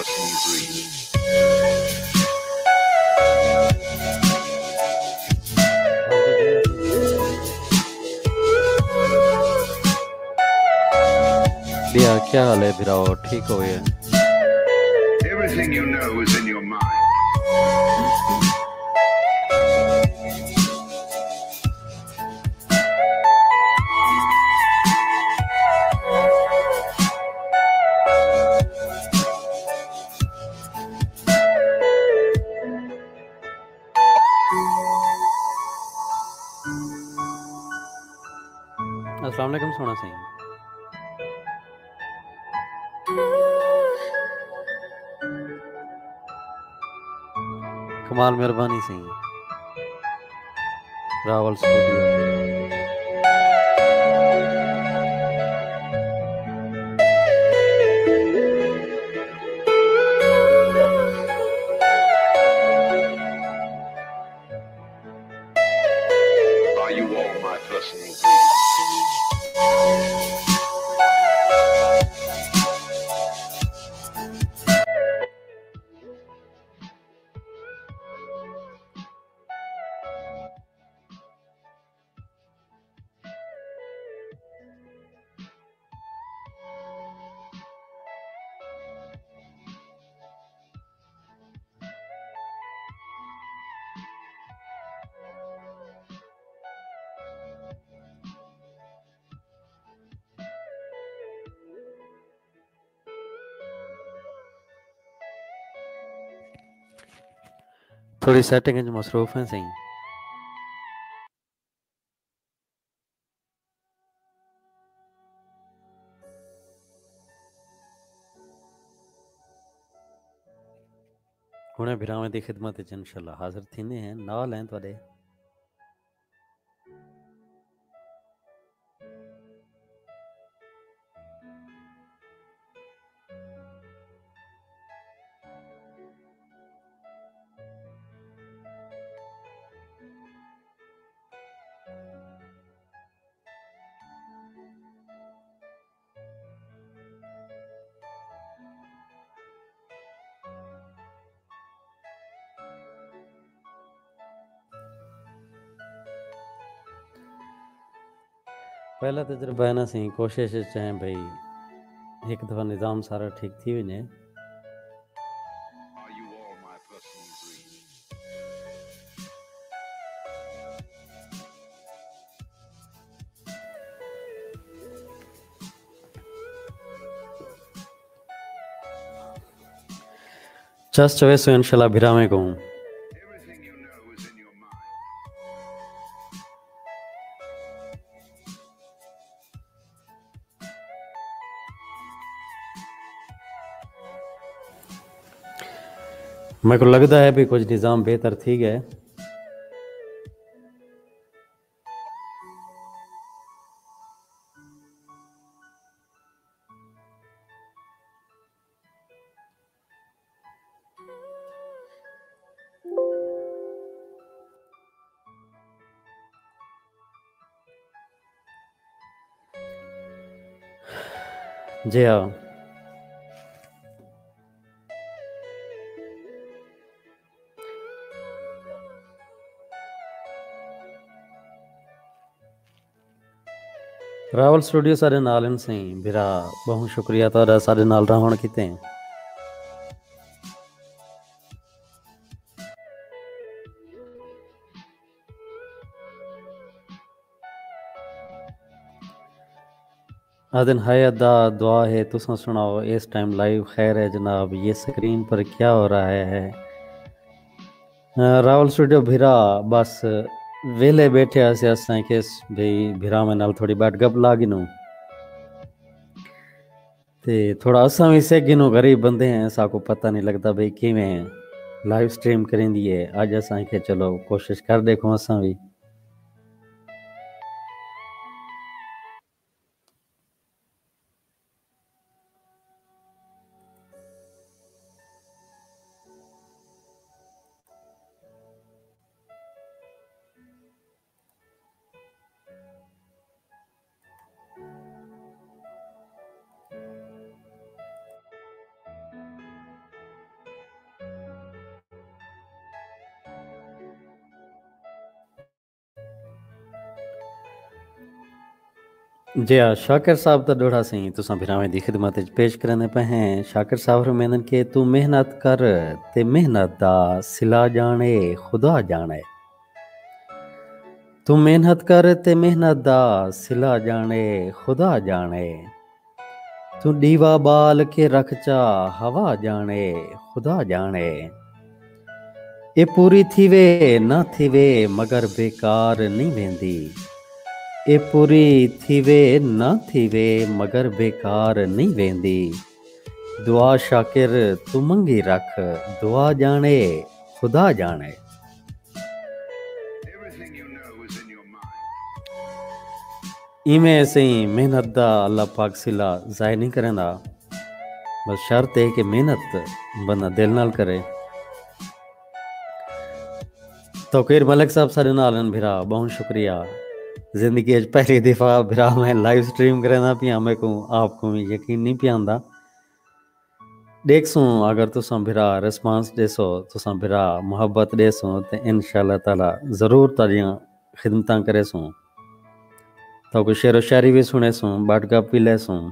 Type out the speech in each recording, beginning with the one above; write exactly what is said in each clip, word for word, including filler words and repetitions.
ٻیا کیا حال ہے بھراؤ، ٹھیک ہوئے؟ Everything you know is in your mind. السلام علیکم سوہݨا سئیں۔ کمال، مہربانی سئیں۔ راول اسٹوڈیو۔ Are you all my personal تھوڑی سیٹنگ وچ مصروف ہیں سئیں۔ ہݨے بھراویں دی خدمت وچ انشاءاللہ حاضر تھیندے ہیں، نال ہیں تہاݙے۔ پہلا تجربہ ہے نا سئیں، کوشش اچ ہیں بھئی ہک دفعہ نظام سارا ٹھیک تھی ونڄے۔ چس چویسوں انشاءاللہ بھراویں کوں۔ میکوں لڳدا ہے بھئی کجھ نظام بہتر تھی ڳئے۔ جی ہاں۔ راول اسٹوڈیو ساݙے نال ہن سئیں بھرا، ٻہوں شکریہ تہاݙا ساݙے نال رہوݨ کیتے۔ آہدن ہائے ادا، دعا ہے تساں سݨاؤ، اس ٹائم لائیو خیر ہے جناب، یہ سکرین پر کیا ہو رہا ہے؟ راول اسٹوڈیو بھرا، بس ویلے بیٹھے ہاسے، اساں کیس بھئی بھراویں نال تھوڑی ٻہہ گپ لا گھنوں۔ تے تھوڑا اساں وی سکھ گھنوں، غریب بندے ہیں، ساکوں پتہ نہیں لڳدا بھئی کیویں لائیو سٹریم کریندی ہے۔ اڄ اساں آکھیا چلو کوشش کر ݙیکھوں اساں وی۔ جی ہا، شاکر صاحب دا ݙوہڑا سئیں تساں بھراویں دی خدمت وچ پیش کریندے پئے ہیں۔ شاکر صاحب فرمیندن کہ توں محنت کر تے محنت دا صلہ ڄاݨے، خدا ڄاݨے۔ توں محنت کر تے محنت دا صلہ ڄاݨے، خدا ڄاݨے۔ توں ݙیوا ٻال کے رکھ چا، ہوا ڄاݨے، خدا ڄاݨے۔ اے پوری تھیوے نہ تھیوے مگر بیکار نئیں ویندی۔ اے پوری تھیوے نہ تھیوے مگر بیکار نئیں ویندی۔ دعا شاکر توں منگی رکھ، دعا ڄاݨے، خدا ڄاݨے۔ ایویں سئیں محنت دا اللہ پاک صلہ ضائع نئیں کریندا، بس شرط ہے کہ محنت بندہ دل نال کرے۔ توقیر ملک صاحب ساݙے نال ہن بھرا، ٻہوں شکریہ۔ زندگی اچ پہلی دفعہ بھرا میں لائیو سٹریم کریندا پیاں، میکوں آپ کوں وی یقین نئیں پیا ہوندا۔ ݙیکھسوں اگر تساں بھرا ریسپانس ݙیسو، تساں بھرا محبت ݙیسو تے انشاءاللہ تعالیٰ ضرور تہاݙیاں خدمتاں کریسوں۔ تہاکوں شعر و شاعری وی سݨیسوں، ٻٹ گپ وی لیسوں۔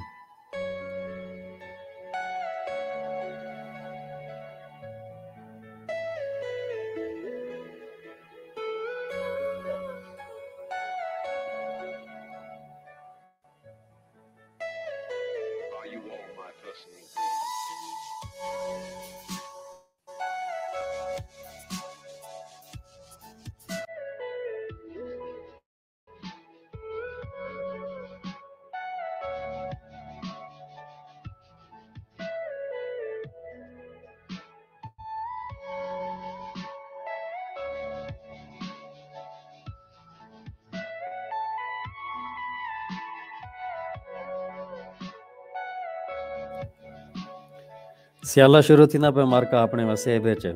سیالہ شروع تھیندا پئے مارکا اپݨے وسیب اچ۔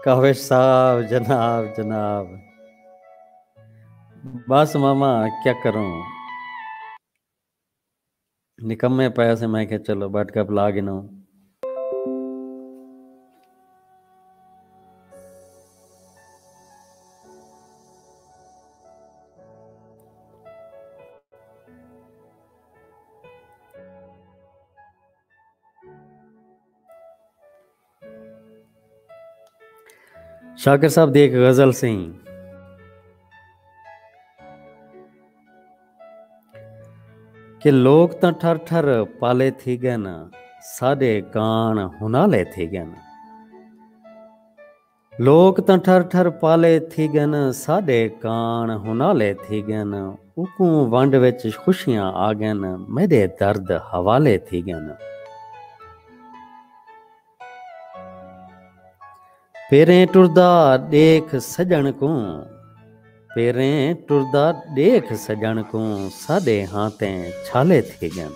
کاوش صاحب، جناب، جناب۔ بس ماما، کیا کروں؟ نکمے پئے سے، میں کہ چلو، ٻٹ گپ لا گھنوں۔ شاکر صاحب دی ہک غزل سئیں کہ لوک تاں ٹھر ٹھر پالے تھی ڳن، ساݙے کاݨ ہنالے تھی ڳن۔ لوک تاں ٹھر ٹھر پالے تھی ڳن، ساݙے کاݨ ہنالے تھی ڳن۔ اوکوں ونڈ وچ خوشیاں آ ڳن، میݙے درد حوالے تھی ڳن۔ پیریں ٹردا ݙیکھ سڄݨ کوں، پیریں ٹردا ݙیکھ سڄݨ کوں، ساݙے ہاں تیں چھالے تھی ڳن۔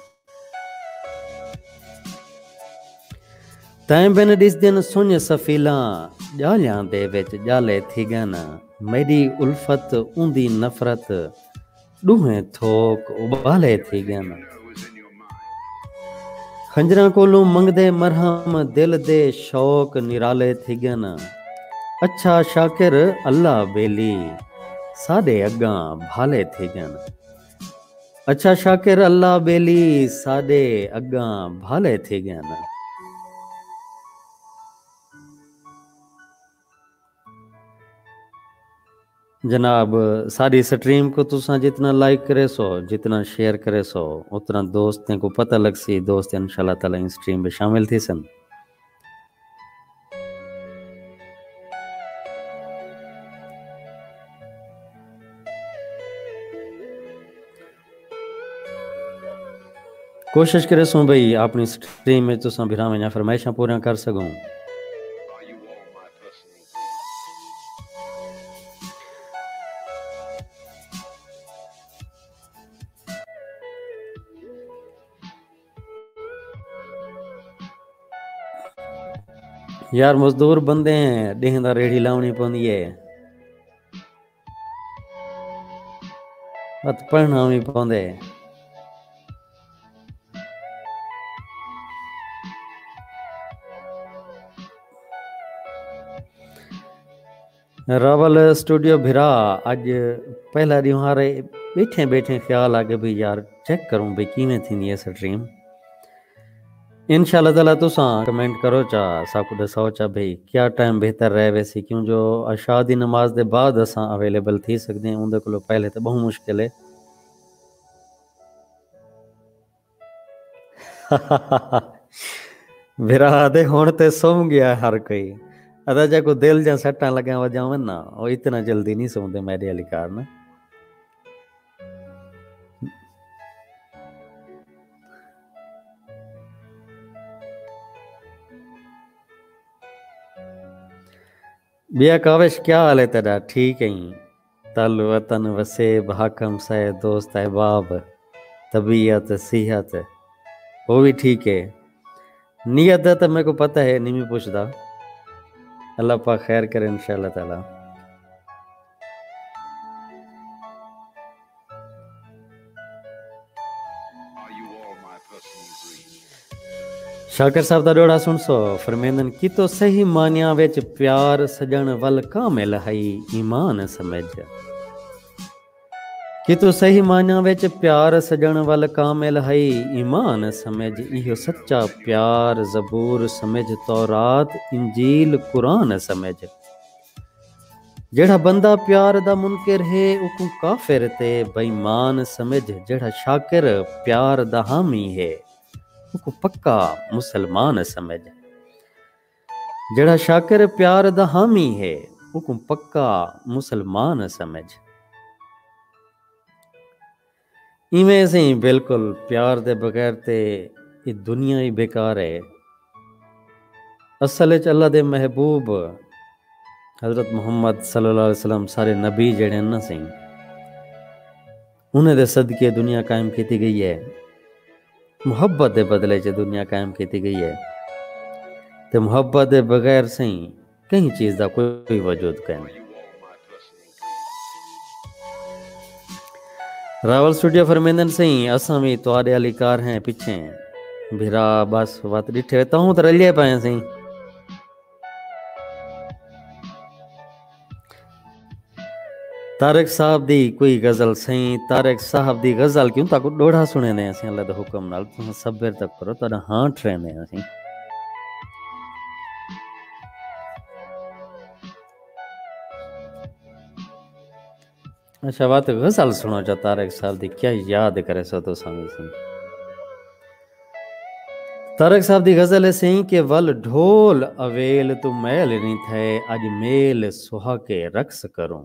تیں بن ݙسدن سنڄ سفیلاں، ڄالیاں دے وچ ڄالے تھی ڳن۔ میݙی الفت اوندی نفرت، ݙوہیں تھوک اٻالے تھی ڳن۔ خنجراں کولوں منگدے مرہم، دل دے شوق نرالے تھی ڳن۔ اچھا شاکر اللہ ٻیلی، ساݙے اڳاں بھالے تھی ڳن۔ اچھا شاکر اللہ ٻیلی، ساݙے اڳاں بھالے تھی ڳن۔ جناب، ساݙی سٹریم کوں تساں جتنا لائک کریسو، جتنا شیئر کریسو، اتنا دوستیں کوں پتہ لڳسی، دوست انشاءاللہ تعالیٰ ایں سٹریم وچ شامل تھیسن۔ کوشش کریسوں بھئی اپݨی سٹریم وچ تساں بھراویں دیاں فرمائشاں پوریاں کر سڳوں۔ یار مزدور بندے ہیں، ݙینہہ دا ریڑھی لاوݨی پوندی ہے۔ وت پڑھݨا وی پوندے۔ راول سٹوڈیو بھرا، اڄ پہلا ݙینہوار ہے، ٻیٹھیں ٻیٹھیں خیال آ ڳئے بھئی یار، چیک کروں بھئی کیویں تھیندی ہے سٹریم۔ انشاءاللہ تعالیٰ تساں کمنٹ کرو چا، ساکوں ݙساؤ چا بھئی کیا ٹائم بہتر رہ ویسی، کیوں جو عشاء دی نماز دے بعد اساں اویلیبل تھی سڳدے ہیں، اوندے کولوں پہلے تے ٻہوں مشکل ہے۔ بھرا دے ہݨ تے سم ڳیا ہر کوئی۔ ادا جا کو دل جا سٹاں لڳاں وڄاون نا، او اتنا جلدی نہیں سوندے میݙے علی کار نا۔ ٻیا کاوش، کیا حال ہے تیݙا؟ ٹھیک ہیں؟ تل وطن وسیب، حق ہمسائے، دوست احباب، طبیعت، صحت، او وی ٹھیک ہے؟ نیت دا تاں میکوں پتہ ہے، نہیں میں پچھدا۔ اللہ پاک خیر کرے انشاءاللہ تعالیٰ۔ شاکر صاحب دا ݙوہڑا سݨسو، فرمیندن، کتوں صحیح معنیاں وچ پیار سڄݨ ول کامل ہئی ایمان سمجھ۔ کتوں صحیح معنیاں وچ پیار سڄݨ ول کامل ہئی ایمان سمجھ۔ ایہو سچا پیار زبور سمجھ، تورات، انجیل، قرآن سمجھ۔ جیڑھا بندہ پیار دا منکر ہے، اوکوں کافر تے بے ایمان سمجھ۔ جیڑھا شاکر پیار دا حامی ہے، اوکوں پکا مسلمان سمجھ۔ جیڑھا شاکر پیار دا حامی ہے، اوکوں پکا مسلمان سمجھ۔ ایویں سئیں، بالکل پیار دے بغیر تے اے دنیا ہی بیکار ہے۔ اصل اچ اللہ دے محبوب حضرت محمد صلی اللہ علیہ وسلم سارے نبی جیڑھے ہن نا سئیں، انہیں دے صدقے دنیا قائم کیتی ڳئی ہے۔ محبت دے بدلے چ دنیا قائم کیتی ڳئی ہے۔ تے محبت دے بغیر سئیں کہیں چیز دا کوئی وجود کائنی۔ راول سٹوڈیو فرمیندن سئیں، اساں وی تہاݙے آلی کار ہیں پچھیں۔ بھرا بس وت ݙٹھے ہوئے، تہوں تے رلیے پئے ہیں سئیں۔ طارق صاحب دی کوئی غزل سئیں، طارق صاحب دی غزل کیوں؟ تاکوں ݙوہڑا سݨیندے ہیں سئیں، اللہ دے حکم نال، تساں صبر تک کرو، تہاݙا ہاں ٹریندے ہیں سئیں۔ اچھا، وت غزل سݨو چا طارق صاحب دی، کیا یاد کریسو تساں وی سئیں۔ طارق صاحب دی غزل ہے سئیں کہ ول ڈھول اویل توں میل نی تھئے، اڄ میل سہا کے رقص کروں۔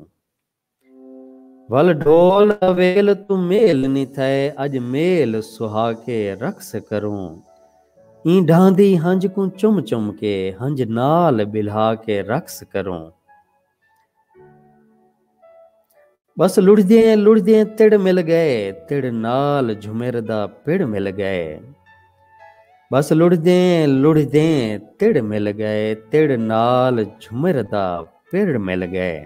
ول ڈھول اویل توں میل نی تھئے، اڄ میل سہا کے رقص کروں۔ ایں ڈھاندی ہنج کوں چم چم کے، ہنج نال ٻلھا کے رقص کروں۔ بس لڑھدیں لڑھدیں تڑ مل ڳئے، تڑ نال جھمر دا پڑ مل ڳئے۔ بس لڑھدیں لڑھدیں تڑ مل ڳئے، تڑ نال جھمر دا پڑ مل ڳئے۔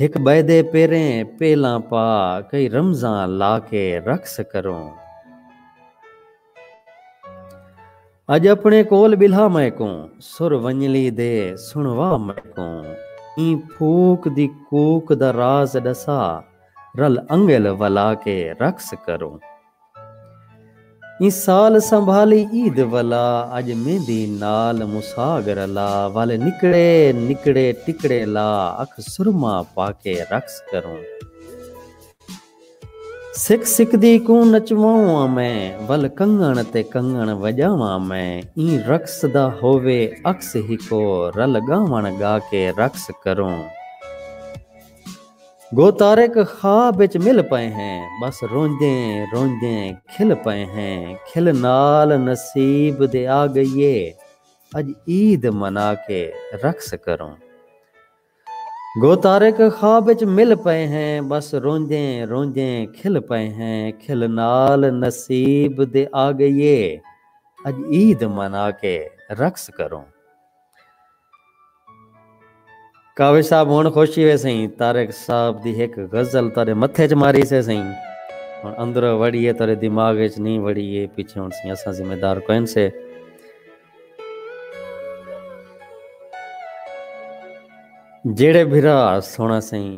ہک ٻئے دے پیریں پیلاں پا، کئی رمزاں لا کے رقص کروں۔ اڄ اپݨے کول ٻلھا میکوں، سر ونڄلی دے سݨوا میکوں۔ ایں پھوک دی کوک دا راز ݙسا، رل انڳل ولا کے رقص کروں۔ ایں سال سنبھالی عید ولا، اڄ میندی نال مساڳ رلا، ول نکڑے نکڑے ٹکڑے لا، اکھ سرما پا کے رقص کروں۔ سک سکدی کوں نچواواں میں، ول کنگݨ تے کنگݨ وڄاواں میں۔ ایں رقص دا ہووے عکس ہکو، رل ڳاوݨ ڳا کے رقص کروں۔ گو طارق خواب اچ مل پئے ہیں، بس روندیں روندیں کھل پئے ہیں۔ کھل نال نصیب دے آ ڳئی اے، اڄ عید منا کے رقص کروں۔ گو طارق خواب اچ مل پئے ہیں، بس روندیں روندیں کھل پئے ہیں۔ کھل نال نصیب دے آ ڳئی اے، اڄ عید منا کے رقص کروں۔ کاوش صاحب، ہݨ خوشی وے سئیں، طارق صاحب دی ہک غزل تہاݙے متھے اچ ماری سے سئیں۔ ہݨ اندر وڑی ہے، تہاݙے دماغ اچ نہیں وڑی ہے، پچھے ہݨ سئیں اساں ذمہ دار کوئن سے۔ جیڑھے بھرا سوہݨا سئیں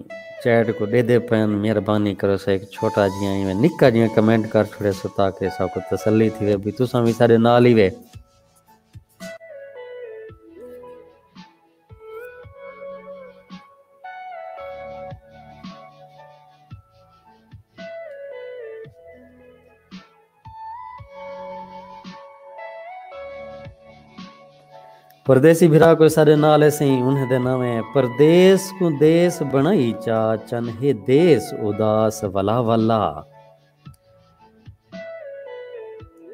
چیٹ کوں ݙیہدے پئن، مہربانی کرو سا ہک چھوٹا جیہاں ایویں نکا جیہاں کمنٹ کر چھوڑے سو تاکہ ساکوں تسلی تھیوے بھئی تساں وی ساݙے نال ہیوے۔ پردیسی بھرا کوئی ساݙے نال ہے سئیں، انہیں دے ناویں پردیس کوں دیس بݨائی چا چن ہے دیس اداس ولا ولا۔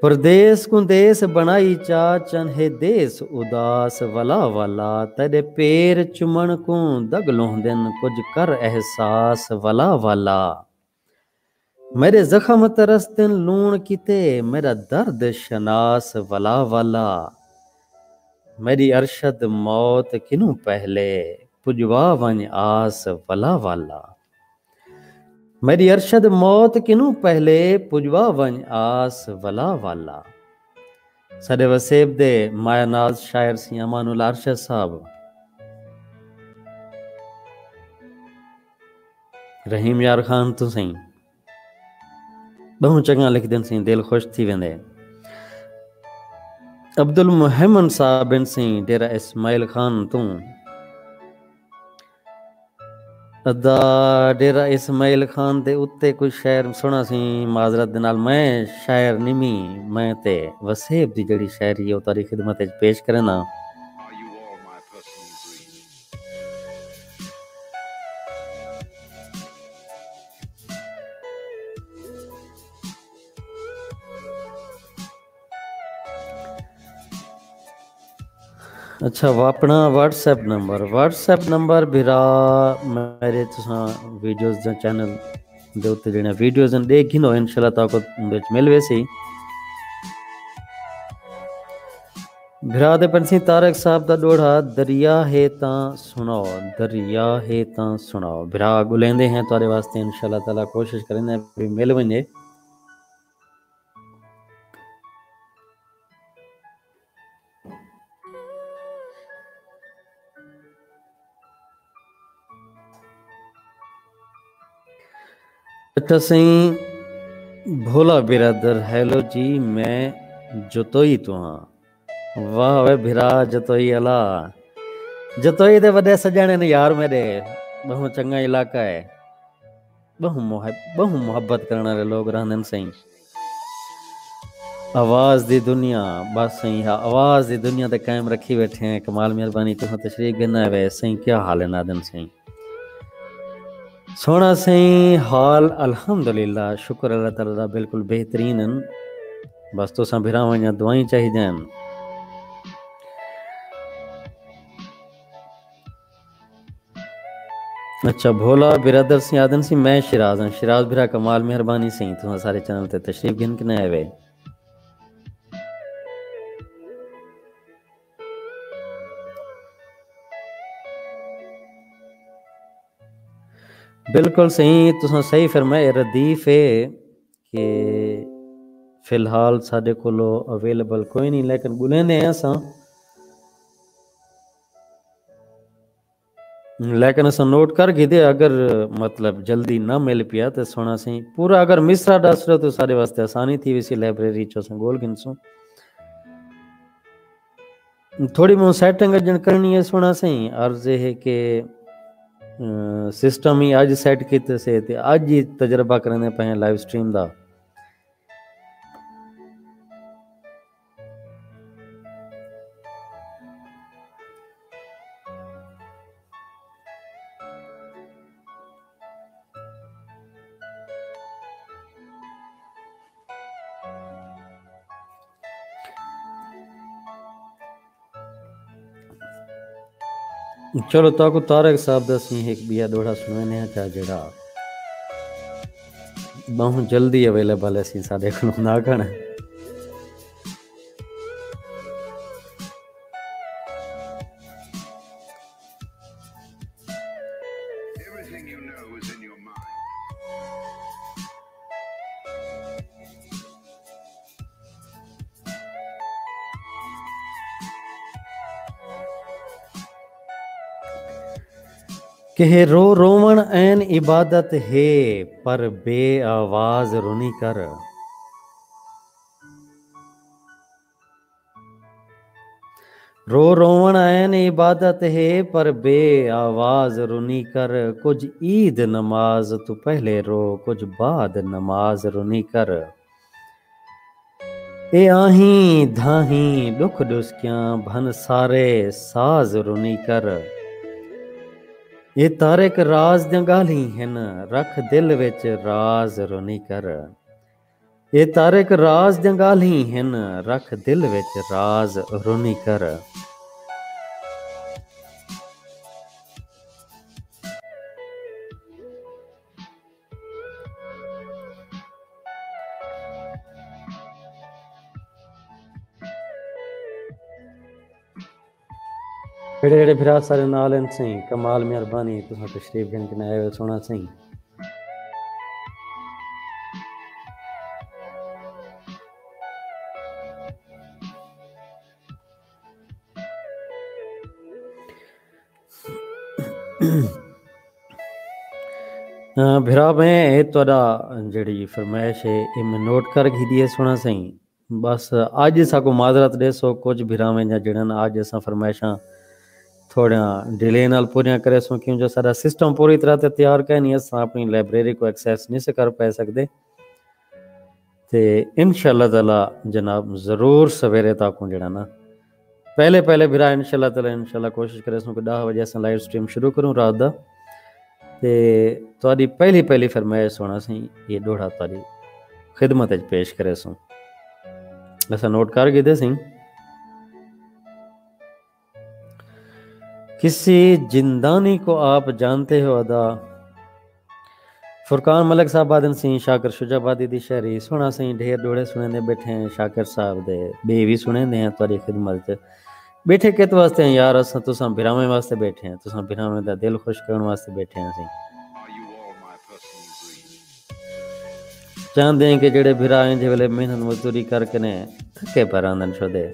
پردیس کوں دیس بݨائی چا چن ہے دیس اداس ولا ولا، تیݙے پیر چمݨ کوں دڳ لوہندن کجھ کر احساس ولا ولا۔ میݙے زخم ترسدن لوݨ کیتے میݙا درد شناس ولا ولا۔ میݙی ارشد موت کنوں پہلے پڄوا ونڄ آس ولا ولا۔ میݙی ارشد موت کنوں پہلے پڄوا ونڄ آس ولا ولا۔ ساݙے وسیب دے مایہ ناز شاعر سئیں امان اللہ ارشد صاحب۔ رحیم یار خان توں سئیں ٻہوں چنڳا لکھدن سئیں، دل خوش تھی ویندے۔ عبدالمہیمن صاحب ہن سئیں ڈیرہ اسماعیل خان توں۔ ادا ڈیرہ اسماعیل خان دے اتے کوئی شعر سݨا سئیں، معذرت دے نال میں شاعر نمی، میں تے وسیب دی جڑی شاعری ہے او تہاݙی خدمت وچ پیش کرنا۔ اچھا، اپݨا واٹس ایپ نمبر، واٹس ایپ نمبر بھرا میݙے تساں ویڈیوز دے چینل دے اتے جڑیاں ویڈیوز ہن ݙیکھ گھنو، انشاءاللہ تہاکوں وچ مل ویسی۔ بھرا دے پنسیں طارق صاحب دا ݙوہڑا دریا ہے تاں سݨاؤ، دریا ہے تاں سݨاؤ۔ بھرا ڳولیندے ہیں تہاݙے واسطے، انشاءاللہ تعالیٰ کوشش کریندے ہیں بھی مل ونڄے۔ اچھا سئیں بھولا برادر، ہیلو جی، میں جتوئی توں ہاں۔ واہ وے بھرا جتوئی آلا، جتوئی دے وݙے سڄݨ ہن یار میݙے، ٻہوں چنڳا علاقہ ہے، ٻہوں محب-، ٻہوں محبت کرݨ والے لوگ رہندن سئیں۔ آواز دی دنیا، بس سئیں، ہا، آواز دی دنیا تے قائم رکھی ویٹھے ہیں۔ کمال مہربانی تساں تشریف گھن آئے وے سئیں، کیا حال ہے نادن سئیں؟ سوہݨا سئیں، حال الحمدللہ، شکر اللہ تعالیٰ دا بالکل بہترین ہن۔ بس تساں بھراواں دیاں دعائیں چاہیدیاں ہن۔ اچھا، بھولا برادر سئیں آہدن سئیں، میں شیراز ہاں۔ شیراز بھرا کمال مہربانی سئیں، تساں سارے چینل تے تشریف گھن کنے آئے وے۔ بالکل سئیں، تساں صحیح فرمایا، ردیف ہے کہ فی الحال ساݙے کولو اویلیبل کوئی نہیں، لیکن ڳولیندے ہیں اساں۔ لیکن اساں نوٹ کر گھدے، اگر مطلب جلدی نہ مل پیا تے سوہݨا سئیں پورا اگر مصرع ݙس ݙیو تے ساݙے واسطے آسانی تھی ویسی، لائبریری چوں اساں ڳول گھنسوں۔ تھوڑی بہت سیٹنگ اڄݨ کرݨی ہے سوہݨا سئیں، عرض یہ ہے کہ، اے، سسٹم ہی اڄ سیٹ کیتے سے تے اڄ ہی تجربہ کریندے پئے ہیں لائیو سٹریم دا۔ چلو، تہاکوں طارق صاحب دا سئیں ہک ٻیا ݙوہڑا سݨویندے ہاں، چا جیڑھا ٻہوں جلدی اویلیبل ہے سئیں ساݙے کولوں، نہ کھڑا۔ کہ رو رووݨ عین عبادت ہے، پر بے آواز رنی کر۔ رو رووݨ عین عبادت ہے، پر بے آواز رنی کر۔ کجھ عید نماز توں پہلے رو، کجھ بعد نماز رنی کر۔ اے آہیں دھاہیں ݙکھ ݙسکیاں، بھن سارے ساز رنی کر۔ اے طارق راز دیاں ڳالھیں ہن، رکھ دل وچ راز رنی کر۔ اے طارق راز دیاں ڳالھیں ہن، رکھ دل وچ راز رنی کر۔ جیڑھے جیڑھے بھرا سارے نال ہن سئیں، کمال مہربانی، تساں تشریف گھن کے آئے ہوئے، سوہݨا سئیں۔ ہاں، بھرا میں اے تہاݙا جیڑھی فرمائش ہے، اے میں نوٹ کر گھدی ہے، سوہݨا سئیں۔ بس اڄ ساکوں معذرت ݙیسو، کجھ بھراویں جا جیڑھن اڄ اساں فرمائشاں تھوڑیاں ڈیلے نال پوریاں کریسوں، کیوں جو ساݙا سسٹم پوری طرح تے تیار کائنی، اساں اپݨی لائبریری کوں ایکسیس نہیں سے کر پئے سڳدے۔ تے انشاءاللہ تعالیٰ جناب ضرور سویرے تاکوں جیڑھا نا پہلے پہلے بھرا انشاءاللہ تعالیٰ، انشاءاللہ کوشش کریسوں کہ ݙاہ وڄے اساں لائیو سٹریم شروع کروں رات دا۔ تے تہاݙی پہلی پہلی فرمائش سوہݨا سئیں، اے ݙوہڑا تہاݙی خدمت وچ پیش کریسوں۔ اساں نوٹ کر گھدے سئیں۔ کسی زندانی کو آپ جانتے ہو ادا؟ فرقان ملک صاحب آہدن سئیں شاکر شجاع آبادی دی شاعری، سوہݨا سئیں، ڈھیر ݙوہڑے سݨیندے ٻیٹھے ہیں شاکر صاحب دے، ٻئے وی سݨیندے ہیں تہاݙی خدمت وچ۔ ٻیٹھے کت واسطے ہیں یار؟ اساں تساں بھراویں واسطے ٻیٹھے ہیں، تساں بھراویں دا دل خوش کرݨ واسطے ٻیٹھے ہیں سئیں۔ چاہندے ہیں کہ جیڑھے بھرا ہیں جے ویلے محنت مزدوری کر کے نے تھکے پئے رہندن شودے،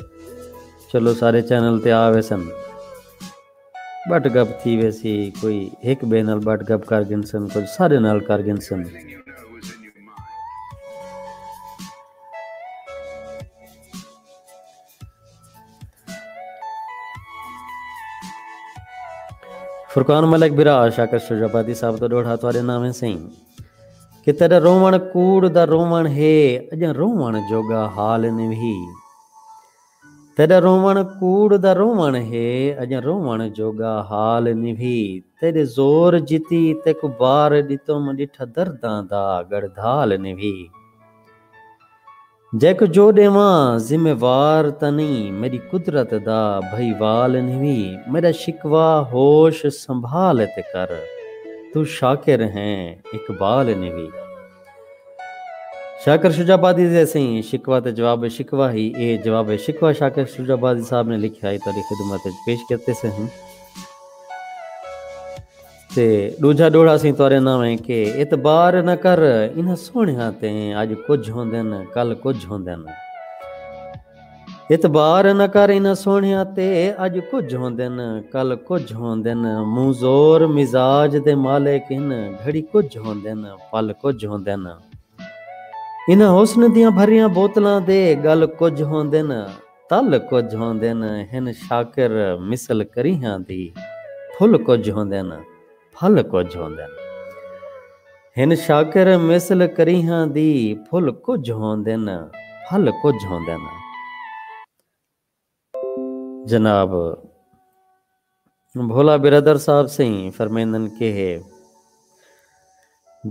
چلو سارے چینل تے آ ویسن، ٻٹ گپ تھی ویسی، کوئی ہک ٻئے نال ٻٹ گپ کر گھنسن، کجھ ساݙے نال کر گھنسن۔ فرقان ملک بھرا، شاکر شجاع آبادی صاحب توں ݙوہڑا تہاݙے ناویں سئیں، کہ تیݙا رووݨ کوڑ دا رووݨ ہے، اڄاں رووݨ جوڳا حال نوھی۔ تیݙا رووݨ کوڑ دا رووݨ ہے، اڄاں رووݨ جوڳا حال نوھی۔ تیݙے زور جتی تیکوں بار ݙتم، ݙٹھا درداں دا ڳڑدھال نوھی۔ جیکوں جو ݙیواں ذمہ وار تاں نئیں، میݙی قدرت دا بھئیوال نوھی۔ میݙا شکوہ ہوش سنبھال تے کر، توں شاکر ہیں اقبال نوھی۔ شاکر شجاع آبادی دے سئیں شکوہ تے جواب شکوہ ہی، اے جواب شکوہ شاکر شجاع آبادی صاحب نے لکھیا ہے، تہاݙی خدمت وچ پیش کیتے سے ہیں۔ تے ݙوجھا ݙوہڑا سئیں تہاݙے ناویں کہ اعتبار نہ کر انہاں سوہݨیاں تے، اڄ کجھ ہوندن کل کجھ ہوندن۔ اعتبار نہ کر انہاں سوہݨیاں تے، اڄ کجھ ہوندن کل کجھ ہوندن۔ منہ زور مزاج دے مالک ہن، گھڑی کجھ ہوندن پل کجھ ہوندن۔ انہاں حسن دیاں بھریاں بوتلاں دے ڳل کجھ ہوندن، تل کجھ ہوندن۔ ہن شاکر مثل کریہاں دی پھل کجھ ہوندن، پھل کجھ ہوندن۔ ہن شاکر مثل کریہاں دی پھل کجھ ہوندن، پھل کجھ ہوندن۔ جناب بھولا برادر صاحب سئیں فرمیندن کہ ہے،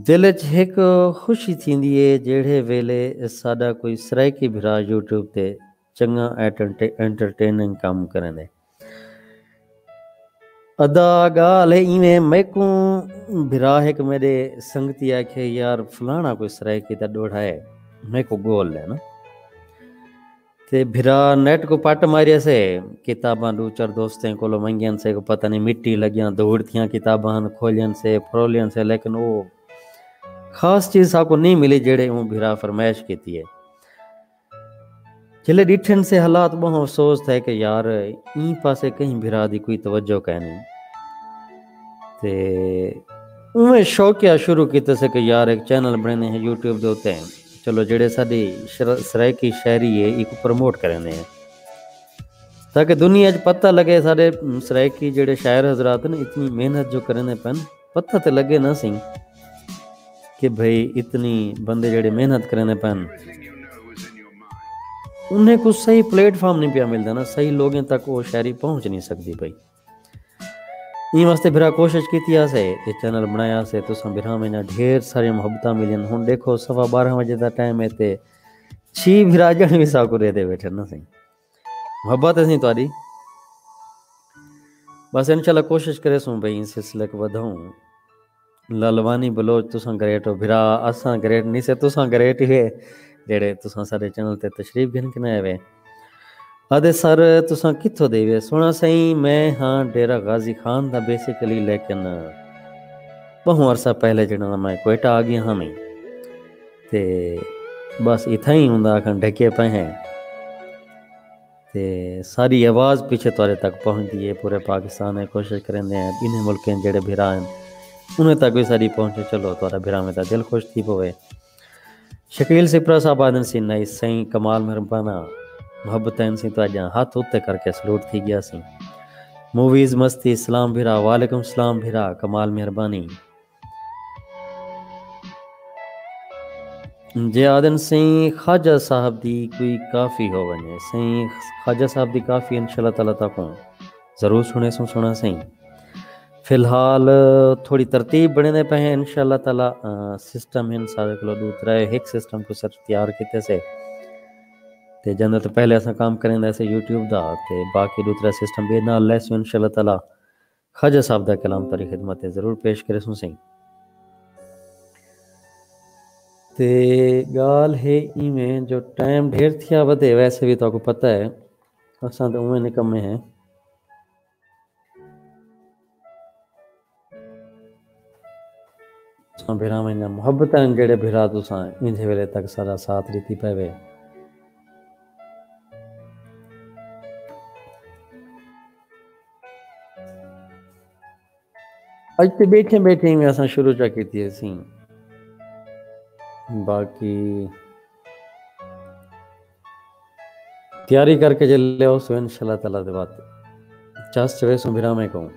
دل اچ ہک خوشی تھیندی ہے جیڑھے ویلے ساݙا کوئی سرائیکی بھرا یوٹیوب تے چنڳا انٹرٹے-، انٹرٹیننگ کم کریندے۔ ادا ڳالھ ہے ایویں، میکوں بھرا ہک میݙے سنگتی آکھے، یار فلاݨا کوئی سرائیکی دا ݙوہڑا ہے، میکوں ڳول ݙے نا۔ تے بھرا نیٹ کوں پٹ ماریا سے، کتاباں ݙو چار دوستیں کولوں منگین سے، کو پتہ نہیں مٹی لڳیاں، دھوڑ تھیاں کتاباں ہن، کھولین سے، پھرولین سے، لیکن او خاص چیز ساکوں نہیں ملی جیڑھے اوں بھرا فرمائش کیتی ہے۔ جلے ݙٹھن سے حالات ٻہوں افسوس تھئے کہ یار ایں پاسے کہیں بھرا دی کوئی توجہ کائنی۔ تے اوویں شوقیہ شروع کیتے سے کہ یار ایک چینل بنینے ہیں یوٹیوب دے اتے، چلو جڑے ساڈی سرائیکی شاعری ہے ایکوں پروموٹ کرینے ہیں، تاکہ دنیا اچ پتہ لگے ساڈے سرائیکی جڑے شاعر حضرات نے اتنی محنت جو کرینے پن، پتہ تے لگے نہ سہی کہ بھئی اتنی بندے جڑے محنت کرینے پن، انہیں کوں صحیح پلیٹ فارم نہیں پیا ملدا نا، صحیح لوگیں تک وہ شاعری پہنچ نہیں سکدی پئی۔ ایں واسطے بھرا کوشش کیتی آسے، اے چینل بنایا آسے، تساں بھراویں نال ڈھیر ساریاں محبتاں ملین۔ ہن ڈیکھو سوا بارہ وجے دا ٹائم ہے تے چھی بھرا جن وی ساکوں ڈیدے بیٹھے نا سہی۔ محبت ہے سہی تہاڈی۔ بس انشاءاللہ کوشش کریسوں بھئی ایں سلسلے کوں ودھاؤں۔ لالوانی بلوچ تساں گریٹ ہو بھرا، اساں گریٹ نہیں سے، تساں گریٹ ہی ہے جڑے تساں ساڈے چینل تے تشریف گھن کے آئے وے۔ آدھے سر تساں کتھوں دے وے؟ سونا سائیں میں ہاں ڈیرہ غازی خان دا بیسیکلی، لیکن بہوں عرصہ پہلے جڑا میں کوئٹہ آ گیا ہاں میں تے بس اتھاں ہی ہوندا آکھاں ڈھکے پئے ہیں۔ تے ساری آواز پیچھے تہاڈے تک پہنچدی ہے، پورے پاکستان اچ کوشش کریندے ہیں، ٻنہیں ملکیں جڑے بھرا ہن انہیں تک وی ساری پہنچے۔ چلو تہاڈا بھراویں دا دل خوش تھی پوے۔ شکیل سپرا صاحب آدن سی نائی سائیں کمال مہربانہ، محبتیں سی تہاڈیاں، ہتھ اتے کر کے سلوٹ تھی گیا سی۔ موویز مستی سلام بھرا، وعلیکم سلام بھرا، کمال مہربانی۔ جے آدن سئیں خواجہ صاحب دی کوئی کافی ہو ونجے، سئیں خواجہ صاحب دی کافی انشاءاللہ تعالی تاکوں ضرور سنڑے سوں سنڑا سئیں۔ فی الحال تھوڑی ترتیب بنڑیندے پئے ہیں انشاءاللہ تعالی، سسٹم ہن سارے کولو ڈو ترے، ہک سسٹم کوں صرف تیار کیتے سے تے جندے تو پہلے اساں کام کریندے سے یوٹیوب دا تے باقی ڈو ترے سسٹم بے نال لیسوں انشاءاللہ تعالی۔ خواجہ صاحب دا کلام تہاڈی خدمت تے ضرور پیش کریسوں سئیں۔ تے گالھ ہے ایویں جو ٹائم ڈھیر تھیا ودے، ویسے وی تہاکوں پتہ ہے اساں تے اوویں نکمے ہیں۔ تساں بھراویں دیاں محبتاں ہن جیڑھے بھرا تساں ایندھے ویلے تک ساڈا ساتھ ڈتی پئے وے۔ اج تے بیٹھے بیٹھے ایویں اساں شروع چا کیتی ہسی، باقی تیاری کر کے جے لے آؤ سو انشاءاللہ تعالی دے بعد چس چوے سوں بھراویں کوں۔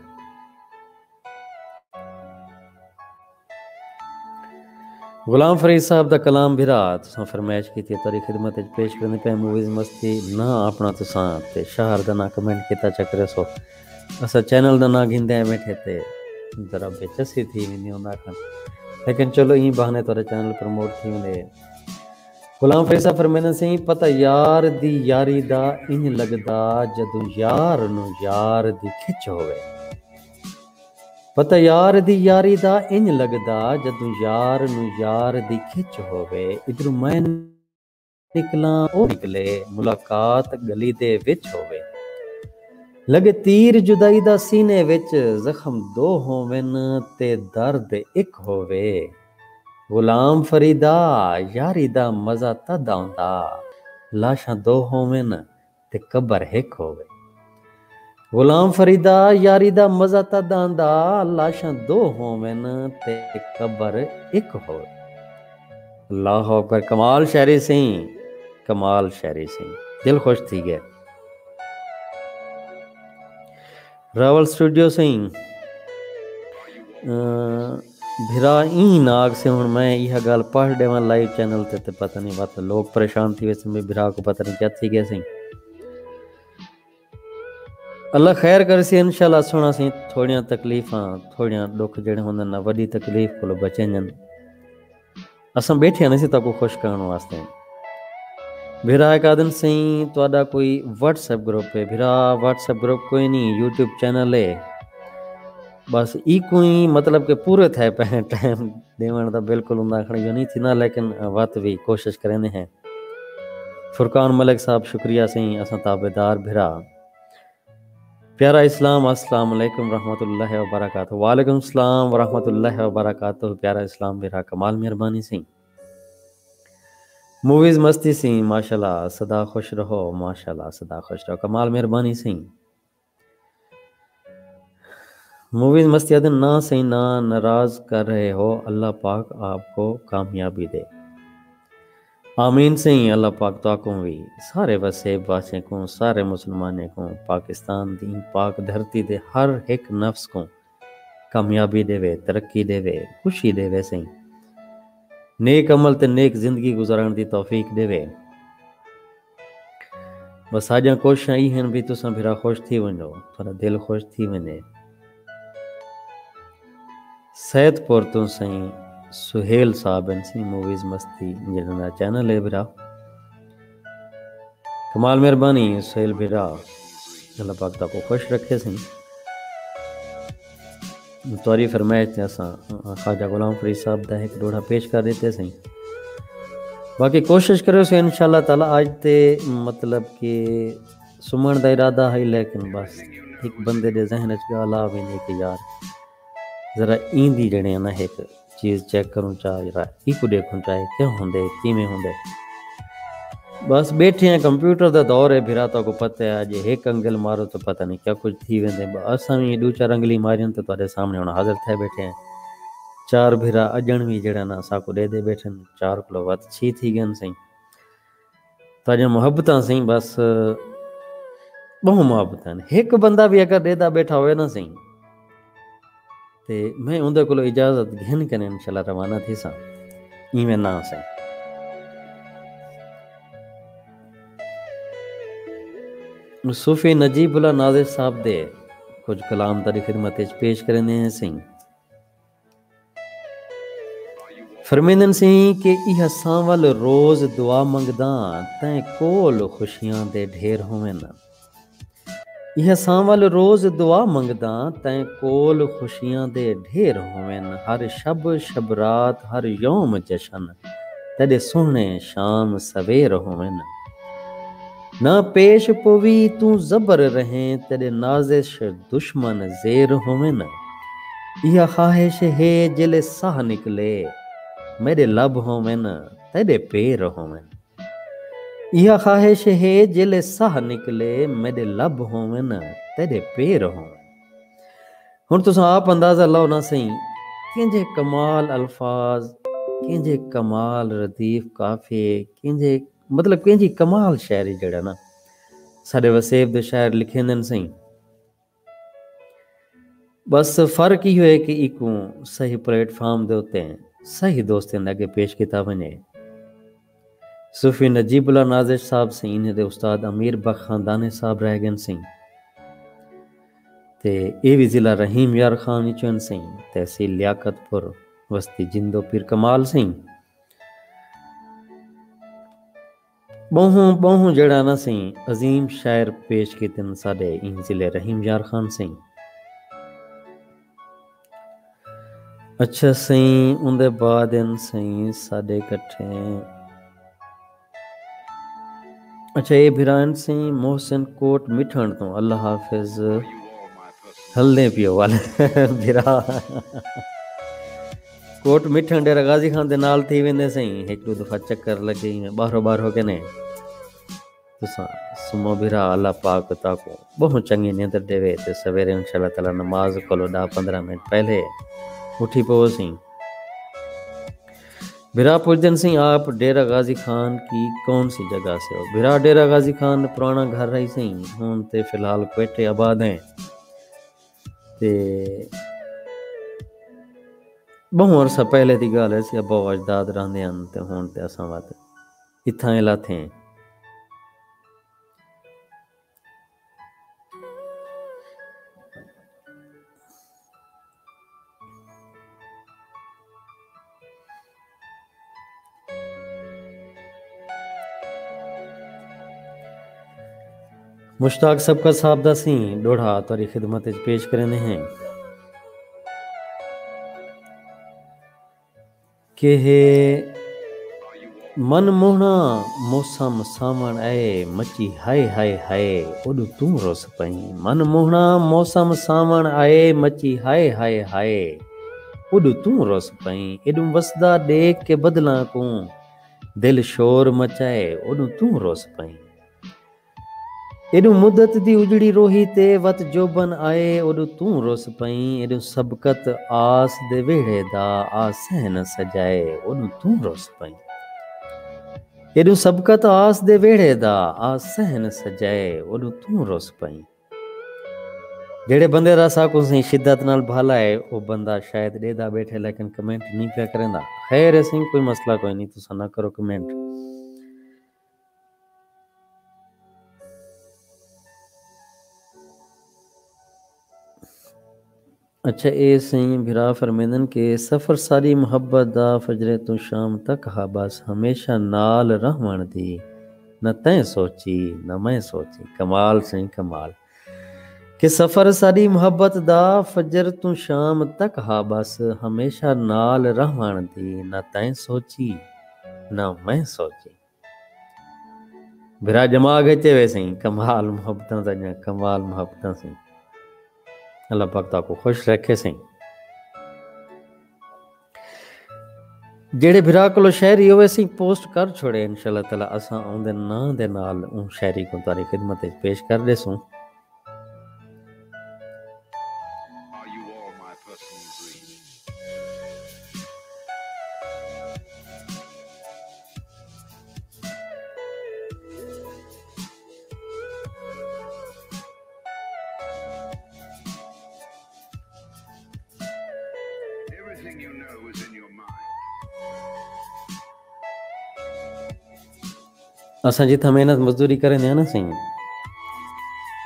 غلام فرید صاحب دا کلام بھرا تساں فرمائش کیتی ہے، تہاڈی خدمت وچ پیش کرنے پئے۔ موویز مستی نہ اپنا تساں تے شہر دا نہ کمنٹ کیتا چکرے سو، اساں چینل دا نہ گھندے ہیں بیٹھے تے ذرا بے چسی تھی ویندی ہوندا کھن، لیکن چلو ایں بہانے تہاڈا چینل پروموٹ تھی ویندے۔ غلام فرید صاحب فرمیندے سئیں، پتہ یار دی یاری دا انج لگدا جدوں یار نوں یار دی کھچ ہووے۔ پتہ یار دی یاری دا انج لڳدا، جدوں یار نوں یار دی کھچ ہووے۔ ادھروں میں نکلاں، او نکلے، ملاقات ڳلی دے وچ ہووے۔ لڳے تیر جدائی دا سینے وچ، زخم دو ہوون تے درد ہک ہووے۔ غلام فریدا، یاری دا مزہ تد آندا، لاشاں دو ہوون تے قبر ہک ہووے۔ غلام فریدا، یاری دا مزہ تد آندا، لاشاں دو ہوون تے قبر ہک ہووے۔ اللہ اکبر، کمال شاعری سئیں، کمال شاعری سئیں، دل خوش تھی ڳئے۔ راول سٹوڈیو سئیں، بھرا ایں نہ آکھسے، ہݨ میں ایہا ڳالھ پڑھ ݙیواں لائیو چینل تے، تے پتہ نہیں وت لوک پریشان تھی ویسن، بھئی بھرا کوں پتہ نہیں کیا تھی ڳئے سئیں۔ اللہ خیر کرسی انشاءاللہ۔ سوہݨا سئیں، تھوڑیاں تکلیفاں، تھوڑیاں ݙکھ جیڑھے ہوندن نا، وݙی تکلیف کولو بچینجن۔ اساں ٻیٹھے ہاں نہ سی تہاکوں خوش کرݨ واسطے۔ بھرا ہک آدھن سئیں تہاݙا کوئی واٹس ایپ گروپ ہے؟ بھرا واٹس ایپ گروپ کوئی نہیں، یوٹیوب چینل ہے۔ بس ایکوں ہی مطلب کہ پورے تھئے پئے ہیں، ٹائم ݙیوݨ دا بالکل ہوندا کھڑا جو نہیں تھیندا، لیکن وت وی کوشش کریندے ہیں۔ فرقان ملک صاحب شکریہ سئیں، اساں تابعدار بھرا۔ پیارا اسلام، السلام علیکم ورحمۃ اللہ وبرکاتہ۔ وعلیکم السلام ورحمۃ اللہ وبرکاتہ۔ پیارا اسلام بھرا، کمال مہربانی سئیں۔ موویز مستی سئیں، ماشاءاللہ، سدا خوش رہو، ماشاءاللہ، سدا خوش رہو، کمال مہربانی سئیں۔ موویز مستی آدھے، نہ سائیں، نہ، ناراض کر رہے ہو، اللہ پاک آپ کو کامیابی دے۔ آمین سائیں، اللہ پاک تہاکوں وی، سارے وسیب واسیں کوں، سارے مسلمانیں کوں، پاکستان دی پاک دھرتی دے ہر ہک نفس کوں کامیابی ݙیوے، ترقی ݙیوے، خوشی ݙیوے سائیں۔ نیک عمل تے نیک زندگی گزارݨ دی توفیق ݙیوے۔ بس ساݙیاں کوششاں ای ہن بھی تساں بھرا خوش تھی ونڄو، تہاݙا دل خوش تھی ونڄے۔ سید پور توں سائیں سہیل صاحب ہن سائیں، موویز مستی جنہاں دا چینل ہے بھرا۔ کمال مہربانی سہیل بھرا، اللہ پاک تہاکوں خوش رکھے سائیں۔ تہاݙی فرمائش تے اساں خواجہ غلام فرید صاحب دا ہک ݙوہڑا پیش کر ݙتے سائیں۔ باقی کوشش کریو سائیں انشاءاللہ تعالیٰ۔ اڄ تے مطلب کہ سمݨ دا ارادہ ہئی، لیکن بس ہک بندے دے ذہن اچ ڳالھ آ ویندی کہ یار ذرا ایندی جیڑھے نا ہک چیز چیک کروں چا، ذرا ایکوں ݙیکھوں چا، اے کیا ہوندے، کیویں ہوندے۔ بس ٻیٹھے ہیں، کمپیوٹر دا دور ہے بھرا، تہاکوں پتہ ہے، اڄ ہک انگل مارو تو پتہ نہیں کیا کچھ تھی ویندے۔ ب-، اساں وی ݙو چار انگلی ماریاں تے تہاݙے سامݨے ہݨ حاضر تھئے ٻیٹھے ہیں۔ چار بھرا اڄݨ وی جیڑھا نا ساکوں ݙیہدے ٻیٹھن، چار کولو ودھ چھی تھی ڳن سائیں۔ تہاݙیاں محبتاں سئیں، بس ٻہوں محبتاں ہن۔ ہک بندہ وی اگر ݙیہدا ٻیٹھا ہووے نا سئیں، تے میں اوندے کولوں اجازت گھن کنے انشاءاللہ روانہ تھیساں۔ ایویں نہ سئیں۔ صوفی نجیب اللہ نازش صاحب دے کجھ کلام تہاݙی خدمت اچ پیش کریندے ہیں سئیں۔ فرمیندن سئیں کہ ایہا سانول روز دعا منگداں، تیں کول خوشیاں دے ڈھیر ہوون۔ ایہا سانول روز دعا منگداں، تیں کول خوشیاں دے ڈھیر ہوون۔ ہر شب شب رات، ہر یوم جشن، تیݙے سوہݨے شام سویر ہوون۔ نہ پیش پووی توں زبر رہیں، تیݙے نازش دشمن زیر ہوون۔ ایہا خواہش ہے جیلے ساہ نکلے، میݙے لب ہوون، تیݙے پیر ہوون۔ ایہا خواہش ہے جیلے ساہ نکلے، میݙے لب ہوون، تیݙے پیر ہوون۔ ہݨ تساں آپ اندازہ لاؤ نا سئیں، کینجھے کمال الفاظ، کینجھے کمال ردیف قافیے، کینجھے، مطلب، کینجھی کمال شاعری جیڑھا نا ساݙے وسیب دے شاعر لکھیندن سئیں۔ بس فرق ایہو ہے کہ ایکوں صحیح پلیٹ فارم دے اتے صحیح دوستیں دے اڳے پیش کیتا ونڄے۔ صوفی نجیب اللہ نازش صاحب سئیں، انہیں دے استاد امیر بخش خاندانی صاحب رہ ڳن سئیں۔ تے اے وی ضلع رحیم یار خان وچوں ہن سئیں، تحصیل لیاقت پور، وستی جندو پیر کمال سئیں۔ ٻہوں، ٻہوں جیڑھا نا سئیں، عظیم شاعر پیش کیتن ساݙے ایں ضلع رحیم یار خان سئیں۔ اچھا سئیں، اوندے بعد ہن سئیں ساݙے کٹھے، اچھا، اے بھرا ہن سئیں محسن کوٹ مٹھݨ توں، اللہ حافظ۔ ہلدے پیو والے بھرا۔ کوٹ مٹھݨ ڈیرہ غازی خان دے نال تھی ویندے سئیں، ہک ݙو دفعہ چکر لڳے، ایویں ٻاہرو ٻاہرو کنے۔ تساں سمو بھرا، اللہ پاک تہاکوں ٻہوں چنڳی نیندر ݙیوے تے سویرے انشاءاللہ تعالیٰ نماز کولو ݙاہ پندرہ منٹ پہلے اٹھی پوو سئیں۔ بھرا پچھدن سئیں، آپ ڈیرہ غازی خان کی کون سی جگہ سے ہو؟ بھرا، ڈیرہ غازی خان پراݨا گھر ہئی سئیں، ہݨ تے فی الحال کوئٹے آباد ہیں۔ تے ٻہوں عرصہ پہلے دی ڳالھ ہے، سی ابا و اجداد رہندے ہن تے ہݨ تے اساں وت اتھاں لاتے ہیں۔ مشتاق سبکت صاحب دا سئیں ݙوہڑا تہاݙی خدمت اچ پیش کریندے ہیں۔ کہ ہے من موہݨا موسم ساوݨ آئے، مچی ہائے ہائے ہائے، اوݙوں توں رس پئیں۔ من موہݨا موسم ساوݨ آئے، مچی ہائے ہائے ہائے، اوݙوں توں رس پئیں۔ ایݙوں وسدا ݙیکھ کے بدلاں کوں، دل شور مچائے، اوݙوں توں رس پئیں۔ ایݙوں مدت دی اجڑی روہی تے وت جوبن آئے، اوݙوں توں رس پئیں۔ ایݙوں سبقت آس دے ویڑھے دا، آ صحن سجائے، اوݙوں توں رس پئیں۔ ایݙوں سبقت آس دے ویڑھے دا، آ صحن سجائے، اوݙوں توں رس پئیں۔ جیڑھے بندے دا ساکوں سئیں شدت نال بھالا ہے، او بندہ شاید ݙیہدا ٻیٹھے، لیکن کمنٹ نہیں پیا کریندا۔ خیر ہے سئیں، کوئی مسئلہ کوئی نہیں، تساں نہ کرو کمنٹ۔ اچھا، اے سئیں بھرا فرمیندن کہ سفر ساری محبت دا، فجر توں شام تک ہا بس، ہمیشہ نال رہوݨ دی نہ تیں سوچی نہ میں سوچی۔ کمال سئیں، کمال۔ کہ سفر ساری محبت دا، فجر توں شام تک ہا بس، ہمیشہ نال رہوݨ دی نہ تیں سوچی نہ میں سوچی۔ بھرا جما گھچے وے سئیں، کمال محبتاں ساݙیاں، کمال محبتاں سئیں۔ اللہ پاک تہاکوں خوش رکھے سئیں۔ جیڑھے بھرا کولو شاعری ہووے سئیں، پوسٹ کر چھوڑے، انشاءاللہ تعالیٰ اساں اوندے ناں دے نال اوں شاعری کوں تہاݙی خدمت وچ پیش کر ݙیسوں۔ اساں جتھاں محنت مزدوری کریندے ہاں نا سئیں،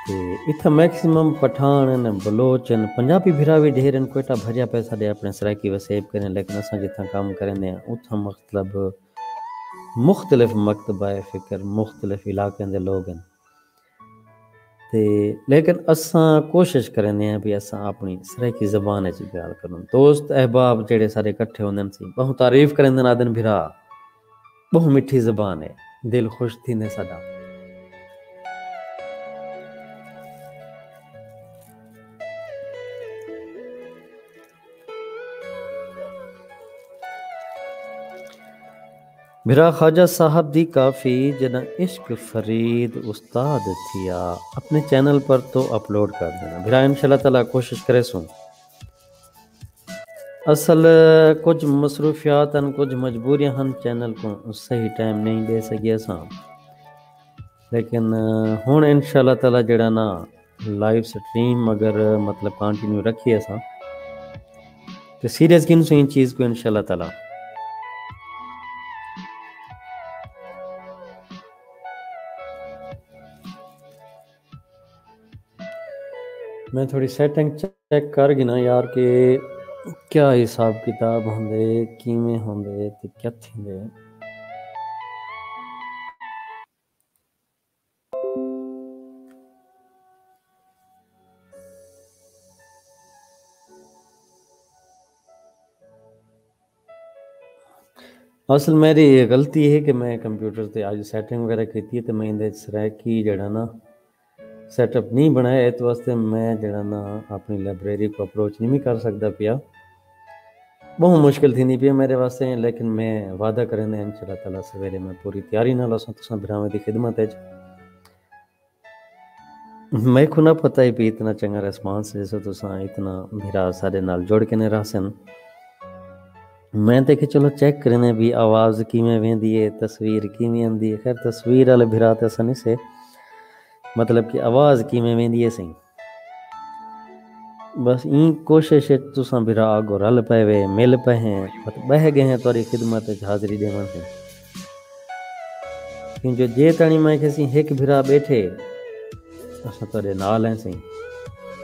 تے اتھاں میکسیمم پٹھان ہن، بلوچ ہن، پنجابی بھرا وی ڈھیر ہن، کوئٹہ بھریا پئے ساݙے اپݨے سرائیکی وسیب کریں، لیکن اساں جتھاں کم کریندے ہاں اتھاں مطلب مختلف مکتبہ فکر، مختلف علاقیں دے لوگ ہن۔ تے لیکن اساں کوشش کریندے ہیں بھی اساں اپݨی سرائیکی زبان وچ ڳالھ کروں۔ دوست احباب جیڑھے سارے اکٹھے ہوندن سئیں، ٻہوں تعریف کریندن، آہدن بھرا ٻہوں مٹھی زبان ہے، دل خوش تھیندے ساݙا۔ بھرا خواجہ صاحب دی کافی جݙاں عشق فرید استاد تھیا، اپݨے چینل پر تو اپلوڈ کر ݙینا۔ بھرا انشاءاللہ تعالیٰ کوشش کریسوں۔ اصل کجھ مصروفیات ہن، کجھ مجبوریاں ہن، چینل کوں صحیح ٹائم نہیں ݙے سڳے اساں، لیکن ہݨ انشاءاللہ تعالیٰ جیڑھا نا لائیو سٹریم اگر مطلب کنٹینیو رکھیے اساں تے سیریس گھنسوں ایں چیز کوں انشاءاللہ تعالیٰ۔ میں تھوڑی سیٹنگ چیک کر گھناں یار کہ کیا حساب کتاب ہوندے، کیویں ہوندے تے کیا تھیندے۔ اصل میری یہ غلطی ہے کہ میں کمپیوٹر تے اڄ سیٹنگ وغیرہ کیتی ہے تے میں ایندے وچ سرائیکی جیڑھا نا سیٹ اپ نہیں بݨایا، اس واسطے میں جیڑھا نا اپݨی لائبریری کوں اپروچ نہیں کر سڳدا پیا۔ ٻہوں مشکل تھیندی پئی ہے میرے واسطے، لیکن میں وعدہ کریندے انشاءاللہ تعالیٰ سویرے میں پوری تیاری نال اساں تساں بھراواں دی خدمت وچ۔ میکوں نہ پتہ ہی پئی اتنا چنگا ریسپانس ݙیسو تساں، اتنا بھرا ساݙے نال جڑ کے نے رہسن۔ میں تے کہ چلو چیک کریندے بھی آواز کیویں ویندی ہے، تصویر کیویں آندی ہے۔ خیر تصویر والے بھرا تے اساں نہیں سے، مطلب کہ آواز کیویں ویندی ہے سئیں۔ بس ایں کوشش وچ تساں بھرا اڳوں رل پئے وے، مل پئے ہیں، بس ٻہہ ڳئے ہیں تہاݙی خدمت وچ حاضری ݙیوݨ سئیں۔ کیوں جو جے تاݨی میں کھیسیں ہک بھرا ٻیٹھے، اساں تہاݙے نال ہیں سئیں،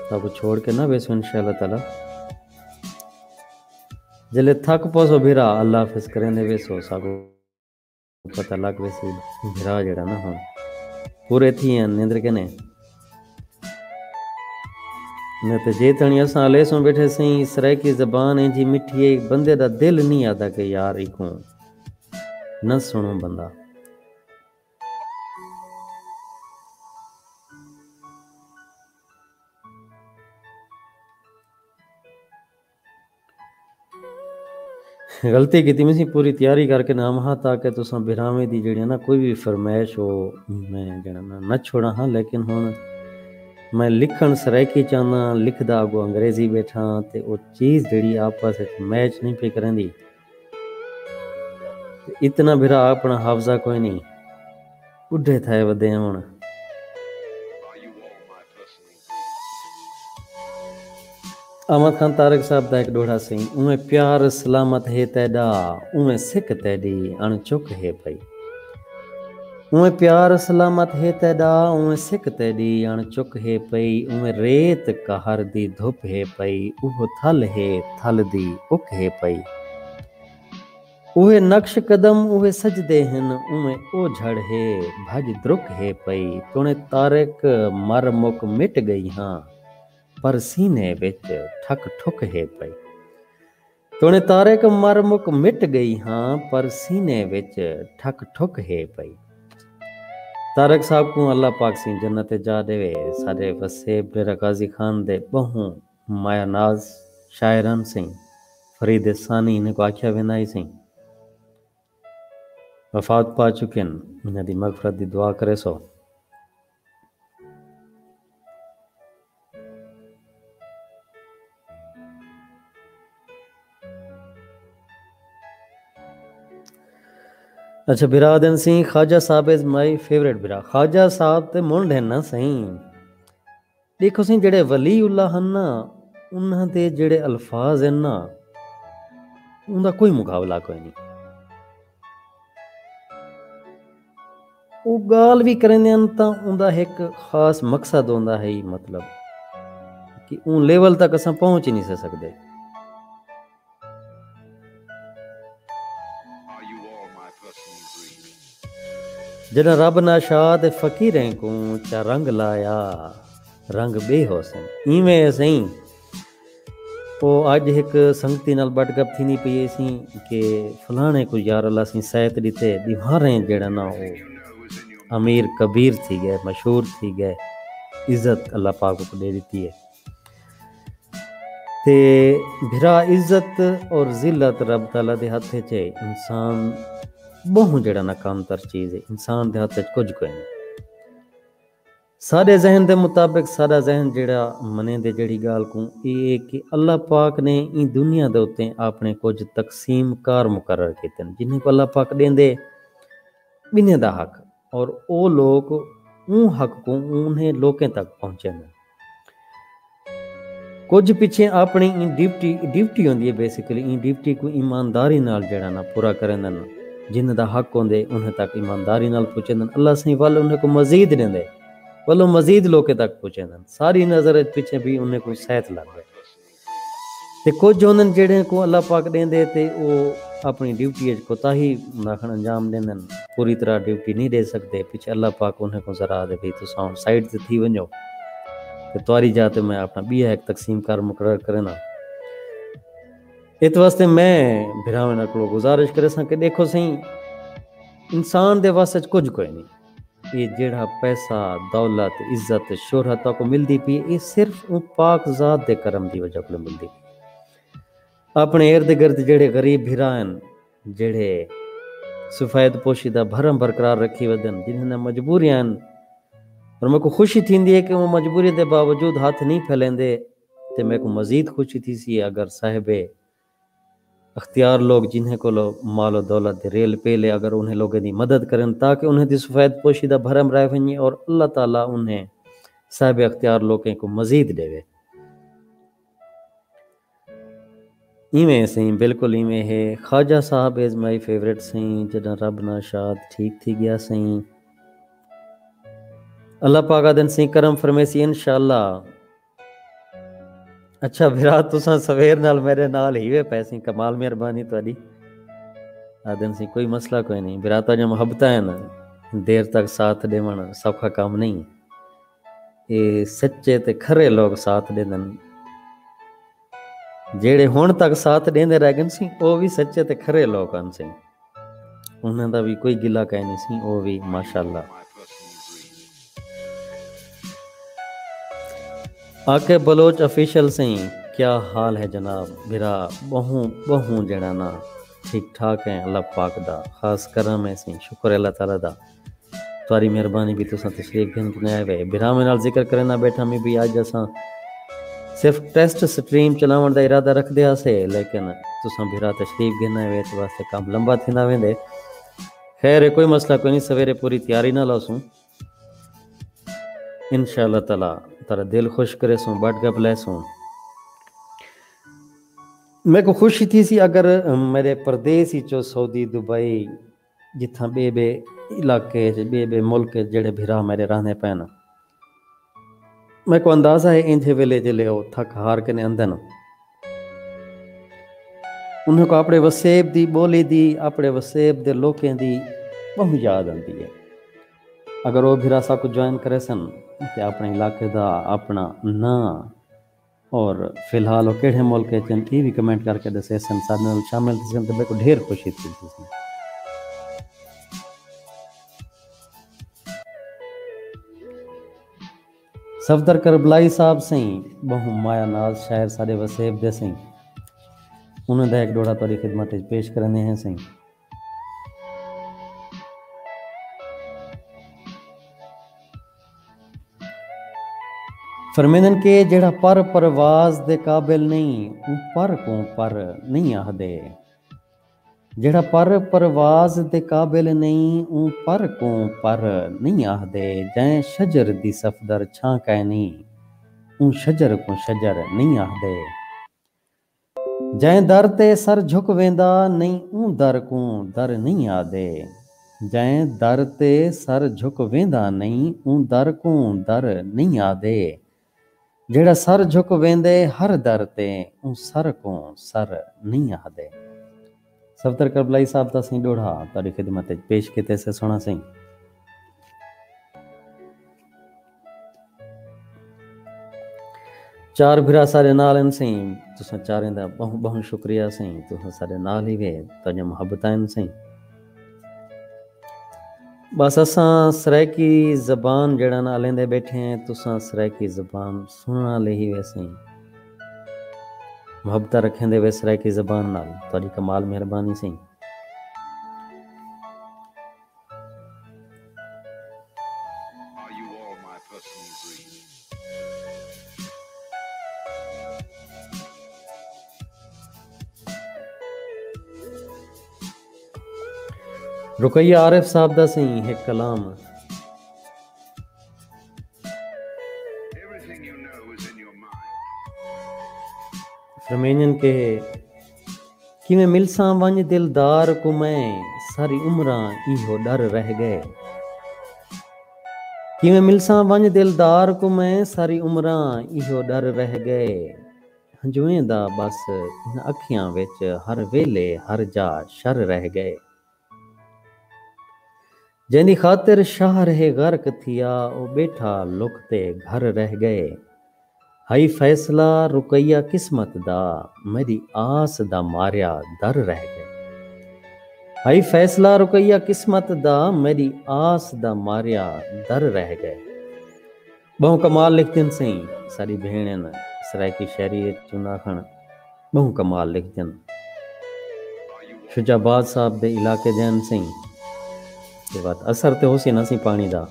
تہاکوں چھوڑ کے نہ ویسوں انشاءاللہ تعالیٰ۔ جلے تھک پوسو بھرا، اللہ حافظ کریندے ویسو، ساکوں پتہ لڳ ویسی بھرا جیڑھا نا ہݨ پورے تھی ہیں نندر کنے۔ نہ تے جے تاݨی اساں الیسوں ٻیٹھے سئیں، سرائیکی زبان اینجھی مٹھی ہے، بندے دا دل نہیں آہدا کہ یار ایکوں نہ سݨوں بندہ۔ غلطی کیتی میں سی پوری تیاری کر کے نہ آواں ہاں، تاکہ تساں بھراویں دی جیڑھی ہے نا کوئی وی فرمائش ہو، میں جیڑھا نا نہ چھوڑاں ہاں۔ لیکن ہݨ میں لکھݨ سرائیکی چاہنداں، لکھدا اڳوں انگریزی ٻیٹھاں تے او چیز جیڑھی آپس وچ میچ نئیں پئی کریندی۔ تے اتنا بھرا اپݨا حافظہ کوئی نئیں، ٻڈھے تھئے ودے ہاں ہݨ۔ احمد خان طارق صاحب دا ہک ݙوہڑا سئیں۔ اونویں پیار سلامت ہے تیݙا، اونویں سک تیݙی اݨ چک ہے پئی۔ اونویں پیار سلامت ہے تیݙا، اونویں سک تیݙی اݨ چک ہے پئی۔ اونویں ریت قہر دی دھپ ہے پئی، اوہو تھل ہے تھل دی اک ہے پئی۔ اوہے نقش قدم اوہے سجدے ہن، اونویں او جھڑ ہے بھڄ درک ہے پئی۔ توݨے طارق مر مک مٹ ڳئی ہاں، پر سینے وچ ٹھک ٹھک ہے پئی۔ توݨے طارق مر مک مٹ ڳئی ہاں، پر سینے وچ ٹھک ٹھک ہے پئی۔ طارق صاحب کوں اللہ پاک سئیں جنت جا ݙیوے۔ ساݙے وسیب ڈیرہ غازی خان دے ٻہوں مایہ ناز شاعر ہن سئیں۔ فرید ثانی انہیں کوں آکھیا ویندا ہئی سئیں۔ وفات پا چکن، انہاں دی مغفرت دی دعا کریسو۔ اچھا، بھرا آہدن سئیں، خواجہ صاحب is my favourite۔ بھرا خواجہ صاحب تے منڈھ ہن نا سئیں۔ ݙیکھو سئیں، جیڑھے ولی اللہ ہن نا، انہاں دے جیڑھے الفاظ ہن نا، اوندا کوئی مقابلہ کوئی نئیں۔ او ڳالھ وی کریندے ہن تاں اوندا ہک خاص مقصد ہوندا ہے، مطلب کہ اوں لیول تک اساں پہنچ ہی نئیں سے سڳدے۔ جݙاں رب ناشاد فقیریں کوں چا رنگ لایا، رنگ ٻئے ہوسن۔ ایویں ہے سئیں۔ او اڄ ہک سنگتی نال ٻٹ گپ تھیندی پئی ہے سئیں کہ فلاݨے کوں یار اللہ سئیں سیت ݙتے، ݙیواریں جیڑھا نا او امیر کبیر تھی ڳئے، مشہور تھی ڳئے، عزت اللہ پاک کوں ݙے ݙتی ہے۔ تے بھرا، عزت اور ذلت رب تعالیٰ دے ہتھ اچ ہے۔ انسان ٻہوں جیڑھا نا کم تر چیز ہے، انسان دے ہتھ اچ کجھ کوئی نئیں۔ ساݙے ذہن دے مطابق ساݙا ذہن جیڑھا منیندے جیڑھی ڳالھ کوں، اے ہے کہ اللہ پاک نے ایں دنیا دے اتے اپݨے کجھ تقسیم کار مقرر کیتن، جنہیں کوں اللہ پاک ݙیندے ٻنہیں دا حق، اور او لوک اوں حق کوں انہیں لوکیں تک پہنچیندن۔ کجھ پچھیں اپݨی ایں ڈیوٹی، ڈیوٹی ہوندی ہے بیسیکلی، ایں ڈیوٹی کوں ایمانداری نال جیڑھا نا پورا کریندن، جنہیں دا حق ہوندے انہیں تک ایمانداری نال پہنچیندن۔ اللہ سئیں ول انہیں کوں مزید ݙیندے، ولوں مزید لوکیں تک پہنچیندن۔ ساری نظر اچ پچھیں بھی انہیں کوں سیت لڳ ڳئے۔ تے کجھ ہوندن جیڑھے کوں اللہ پاک ݙیندے تے او اپݨی ڈیوٹی اچ کوتاہی آکھݨ انجام ݙیندن، پوری طرح ڈیوٹی نئیں ݙے سڳدے، پچھے اللہ پاک انہیں کوں ذرا آہدے بھئی تساں ہݨ سائیڈ تے تھی ونڄو تے تہاݙی جاہ تے میں اپݨا ٻیا ہک تقسیم کار مقرر کرینداں۔ ات واسطے میں بھراویں نال کولوں گزارش کریساں کہ ݙیکھو سئیں، انسان دے وس اچ کجھ کوئی نئیں۔ اے جیڑھا پیسہ، دولت، عزت، شہرت تہاکوں ملدی پئی ہے، اے صرف اوں پاک ذات دے کرم دی وجہ کولوں ملدی پئی ہے۔ اپݨے ارد گرد جیڑھے غریب بھرا ہن، جیڑھے سفید پوشی دا بھرم برقرار رکھی ودن، جنہاں نے مجبوریاں ہن، اور میکوں خوشی تھیندی ہے کہ او مجبوری دے باوجود ہتھ نئیں پھیلیندے، تے میکوں مزید خوشی تھیسی اگر صاحب اختیار لوک جنہیں کولو مال و دولت دے ریل پیل ہے، اگر انہیں لوکیں دی مدد کرن تاکہ انہیں دی سفید پوشی دا بھرم رہ ونڄے اور اللہ تعالیٰ انہیں صاحب اختیار لوکیں کوں مزید ݙیوے۔ ایویں سئیں، بالکل ایویں ہے۔ خواجہ صاحب is my favourite سئیں، جݙاں رب ناشاد ٹھیک تھی ڳیا سئیں۔ اللہ پاک آہدن سئیں کرم فرمیسی انشاءاللہ۔ اچھا بھرا، تساں سویر نال میݙے نال ہیوے پئے سئیں، کمال مہربانی تہاݙی۔ آہدن سئیں کوئی مسئلہ کوئی نئیں بھرا، تہاݙیاں محبتاں ہن، دیر تک ساتھ ݙیوݨ سوکھا کم نئیں۔ اے سچے تے کھرے لوک ساتھ ݙیندن۔ جیڑھے ہݨ تک ساتھ ݙیندے رہ ڳن سئیں، او وی سچے تے کھرے لوک ہن سئیں۔ انہاں دا وی کوئی گلہ کائنی سئیں، او وی ماشاءاللہ۔ آکے بلوچ آفیشل سئیں، کیا حال ہے جناب؟ بھرا، ٻہوں، ٻہوں جیڑھا نا ٹھیک ٹھاک ہیں، اللہ پاک دا خاص کرم ہے سائیں، شکر ہے اللہ تعالیٰ دا۔ تہاݙی مہربانی بھی، تساں تشریف گھن کے آئے ہوئے۔ بھراواں نال ذکر کرنا بیٹھا میں بھی، اڄ اساں صرف ٹیسٹ سٹریم چلاوݨ دا ارادہ رکھدے ہاسے، لیکن تساں بھرا تشریف گھن آئے ہوئے، اس واسطے کم لمبا تھیندا ویندے۔ خیر ہے، کوئی مسئلہ کوئی نہیں، سویرے پوری تیاری نال ہوسوں۔ انشاءاللہ تعالیٰ تہاݙا دل خوش کریسوں، ٻڈھ گپ لیسوں۔ میکوں خوشی تھیسی اگر میݙے پردیس اچوں سعودی، دبئی، جتھاں ٻئے ٻئے علاقے اچ، ٻئے ٻئے ملک اچ جیڑھے بھرا میݙے رہندے پئن، میکوں اندازہ ہے اینجھے ویلے جیلے او تھک ہار کنے اندن، انہاں کوں اپݨے وسیب دی ٻولی دی، اپݨے وسیب دے لوکیں دی ٻہوں یاد آندی ہے۔ اگر او بھرا ساکوں جوائن کریسن تے اپݨے علاقے دا اپݨا ناں اور فی الحال او کیڑھے ملک اچ ہن، اے وی کمنٹ کر کے ݙسیسن، ساݙے نال شامل تھیسن تے میکوں ڈھیر خوشی تھیسی۔ صفدر کربلائی صاحب سئیں، ٻہوں مایا ناز شاعر ساݙے وسیب دے سئیں، انہاں دا ہک ݙوہڑا تہاݙی خدمت اچ پیش کریندے ہیں سئیں۔ فرمیندن کہ جیڑھا پر پرواز دے قابل نئیں، اوں پر کوں پر نئیں آہدے۔ جیڑھا پر پرواز دے قابل نئیں، اوں پر کوں پر نئیں آہدے۔ جئیں شجر دی صفدر چھاں کائنی، اوں شجر کوں شجر نئیں آہدے۔ جئیں در تے سر جھک ویندا نئیں، اوں در کوں در نئیں آہدے۔ جئیں در تے سر جھک ویندا نئیں، اوں در کوں در نئیں آہدے۔ جیڑھا سر جھک ویندے ہر در تے، اوں سر کوں سر نئیں آہدے۔ صفدر کربلائی صاحب دا سئیں ݙوہڑا تہاݙی خدمت اچ پیش کیتے سے، سݨا سئیں۔ چار بھرا ساݙے نال ہن سئیں، تساں چاریں دا ٻہوں ٻہوں شکریہ سئیں، تساں ساݙے نال ہی وے، تہاݙیاں محبتاں ہن سئیں۔ بس اساں سرائیکی زبان جیڑھا نا الیندے بیٹھے ہیں، تساں سرائیکی زبان سݨݨ آلے ہی وے سئیں۔ محبتاں رکھیندے وے سرائیکی زبان نال، تہاݙی کمال مہربانی سئیں۔ رقیہ عارف صاحب دا سئیں ہک کلام۔ فرمیندن کہ کیویں ملساں ونڄ دلدار کوں میں، ساری عمراں ایہو ݙر رہ ڳئے۔ کیویں ملساں ونڄ دلدار کوں میں، ساری عمراں ایہو ݙر رہ ڳئے۔ ہنجوئیں دا ٻس انہاں اکھیاں وچ ہر ویلے ہر جا شر رہ ڳئے۔ جیندی خاطر شہر ہے غرق تھیا، او ٻیٹھا لک تے گھر رہ ڳئے۔ ہئی فیصلہ رقیہ قسمت دا، میݙی آس دا ماریا در رہ ڳئے۔ ہئی فیصلہ رقیہ قسمت دا، میݙی آس دا ماریا در رہ ڳئے۔ ٻہوں کمال لکھدن سئیں، ساݙی بھیݨ ہن، سرائیکی شاعری اچ چندا کھن، ٻہوں کمال لکھدن۔ شجاع آباد صاحب دے علاقے دے ہن سئیں، تے وت اثر تے ہوسی نا سئیں پاݨی دا۔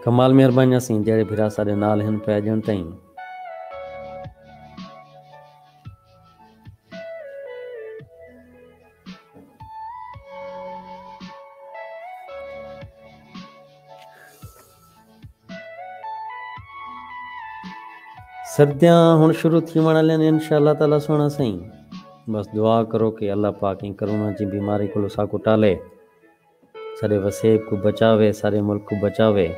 کمال مہربانیاں سئیں، جیڑھے بھرا ساݙے نال ہن پئے ڄݨ تئیں۔ سردیاں ہݨ شروع تھیوݨ آلیاں نے، انشاءاللہ تعالیٰ سوہݨا سئیں۔ بس دعا کرو کہ اللہ پاک ایں کرونا جی بیماری کولوں ساکوں ٹالے، ساݙے وسیب کوں بچاوے، ساݙے ملک کوں بچاوے۔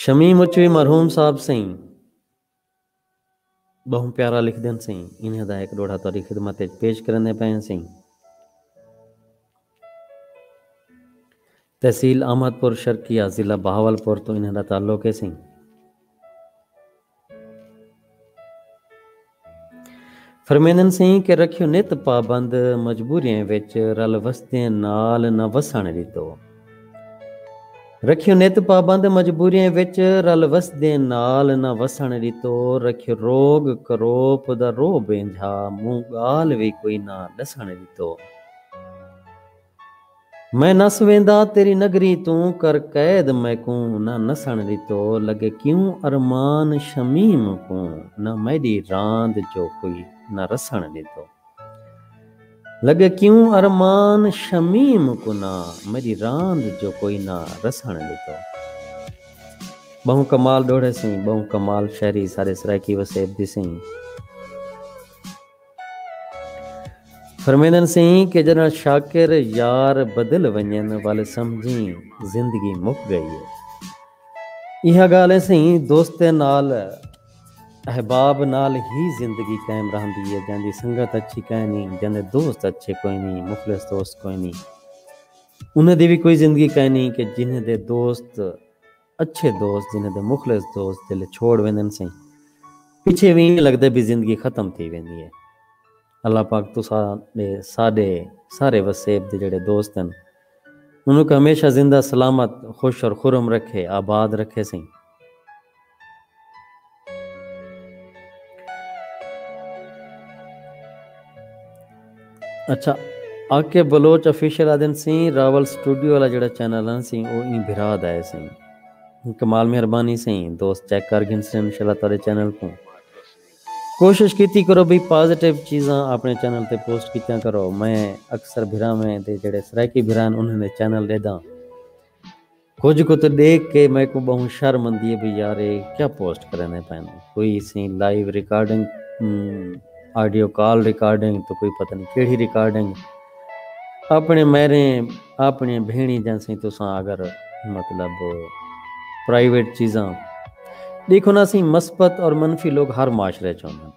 شمیم اچوی مرحوم صاحب سئیں، ٻہوں پیارا لکھدن سئیں، انہیں دا ہک ݙوہڑا تہاݙی خدمت اچ پیش کریندے پئے ہیں سئیں۔ تحصیل احمد پور شرقیہ، ضلع بہاولپور توں انہیں دا تعلق ہے سئیں۔ فرمیندن سئیں کہ رکھیو نت پابند، مجبوریاں وچ رل وسدیں نال نہ وسݨ ݙتو۔ رکھیو نت پابند مجبوریاں وچ، رل وسدیں نال نہ وسݨ ݙتو۔ رکھیو روگ کروپ دا روب اینجھا، مونہہ ڳالھ وی کوئی نہ ݙسݨ ݙتو۔ میں نس ویندا تیری نگری توں، کر قید میکوں نہ نسݨ ݙتو۔ لڳے کیوں ارمان شمیم کوں، نہ میݙی راند جو کوئی نہ رسݨ ݙتو۔ لڳے کیوں ارمان شمیم کوں، نہ میݙی راند جو کوئی نہ رسݨ ݙتو۔ ٻہوں کمال ݙوہڑے سئیں، ٻہوں کمال شاعری سارے سرائیکی وسیب دی سئیں۔ فرمیندن سئیں کہ جݙاں شاکر یار بدل ونڄن، ول سمجھیں زندگی مک ڳئی ہے۔ ایہا ڳالھ ہے سئیں، دوستیں نال، احباب نال ہی زندگی قائم رہندی ہے۔ جیندی سنگت اچھی کائنی، جیندے دوست اچھے کوئی نہیں، مخلص دوست کوئی نہیں، انہاں دی وی کوئی زندگی کائنی کہ جنہیں دے دوست، اچھے دوست، جنہیں دے مخلص دوست جلے چھوڑ ویندن سئیں، پچھے وی ایویں لڳدے بھی زندگی ختم تھی ویندی ہے۔ اللہ پاک تساں دے، ساݙے سارے وسیب دے جڑے دوست ہیں، انہاں کو ہمیشہ زندہ سلامت، خوش اور خرم رکھے، آباد رکھے سئیں۔ اچھا، آکے بلوچ آفیشل آدن سئیں، راول سٹوڈیو والا جڑا چینل ہے سئیں، او ایں بھرا دا ہے سئیں۔ کمال مہربانی سئیں، دوست چیک کر گھن سئیں انشاءاللہ تہاݙے چینل کوں۔ کوشش کیتی کرو بھئی پازیٹیو چیزاں اپݨے چینل تے پوسٹ کیتیاں کرو۔ میں اکثر بھراویں دے جڑے سرائیکی بھرا ہن انہاں دے چینل ݙیہداں۔ کجھ کوں تاں ݙیکھ کے میکوں ٻہوں شرم آندی ہے بھئی یار اے کیا پوسٹ کریندے پئن۔ کوئی سئیں لائیو ریکارڈنگ، ام، آڈیو کال ریکارڈنگ، تو کوئی پتہ نہیں کیڑھی ریکارڈنگ۔ اپݨے میریں، اپݨے بھیݨیں جیسیں تساں اگر مطلب پرائیویٹ چیزاں ݙیکھو نا سئیں، مثبت اور منفی لوگ ہر معاشرے چ ہوندن۔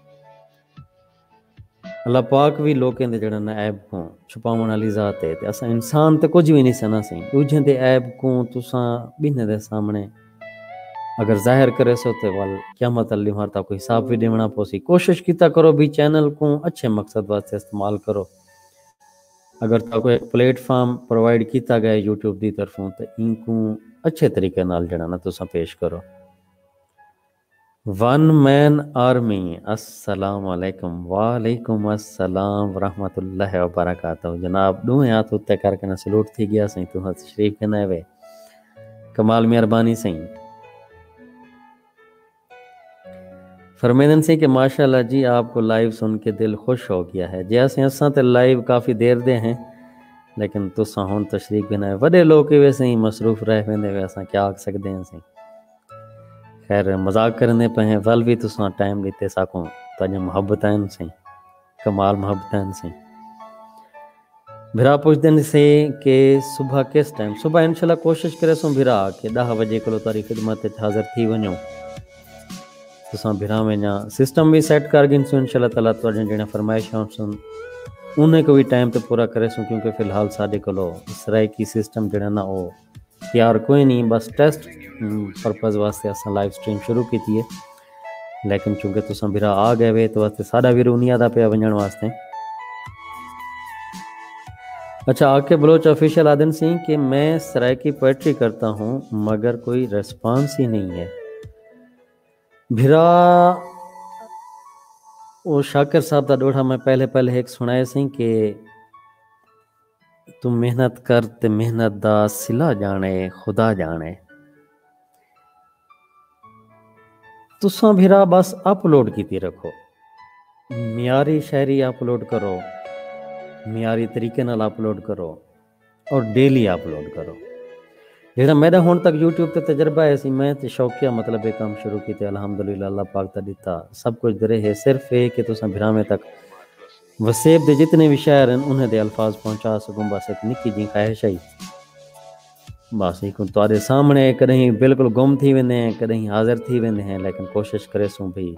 اللہ پاک وی لوکیں دے جڑا نا عیب کوں چھپاوݨ والی ذات ہے، تے اساں انسان تے کجھ وی نہیں سنا سئیں۔ ݙوجھیں دے عیب کوں تساں ٻنھیں دے سامݨے اگر ظاہر کریسو تے ول قیامت آلی ݙینہوار تہاکوں حساب وی ݙیوݨا پوسی۔ کوشش کیتا کرو بھی چینل کوں اچھے مقصد واسطے استعمال کرو۔ اگر تہاکوں ایک پلیٹ فارم پرووائیڈ کیتا ڳئے یوٹیوب دی طرفوں تے اینکوں اچھے طریقے نال جڑا نا تساں پیش کرو۔ ون مین آرمی، السلام علیکم۔ وعلیکم السلام ورحمۃ اللہ وبرکاتہ۔ جناب، ݙوہیں ہتھ اتے کر کے نا سلوٹ تھی ڳیا سئیں، تساں تشریف گھن آئے وے۔ کمال مہربانی سئیں۔ فرمیندن سئیں کہ ماشاءاللہ جی، آپ کو لائیو سن کے دل خوش ہو گیا ہے۔ جی اسیں اساں تے لائیو کافی دیر دے ہیں، لیکن تساں ہن تشریف گھن آئے۔ وݙے لوک ویسے ہی مصروف رہ ویندے وے، اساں کیا آکھ سڳدے ہیں سئیں۔ خیر، مذاق کریندے پئے ہیں، ول وی تساں ٹائم ݙتے ساکوں، تہاݙیاں محبتاں ہن سئیں، کمال محبتاں ہن سئیں۔ بھرا پچھدن سئیں کہ صبح کس ٹائم؟ صبح انشاءاللہ کوشش کریسوں بھرا کہ ݙاہ وڄے کولو تہاݙی خدمت وچ حاضر تھی ونڄوں۔ تساں بھراویں جا سسٹم وی سیٹ کر گھنسوں انشاءاللہ تعالیٰ، تہاݙیاں جڑیاں فرمائشاں ہوسن انہیں کوں وی ٹائم تے پورا کریسوں، کیونکہ فی الحال ساݙے کولو سرائیکی سسٹم جڑا نا او تیار کوئی نہیں، بس ٹیسٹ، ہم، پرپز واسطے اساں لائیو سٹریم شروع کیتی ہے، لیکن چونکہ تساں بھرا آ ڳئے وے، تو واسطے ساݙا وی رونیا دا پیا ونڄݨ واسطے۔ اچھا، آکے بلوچ آفیشل آدن سئیں کہ میں سرائیکی پوئٹری کرتا ہوں، مگر کوئی ریسپانس ہی نہیں ہے۔ بھرا، او شاکر صاحب دا ݙوہڑا میں پہلے، پہلے ہک سݨائے سئیں کہ توں محنت کر تے محنت دا صلہ ڄاݨے، خدا ڄاݨے۔ تساں بھرا بس اپلوڈ کیتی رکھو، معیاری شاعری اپلوڈ کرو، معیاری طریقے نال اپلوڈ کرو اور ڈیلی اپلوڈ کرو۔ جیڑھا میݙا ہݨ تک یوٹیوب تے تجربہ ہے سی، میں تے شوقیہ مطلب اے کم شروع کیتے، الحمدللہ اللہ پاک دا ݙتا سب کجھ درے ہے، صرف اے کہ تساں بھراویں تک وسیب دے جتنے وی شاعر ہن، انہیں دے الفاظ پہنچا سڳوں۔ بس ہک نکی جیں خواہش ہئی، بس ایکوں تہاݙے سامݨے کݙہیں بالکل گم تھی ویندے ہیں، کݙہیں حاضر تھی ویندے ہیں، لیکن کوشش کریسوں بھئی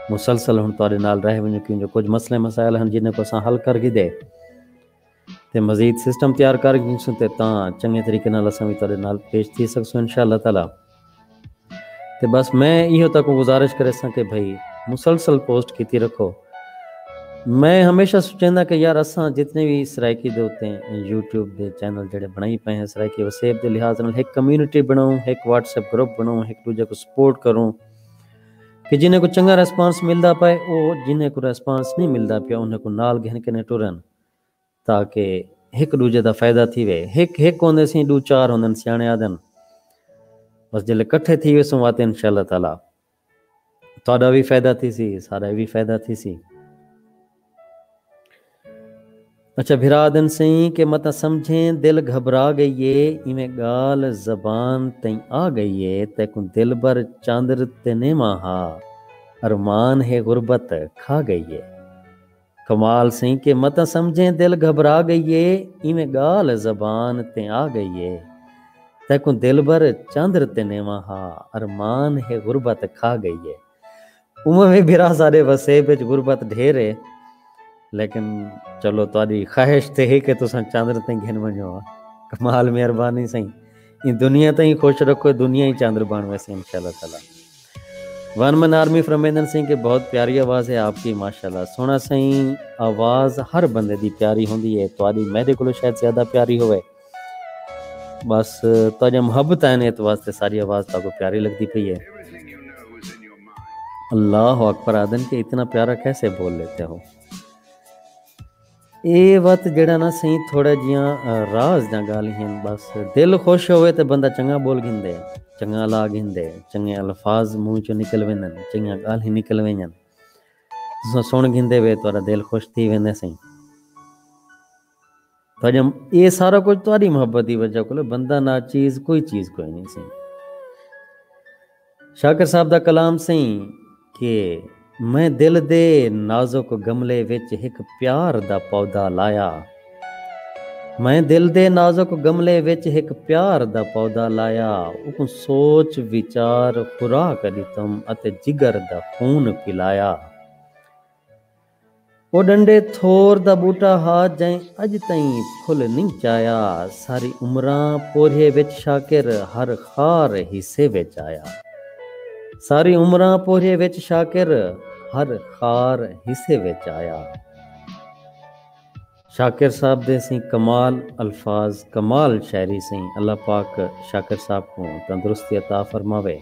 مسلسل ہݨ تہاݙے نال رہ ونڄوں، کیوں جو کجھ مسئلے مسائل ہن جنہیں کوں اساں حل کر گھدے تے مزید سسٹم تیار کر گھنسوں تے تاں چنڳے طریقے نال اساں وی تہاݙے نال پیش تھی سڳسوں انشاءاللہ تعالیٰ۔ تے بس میں ایہو تہاکوں گزارش کریساں کہ بھئی مسلسل پوسٹ کیتی رکھو۔ میں ہمیشہ سوچیندا کہ یار اساں جتنے بھی سرائیکی دے اتے یوٹیوب دے چینل جڑے بنائی پئے ہیں، سرائیکی وسیب دے لحاظ نال ہک کمیونٹی بناؤں، ہک واٹس ایپ گروپ بناؤں، ہک دوجے کو سپورٹ کروں کہ جنہیں کو چنگا ریسپانس ملدا پئے، او جنہیں کو ریسپانس نہیں ملدا پیا انہیں کو نال گھن کے ٹرن، تاکہ ہک دوجے دا فائدہ تھی وے۔ ہک ہک ہوندے سی، دو چار ہوندن، سیانے آدن۔ بس جلے کٹھے تھی ویسوں واتے انشاءاللہ تعالیٰ تہاݙا وی فائدہ تھیسی، ساݙا وی فائدہ تھیسی۔ اچھا، بھرا آہدن سئیں کہ متاں سمجھیں دل گھبرا ڳئی اے، ایویں ڳالھ زبان تئیں آ ڳئی اے، تیکوں دلبر چندر تے نیواں ہا، ارمان ہے غربت کھا ڳئی اے۔ کمال سئیں کہ متاں سمجھیں دل گھبرا ڳئی اے، ایویں ڳالھ زبان تیں آ ڳئی اے۔ تیکوں دلبر چندر تے نیواں ہا، ارمان ہے غربت کھا ڳئی اے۔ اوویں وی بھرا ساݙے وسیب وچ غربت ڈھیر اے، لیکن چلو تہاݙی خواہش تے ہے کہ تساں چندر تیں گھن ونڄو۔ کمال مہربانی سئیں، ایں دنیا تئیں خوش رکھو، دنیا ہی چندر بݨ ویسی انشاءاللہ تعالیٰ۔ ون مین آرمی فرمیندن سئیں کہ بہت پیاری آواز ہے آپ کی، ماشاءاللہ۔ سوہݨا سئیں، آواز ہر بندے دی پیاری ہوندی ہے، تہاݙی میݙے کولوں شاید زیادہ پیاری ہووے۔ بس تہاݙیاں محبتاں ہن، اس واسطے ساری آواز تہاکوں پیاری لڳدی پئی ہے۔ اللہ اکبر آہدن کہ اتنا پیارا کیسے بول لیتے ہو۔ اے وت جیڑھا نا سئیں تھوڑا جیاں، آ، راز دیاں ڳالھیں ہن، بس دل خوش ہووے تے بندہ چنڳا ٻول گھندے، چنڳا الا گھندے، چنڳے الفاظ منہ چوں نکل ویندن، چنڳیاں ڳالھیں نکل ویندن۔ تساں سݨ گھندے وے، تہاݙا دل خوش تھی ویندے سئیں۔ تہاݙے، اے سارا کجھ تہاݙی محبت دی وجہ کولے، بندہ ناچیز کوئی چیز کوئی نہیں سئیں۔ شاکر صاحب دا کلام سئیں کہ میں دل دے نازک گملے وچ ہک پیار دا پودا لایا۔ میں دل دے نازک گملے وچ ہک پیار دا پودا لایا، اوکوں سوچ وچار خوراک ݙتم اتے جگر دا خون پلایا۔ او ݙنڈے تھور دا ٻوٹا ہا، جئیں اڄ تئیں پھل نئیں چایا۔ ساری عمراں پورھے وچ شاکر ہر خار حصے وچ آیا۔ ساری عمراں پورھے وچ شاکر ہر خار حصے وچ آیا۔ شاکر صاحب دے سئیں کمال الفاظ، کمال شاعری سئیں۔ اللہ پاک شاکر صاحب کوں تندرستی عطا فرماوے۔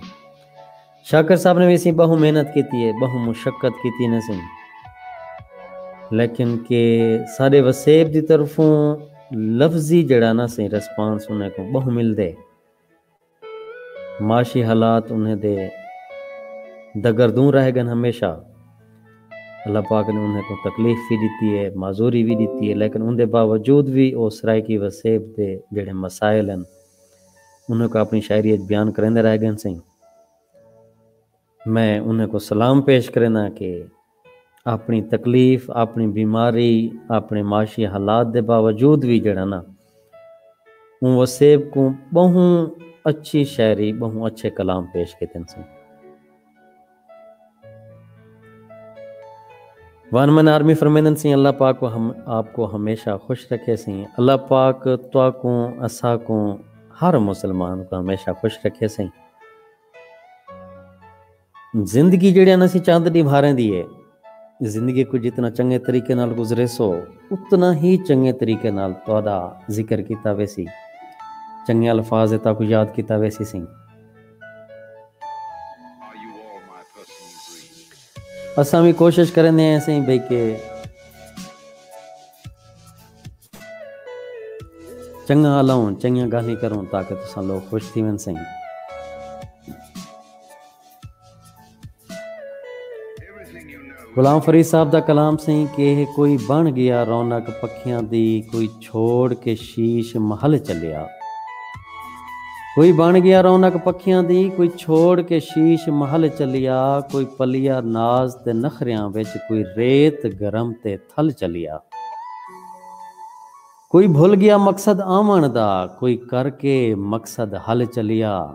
شاکر صاحب نے وی سئیں ٻہوں محنت کیتی ہے، ٻہوں مشقت کیتی نے سئیں، لیکن کہ ساݙے وسیب دی طرفوں لفظی جیڑھا نا سئیں ریسپانس انہیں کوں ٻہوں ملدے۔ معاشی حالات انہیں دے دگردوں رہ ڳن ہمیشہ۔ اللہ پاک نے انہیں کوں تکلیف وی ݙتی ہے، معذوری وی ݙتی ہے، لیکن اوندے باوجود وی او سرائیکی وسیب دے جیڑھے مسائل ہن، انہیں کوں اپݨی شاعری اچ بیان کریندے رہ ڳن سئیں۔ میں انہیں کوں سلام پیش کرینداں کہ اپݨی تکلیف، اپݨی بیماری، اپݨے معاشی حالات دے باوجود وی جیڑھا نا، اوں وسیب کوں ٻہوں اچھی شاعری، ٻہوں اچھے کلام پیش کیتن سئیں۔ ون مین آرمی فرمیندن سئیں، اللہ پاک کو ہم، آپ کو ہمیشہ خوش رکھے سئیں۔ اللہ پاک تہاکوں، اساکوں، ہر مسلمان کوں ہمیشہ خوش رکھے سئیں۔ زندگی جیڑھے نا سئیں چند ݙینہہ بھاریں دی ہے۔ زندگی کوں جتنا چنڳے طریقے نال گزریسو، اتنا ہی چنڳے طریقے نال تہاݙا ذکر کیتا ویسی، چنڳے الفاظ تہاکوں یاد کیتا ویسی سئیں۔ اساں وی کوشش کریندے ہیں سئیں بھئی کہ چنڳا ہلاؤں، چنڳیاں ڳالھیں کروں تاکہ تساں لوگ خوش تھی ون سئیں۔ غلام فرید صاحب دا کلام سئیں کہ کوئی بݨ ڳیا رونق پکھیاں دی، کوئی چھوڑ کے شیش محل چلیا۔ کوئی بݨ ڳیا رونق پکھیاں دی، کوئی چھوڑ کے شیش محل چلیا، کوئی پلیا ناز تے نخریاں وچ، کوئی ریت گرم تے تھل چلیا۔ کوئی بھل ڳیا مقصد آوݨ دا، کوئی کر کے مقصد حل چلیا۔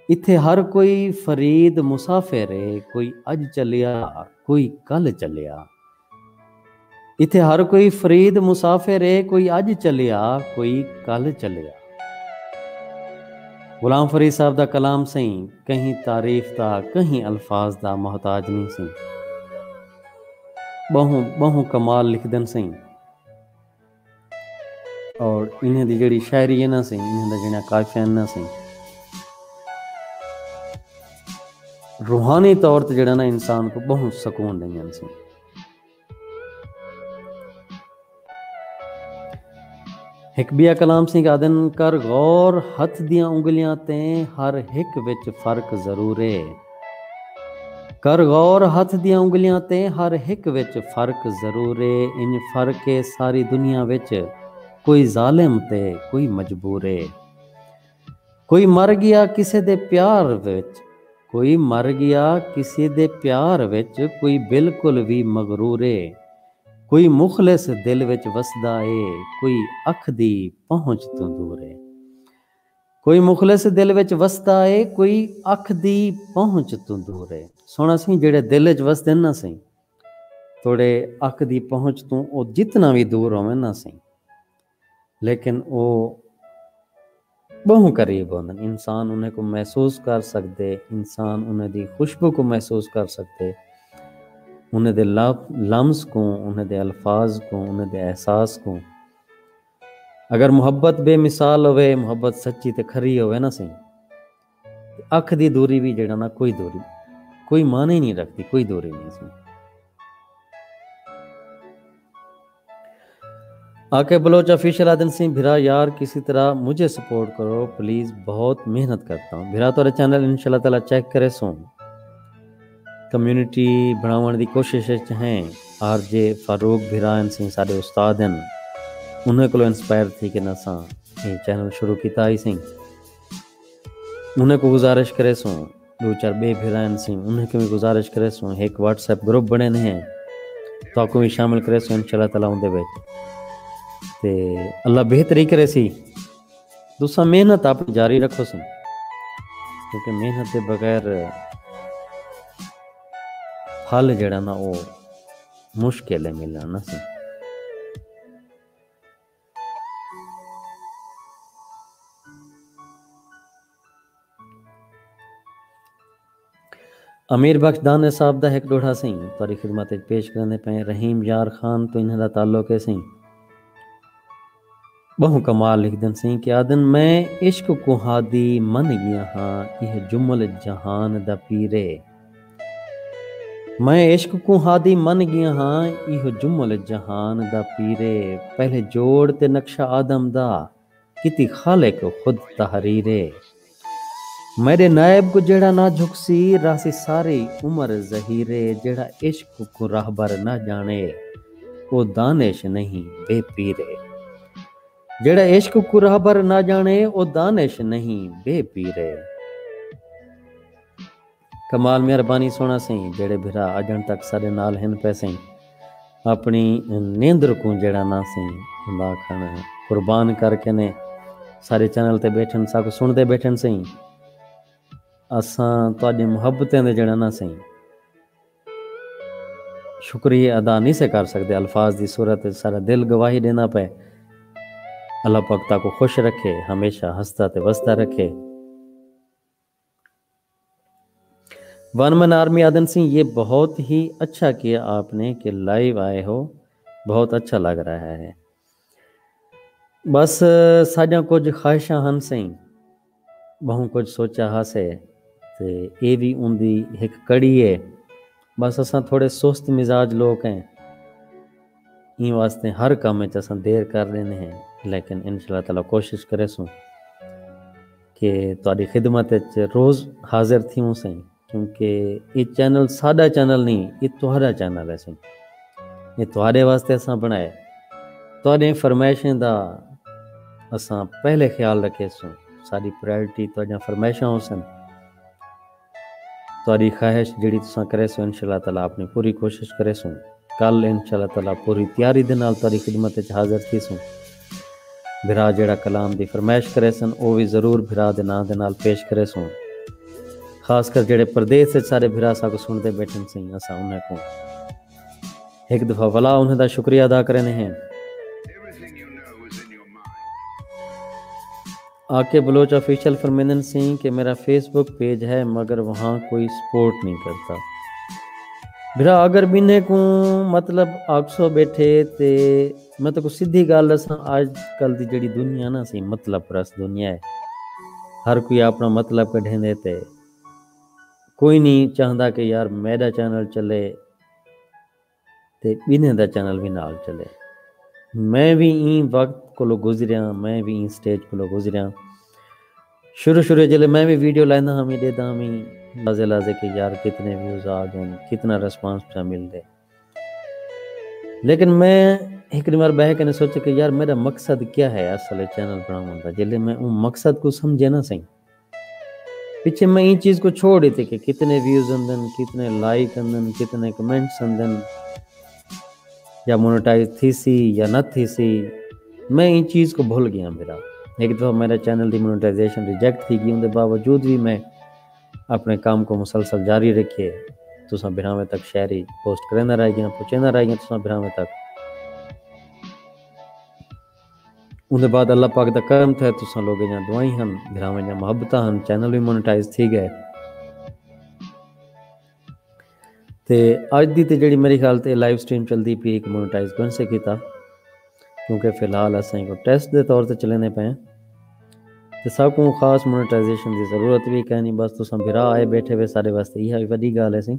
اتھے ہر کوئی فرید مسافر ہے، کوئی اڄ چلیا، کوئی کل چلیا۔ اتھے ہر کوئی فرید مسافر ہے، کوئی اڄ چلیا، کوئی کل چلیا۔ غلام فرید صاحب دا کلام سئیں، کہیں تعریف دا، کہیں الفاظ دا محتاج نہیں سئیں۔ ٻہوں ٻہوں کمال لکھدن سئیں۔ اور انہیں دی جڑی شاعری ہے نا سئیں، انہیں دا جڑا قافیہ ہے نا سئیں، روحانی طور تے جڑا نا انسان کو ٻہوں سکون ݙیندن سئیں۔ ہک ٻیا کلام سئیں آہدن، کر غور ہتھ دیاں انگلیاں تے، ہر ہک وچ فرق ضرور اے۔ کر غور ہتھ دیاں انگلیاں تے، ہر ہک وچ فرق ضرور اے۔ انج فرق اے ساری دنیا وچ، کوئی ظالم تے کوئی مجبور اے۔ کوئی مر ڳیا کسے دے پیار وچ، کوئی مر ڳیا کسے دے پیار وچ، کوئی بالکل وی مغرور اے۔ کوئی مخلص دل وچ وسدا اے، کوئی اکھ دی پہنچ توں دور اے۔ کوئی مخلص دل وچ وسدا اے، کوئی اکھ دی پہنچ توں دور اے۔ سوہݨا سئیں، جڑے دل وچ وسدن نا سئیں، توڑے اکھ دی پہنچ توں او جتنا وی دور ہوون نا سئیں، لیکن او ٻہوں قریب ہوندن۔ انسان انہیں کو محسوس کر سڳدے، انسان انہیں دی خوشبو کو محسوس کر سڳدے، انہیں دے لف-، لمس کوں، انہیں دے الفاظ کوں، انہیں دے احساس کوں۔ اگر محبت بے مثال ہووے، محبت سچی تے کھری ہووے نا سئیں، اکھ دی دوری وی جڑا نا کوئی دوری، کوئی معنی نہیں رکھدی، کوئی دوری نہیں سئیں۔ آ کے بلوچ آفیشل آہدن سئیں، بھرا یار کسی طرح مجھے سپورٹ کرو پلیز، بہت محنت کرتا ہوں۔ بھرا تہاݙا چینل انشاءاللہ تعالیٰ چیک کریسوں، کمیونٹی بݨاوݨ دی کوشش وچ ہیں۔ آر جے فاروق بھرا ہن سئیں، ساݙے استاد ہن، انہیں کولوں انسپائر تھی کے نا اساں اے چینل شروع کیتا ہئی سئیں۔ انہیں کو گزارش کریسوں، ݙو چار ٻئے بھرا ہن سئیں، انہیں کوں وی گزارش کریسوں، ہک واٹس ایپ گروپ بݨے نے ہیں، تہاکوں وی شامل کریسوں انشاءاللہ تعالیٰ اوندے وچ۔ تے اللہ بہتری کریسی۔ تساں محنت اپݨی جاری رکھو سئیں، کیونکہ محنت دے بغیر پھل جڑا نا، او مشکل ہے ملݨ نا سئیں۔ امیر بخش دانے صاحب دا ہک ݙوہڑا سئیں تہاݙی خدمت وچ پیش کریندے پئے۔ رحیم یار خان توں انہاں دا تعلق ہے سئیں۔ ٻہوں کمال لکھدن سئیں کہ آہدن، میں عشق کوں ہادی من ڳیا ہاں، ایہ جمل جہان دا پیر اے۔ میں عشق کوں ہادی من ڳیا ہاں، ایہو جمل جہان دا پیر اے۔ پہلے جوڑ تے نقشہ آدم دا، کیتی خالق خود تحریر اے۔ میݙے نائب کوں جیڑھا نہ جھکسی، رہسی ساری عمر زہیر اے۔ جیڑھا عشق کوں رہبر نہ ڄاݨے، او دانش نہیں بے پیر اے۔ جیڑھا عشق کوں رہبر نہ ڄاݨے، او دانش نہیں بے پیر اے۔ کمال، مہربانی سوہݨا سئیں، جیڑھے بھرا اڄݨ تک ساݙے نال ہن پئے سئیں، اپݨی نیندر کوں جیڑھا نہ سئیں، ہوندا آکھݨ قربان کر کے نے ساݙے چینل تے ٻیٹھن، ساکوں سݨدے ٻیٹھن سئیں۔ اساں تہاݙی محبتیں دے جیڑھا نہ سئیں، شکریہ ادا نہیں سے کر سڳدے، الفاظ دی صورت وچ ساݙا دل گواہی ݙیندا پئے۔ اللہ پاک تہاکوں خوش رکھے، ہمیشہ ہسدا تے وسدا رکھے۔ ون مین آرمی آہدن سئیں، یہ بہت ہی اچھا کیا آپ نے کہ لائیو آئے ہو، بہت اچھا لگ رہا ہے۔ بس ساݙیاں کجھ خواہشاں ہن سئیں، ٻہوں کجھ سوچا ہاسے، تے اے وی اوندی ہک کڑی ہے۔ بس اساں تھوڑے سست مزاج لوک ہیں، ایں واسطے ہر کم وچ اساں دیر کر ݙیندے ہیں، لیکن انشاءاللہ تعالیٰ کوشش کریسوں کہ تہاݙی خدمت وچ روز حاضر تھیوں سئیں، کیونکہ اے چینل ساݙا چینل نہیں، اے تہاݙا چینل ہے سئیں۔ اے تہاݙے واسطے اساں بݨائے۔ تہاݙیں فرمائشیں دا اساں پہلے خیال رکھیسوں۔ ساݙی پرائرٹی تہاݙیاں فرمائشاں ہوسن۔ تہاݙی خواہش جیڑھی تساں کریسو، انشاءاللہ تعالیٰ اپݨی پوری کوشش کریسوں۔ کل انشاءاللہ تعالیٰ پوری تیاری دے نال تہاݙی خدمت وچ حاضر تھیسوں۔ بھرا جیڑھا کلام دی فرمائش کریسن، او وی ضرور بھرا دے ناں دے نال پیش کریسوں۔ خاص کر جیڑھے پردیس وچ سارے بھرا ساکوں سݨدے ٻیٹھن سئیں، اساں انہیں کوں ہک دفعہ ولا انہیں دا شکریہ ادا کریندے ہیں۔ آ کے بلوچ آفیشل فرمیندن سئیں کہ میرا فیس بک پیج ہے مگر وہاں کوئی سپورٹ نہیں کرتا۔ بھرا، اگر بنھے کوں مطلب آکسو بیٹھے تے میں تیکوں سدھی گالھ ڈساں، اج کل دی جیڑھی دنیا نا سی، مطلب پرست دنیا ہے۔ ہر کوئی اپنا مطلب کڈھیندے تے کوئی نہیں چاہندا کہ یار میڈا چینل چلے تے بنھے دا چینل بھی نال چلے۔ میں بھی ایں وقت کولو گزریاں، میں بھی ایں سٹیج کولو گزریاں۔ شروع شروع جلے میں بھی ویڈیو لائندا ہاں، میں ڈیدا ہاں لازے لازے کہ یار کتنے ویوز آ گئے، کتنا ریسپانس پیا مل دے۔ لیکن میں ایک بار بہ کے سوچا کہ یار میرا مقصد کیا ہے اصل چینل بناون دا۔ جلے میں اوں مقصد کو سمجھے نا سہی، پچھے میں ایں چیز کو چھوڑ دیتے کہ کتنے ویوز آندن، کتنے لائک آندن، کتنے کمنٹس آندن، یا مونیٹائز تھی سی یا نہ تھی سی، میں ایں چیز کو بھل گیا۔ میرا ایک دفعہ میرا چینل دی مونیٹائزیشن ریجیکٹ تھی گئی، ان دے باوجود بھی میں اپنے کام کو مسلسل جاری رکھیے۔ تساں بھراویں تک شاعری پوسٹ کریندا رہ گیا، پہنچیندا رہ گیا تساں بھراویں تک۔ اوندے بعد اللہ پاک دا کرم تھئے، تساں لوگیں دیاں دعائیں ہن، بھراویں دیاں محبتاں ہن، چینل وی مونیٹائز تھی ڳئے۔ تے اڄ دی تے جیڑھی میرے خیال تے لائیو سٹریم چلدی پئی، ہک مونیٹائز کونسے کیتا، کیونکہ فی الحال اساں ایکوں ٹیسٹ دے طور تے چلیندے پئے ہیں۔ تے ساکوں خاص مونیٹائزیشن دی ضرورت وی کائنی، بس تساں بھرا آئے بیٹھے وے، ساݙے واسطے ایہا وی وݙی ڳالھ ہے سی۔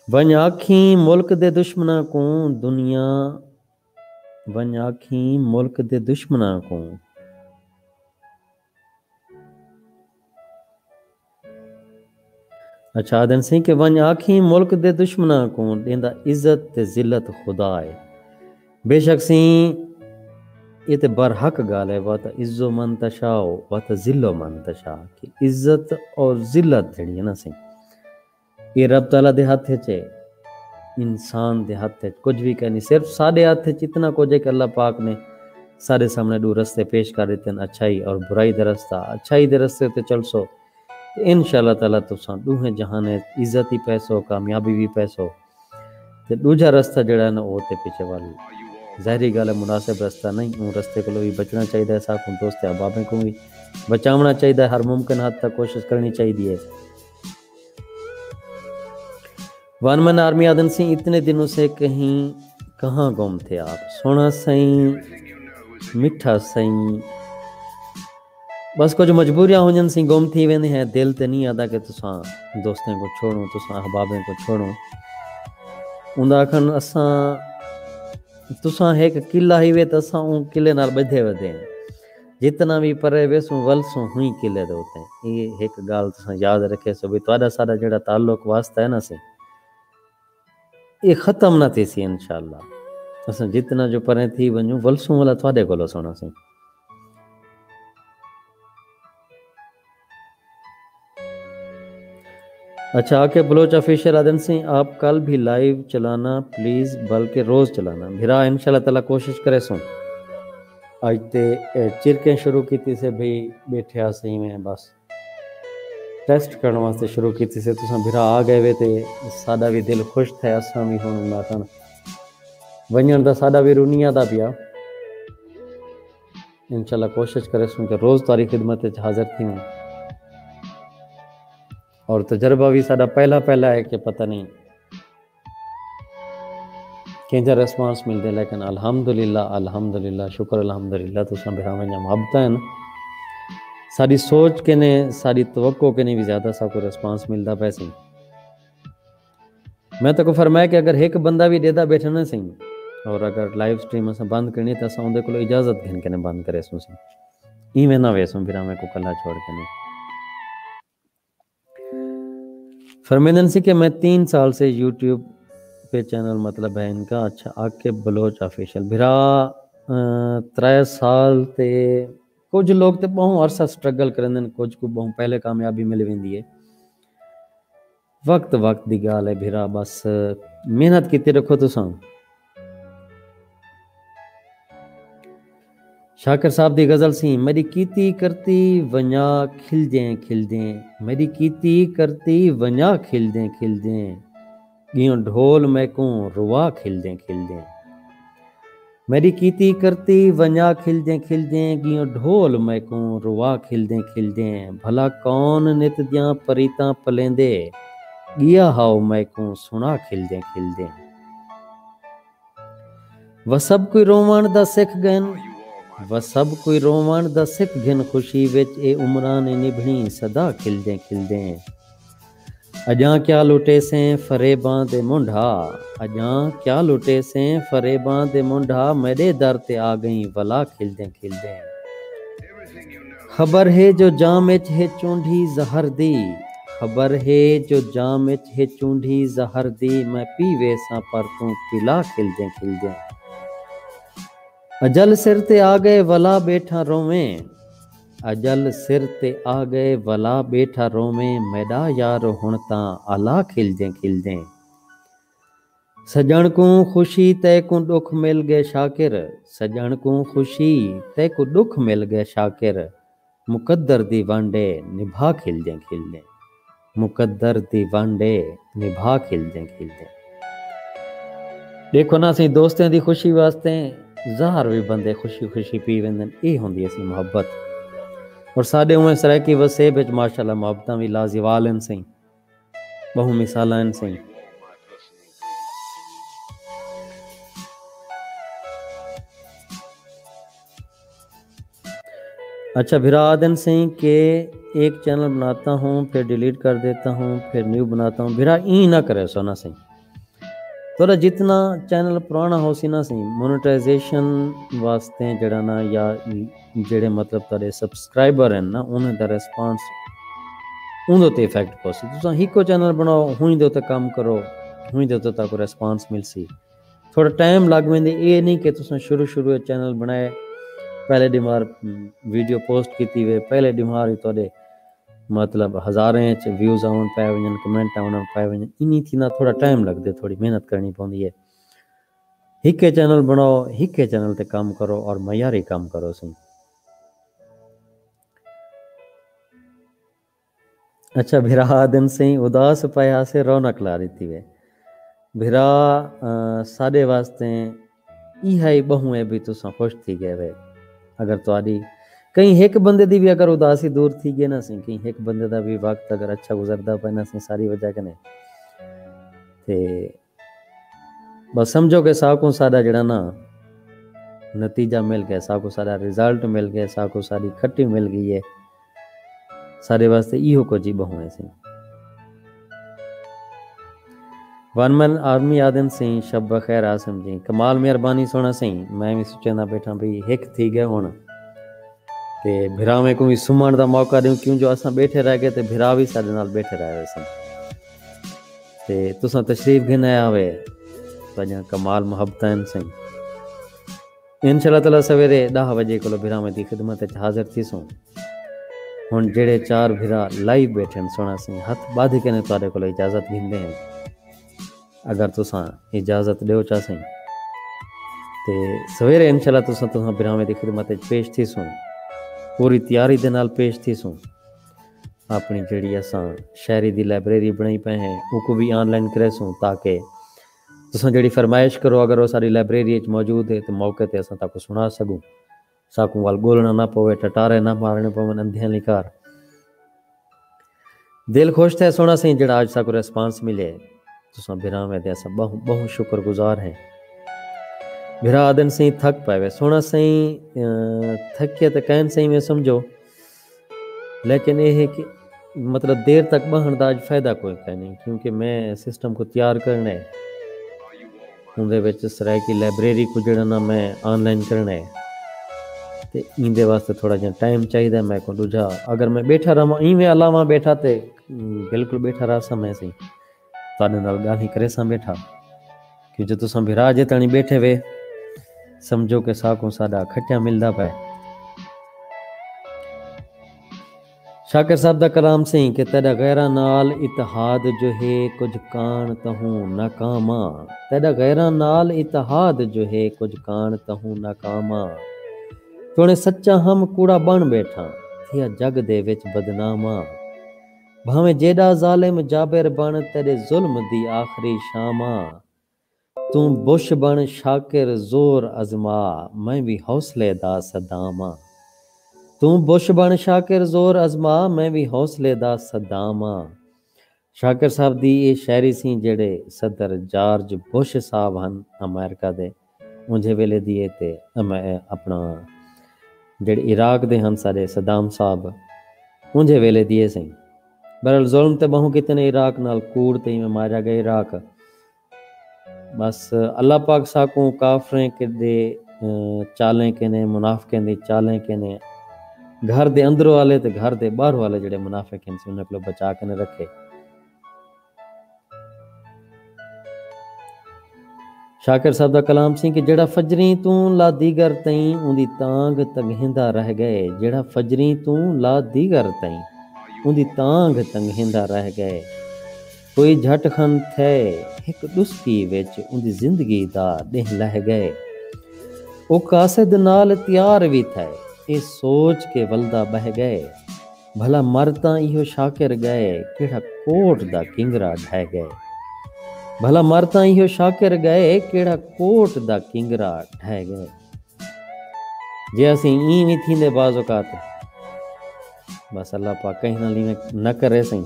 ونڄ آکھیں ملک دے دشمناں کوں، دنیا، ونڄ آکھیں ملک دے دشمناں کوں۔ اچھا، آہدن سئیں کہ ونڄ آکھیں ملک دے دشمناں کوں، ݙیندا عزت تے ذلت خدا ہے۔ بے شک سئیں، اے تے برحق ڳالھ ہے، وتعز من تشاء وتذل من تشاء، کہ عزت اور ذلت جیڑھی ہے نا سئیں، اے رب تعالیٰ دے ہتھ اچ ہے، انسان دے ہتھ اچ کجھ وی کائنی۔ صرف ساݙے ہتھ اچ اتنا کجھ ہے کہ اللہ پاک نے ساݙے سامݨے ݙو رستے پیش کر ݙتے ہن، اچھائی اور برائی دا رستہ۔ اچھائی دے رستے تے چلسو تے انشاءاللہ تعالیٰ تساں ݙوہیں جہانیں عزت وی پیسو، کامیابی وی پیسو۔ تے ݙوجھا رستہ جیڑھا ہے نا، او تے پچھے ول ظاہری ڳالھ ہے، مناسب رستہ نہیں۔ اوں رستے کولوں وی بچݨا چاہیدا ہے، ساکوں دوست احبابیں کوں وی بچاوݨا چاہیدا ہے، ہر ممکن حد تک کوشش کرݨی چاہیدی ہے۔ ون مین آرمی آہدن سئیں، اتنے دنوں سے کہیں کہاں گم تھے آپ؟ سوہݨا سئیں، مٹھا سئیں، بس کجھ مجبوریاں ہونجن سئیں، گم تھی ویندے ہیں۔ دل تے نہیں آہدا کہ تساں دوستیں کوں چھوڑوں، تساں احبابیں کوں چھوڑوں۔ اوندا آکھݨ اساں، تساں ہک قلعہ ہیوے تے اساں اوں قلعے نال ٻدھے ودے ہیں۔ جتنا وی پرے ویسوں ولسوں ہوئیں قلعے دے اتے۔ اے ہک ڳالھ تساں یاد رکھیسو بھئی تہاݙا ساݙا جیڑھا تعلق واسطہ ہے نا سئیں، اے ختم نہ تھیسی انشاءاللہ۔ اساں جتنا جو پریں تھی ونڄوں، ولسوں ولا تہاݙے کولوں سوہݨا سئیں۔ اچھا، آ کے بلوچ آفیشل آہدن سئیں، آپ کل بھی لائیو چلانا پلیز، بلکہ روز چلانا۔ بھرا، انشاءاللہ تعالیٰ کوشش کریسوں۔ اڄ تے، اے، چرکیں شروع کیتی سے بھئی، ٻیٹھے ہاسے ایویں بس۔ ٹیسٹ کرݨ واسطے شروع کیتی سے، تساں بھرا آ ڳئے وے تے ساݙا وی دل خوش تھئے، اساں وی ہݨ انہاں آکھݨ ونڄݨ دا ساݙا وی رنیا دا پیا۔ انشاءاللہ کوشش کریسوں کہ روز تہاݙی خدمت وچ حاضر تھیوں۔ اور تجربہ وی ساݙا پہلا پہلا ہے کہ پتہ نہیں کینجھا ریسپانس ملدے، لیکن الحمدللہ، الحمدللہ، شکر الحمدللہ، تساں بھراواں دیاں محبتاں ہن۔ ساݙی سوچ کنے، ساݙی توقع کنے وی زیادہ ساکوں ریسپانس ملدا پئے سئیں۔ میں تیکوں فرمایا کہ اگر ہک بندہ وی ݙیہدا ٻیٹھے نا سئیں، اور اگر لائیو سٹریم اساں بند کرݨی ہے تاں اساں اوندے کولوں اجازت گھن کنے بند کریسوں سئیں۔ ایویں نہ ویسوں بھراواں کوں کلھا چھوڑ کنے۔ فرمیندن سی کہ میں تین سال سے یوٹیوب پہ چینل مطلب ہے ان کا، اچھا، عاقب بلوچ آفیشل۔ بھرا، اے، ترے سال تے کجھ لوگ تے ٻہوں عرصہ سٹرگل کریندن، کجھ کوں ٻہوں پہلے کامیابی مل ویندی ہے۔ وقت وقت دی ڳالھ ہے بھرا، بس محنت کیتی رکھو تساں۔ شاکر صاحب دی غزل سئیں، میݙی کیتی کرتی ونڄا کھلدیں کھلدیں، میݙی کیتی کرتی ونڄا کھلدیں کھلدیں، ڳیوں ڈھول میکوں روا کھلدیں کھلدیں۔ میݙی کیتی کرتی ونڄا کھلدیں کھلدیں، ڳیوں ڈھول میکوں روا کھلدیں کھلدیں۔ بھلا کون نت دیاں پریتاں پلیندے، ڳیا ہاؤ میکوں سݨا کھلدیں کھلدیں۔ و سب کوئی رووݨ دا سکھ ڳن، و سب کوئی رووݨ دا سکھ ڳن خوشی وچ اے عمراں نی نبھݨی صدا کھلدیں کھلدیں۔ اڄاں کیا لٹیسیں فریباں دے منڈھا، اڄاں کیا لٹیسیں فریباں دے منڈھا، میݙے در تے آ ڳئیں ولا کھلدیں کھلدیں۔ خبر ہے جو جام اچ ہے چونڈھی زہر دی، خبر ہے جو جام اچ ہے چونڈھی زہر دی، میں پی ویساں پر توں پلا کھلدیں کھلدیں۔ اجل سر تے آ ڳئے ولا ٻیٹھاں روویں، اجل سر تے آ ڳئے ولا ٻیٹھا روویں، میݙا یار ہݨ تاں آلا کھلدیں کھلدیں۔ سڄݨ کوں خوشی تیکوں ݙکھ مل ڳئے شاکر، سڄݨ کوں خوشی تیکوں ݙکھ مل ڳئے شاکر، مقدر دی ونڈ اے نبھا کھلدیں کھلدیں، مقدر دی ونڈ اے نبھا کھلدیں کھلدیں۔ ݙیکھو نا سئیں، دوستیں دی خوشی واسطے زہر وی بندے خوشی خوشی پی ویندن، اے ہوندی اے سئیں محبت۔ اور ساݙے اونویں سرائیکی وسیب وچ ماشاءاللہ محبتاں وی لازوال ہن سئیں۔ ٻہوں مثالاں ہن سئیں۔ اچھا، بھرا آدن سئیں کہ ایک چینل بناتا ہوں، پھر ڈیلیٹ کر دیتا ہوں، پھر نیو بناتا ہوں۔ بھرا ایں نہ کرے سو نا سئیں۔ تھوڑا جتنا چینل پرانا ہو سی نا سئیں، مونیٹائزیشن واسطے جڑا نا یا جڑے مطلب تہاݙے سبسکرائبر ہن نا، انہیں دا ریسپانس اوندے تے افیکٹ پوسی۔ تساں ہکو چینل بݨاؤ، ہوئیں دے تے کم کرو، ہوئیں دے تے تہاکوں ریسپانس ملسی۔ تھوڑا ٹائم لڳ ویندے، اے نہیں کہ تساں شروع شروع وچ چینل بݨائے، پہلے ݙینہوار ویڈیو پوسٹ کیتی وے، پہلے ݙینہوار ہی تہاݙے مطلب ہزاریں وچ ویوز آوݨ پئے ونڄن، کمنٹ آوݨ پئے ونڄن، اینی تھیندا، تھوڑا ٹائم لڳدے، تھوڑی محنت کرݨی پوندی ہے۔ ہکے چینل بݨاؤ، ہکے چینل تے کم کرو اور معیاری کم کرو سئیں۔ اچھا بھرا آدن سئیں، اداس پئے ہاسے، رونق لا ݙتی وے۔ بھرا، آ، ساݙے واسطے ایہا ہی ٻہوں ہے بھی تساں خوش تھی ڳئے وے۔ اگر تہاݙی کہیں ہک بندے دی بھی اگر اداسی دور تھی ڳئے نا سئیں، کہیں ہک بندے دا بھی وقت اگر اچھا گزردا پئے نا سئیں، ساݙی وجہ کنے، تے بس سمجھو کہ ساکوں ساݙا جڑا نا نتیجہ مل ڳئے، ساکوں ساݙا رزلٹ مل ڳئے، ساکوں ساݙی کھٹی مل ڳئی ہے۔ ساݙے واسطے ایہو کجھ ہی ٻہوں ہے سئیں۔ ون مین آرمی آدن سئیں، شب بخیر عاصم جی، کمال مہربانی سوہݨا سئیں، میں وی سوچیندا ٻیٹھاں بھئی ہک تھی ڳئے ہݨ تے بھراویں کوں وی سمݨ دا موقع ݙیوں، کیوں جو اساں ٻیٹھے رہ ڳئے تے بھرا وی ساݙے نال ٻیٹھے رہ ویسن۔ تے تساں تشریف گھن آیا ہوئے، تہاݙیاں کمال محبتاں ہن سئیں۔ انشاءاللہ تعالیٰ سویرے ݙاہ وڄے کولو بھراویں دی خدمت وچ حاضر تھیسوں۔ ہݨ جیڑھے چار بھرا لائیو ٻیٹھے ہن سوہݨا سئیں، ہتھ ٻدھ کے نے تہاݙے کولو اجازت گھندے ہیں۔ اگر تساں اجازت ݙیو چا سئیں تے سویرے انشاءاللہ تساں، تساں بھراویں دی خدمت وچ پیش تھیسوں، پوری تیاری دے نال پیش تھیسوں۔ اپݨی جیڑھی اساں شاعری دی لائبریری بݨائی پئے ہیں، اوکوں وی آن لائن کریسوں تاکہ تساں جیڑھی فرمائش کرو اگر او ساݙی لائبریری وچ موجود ہے تے موقع تے اساں تہاکوں سݨا سڳوں۔ ساکوں ول ڳولݨا نہ پوے، ٹٹارے نہ مارݨے پون اندھیاں لکار۔ دل خوش تھئے سوہݨا سئیں جیڑھا اڄ ساکوں ریسپانس ملے۔ تساں بھراویں دے اساں ٻہوں، ٻہوں شکر گزار ہیں۔ بھرا آدن سئیں تھک پئے وے۔ سوہݨا سئیں، اے، تھکے تے کائن سئیں میں سمجھو۔ لیکن اے ہے کہ مطلب دیر تک ٻہݨ دا اڄ فائدہ کوئی کائنی، کیونکہ میں سسٹم کوں تیار کرݨا ہے۔ اوندے وچ سرائیکی لائبریری کوں جیڑھا نا میں آن لائن کرݨا ہے۔ تے ایندے واسطے تھوڑا جیہا ٹائم چاہیدا ہے میکوں ݙوجھا۔ اگر میں ٻیٹھا رہواں، ایویں الاواں ٻیٹھا تے، م، بالکل ٻیٹھا رہساں میں سئیں۔ تہاݙے نال ڳالھیں کریساں ٻیٹھا۔ کیوں جو تساں بھرا جے تاݨی ٻیٹھے وے، سمجھو کہ ساکوں ساݙا کھٹیا ملدا پئے۔ شاکر صاحب دا کلام سئیں کہ تیݙا غیراں نال اتحاد جو ہے کجھ کاݨ تہوں ناکام آں، تیݙا غیراں نال اتحاد جو ہے کجھ کاݨ تہوں ناکام آں۔ توݨے سچا ہم کوڑا بݨ ٻیٹھاں، تھیا جڳ دے وچ بدنام آں۔ بھانویں جیݙا ظالم جابر بݨ، تیݙے ظلم دی آخری شام آں۔ توں بش بݨ شاکر زور ازما، میں وی حوصلے دا صدام آں۔ توں بش بݨ شاکر زور ازما، میں وی حوصلے دا صدام آں۔ شاکر صاحب دی اے شاعری سی جیڑھے صدر جارج بش صاحب ہن امریکہ دے، اونجھے ویلے دی اے تے اپݨا جیڑھے عراق دے ہن ساݙے صدام صاحب، اونجھے ویلے دی اے سئیں۔ بہرحال ظلم تے ٻہوں کیتے نے عراق نال، کوڑ تے ایویں ماریا ڳئے عراق۔ بس اللہ پاک ساکوں کافریں دے چالیں کنے، منافقیں دی چالیں کنے، گھر دے اندروں والے تے گھر دے ٻاہروں والے جیڑھے منافق ہن سی انہاں کولوں بچا کنے رکھے۔ شاکر صاحب دا کلام سی کہ جیڑھا فجریں توں لا دیگر تئیں اوندی تانگھ تنگھیندا رہ ڳئے، جیڑھا فجریں توں لا دیگر تئیں اوندی تانگھ تنگھیندا رہ ڳئے۔ کوئی جھٹ خن تھئے ہک ݙسکی وچ اوندی زندگی دا ݙینہہ لہہ ڳئے۔ او قاصد نال تیار وی تھئے اے سوچ کے ولدا ٻہہ ڳئے۔ بھلا مر تاں ایہو شاکر ڳئے کیڑھا کوٹ دا کنگرا ڈھہہ ڳئے۔ بھلا مر تاں ایہو شاکر ڳئے کیڑھا کوٹ دا کنگرا ڈھہہ ڳئے۔ جے اسیں ایں وی تھیندے بعض اوقات، بس اللہ پاک کہیں نال ایویں نہ کرے سئیں۔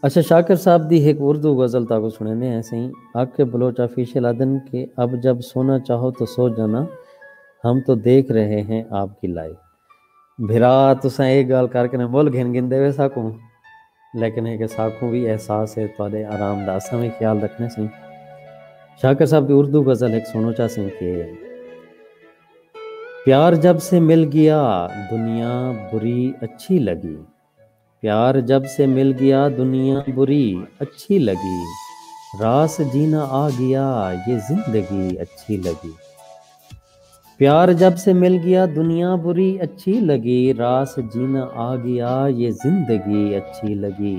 اچھا، شاکر صاحب دی ہک اردو غزل تاکوں سݨیندے ہیں سئیں۔ عاقب بلوچ آفیشل آدن کہ اب جب سونا چاہو تو سو جانا، ہم تو دیکھ رہے ہیں آپ کی لائف۔ بھرا، تساں اے ڳالھ کر کے نے مل گھن گھندے وے ساکوں، لیکن ہے کہ ساکوں بھی احساس ہے تہاݙے آرام دا، اساں بھی خیال رکھنے سئیں۔ شاکر صاحب دی اردو غزل ہک سݨو چا سئیں کہ پیار جب سے مل گیا، دنیا بری اچھی لگی۔ پیار جب سے مل گیا، دنیا بری اچھی لگی۔ راس جینا آ گیا، یہ زندگی اچھی لگی۔ پیار جب سے مل گیا، دنیا بری اچھی لگی۔ راس جینا آ گیا، یہ زندگی اچھی لگی۔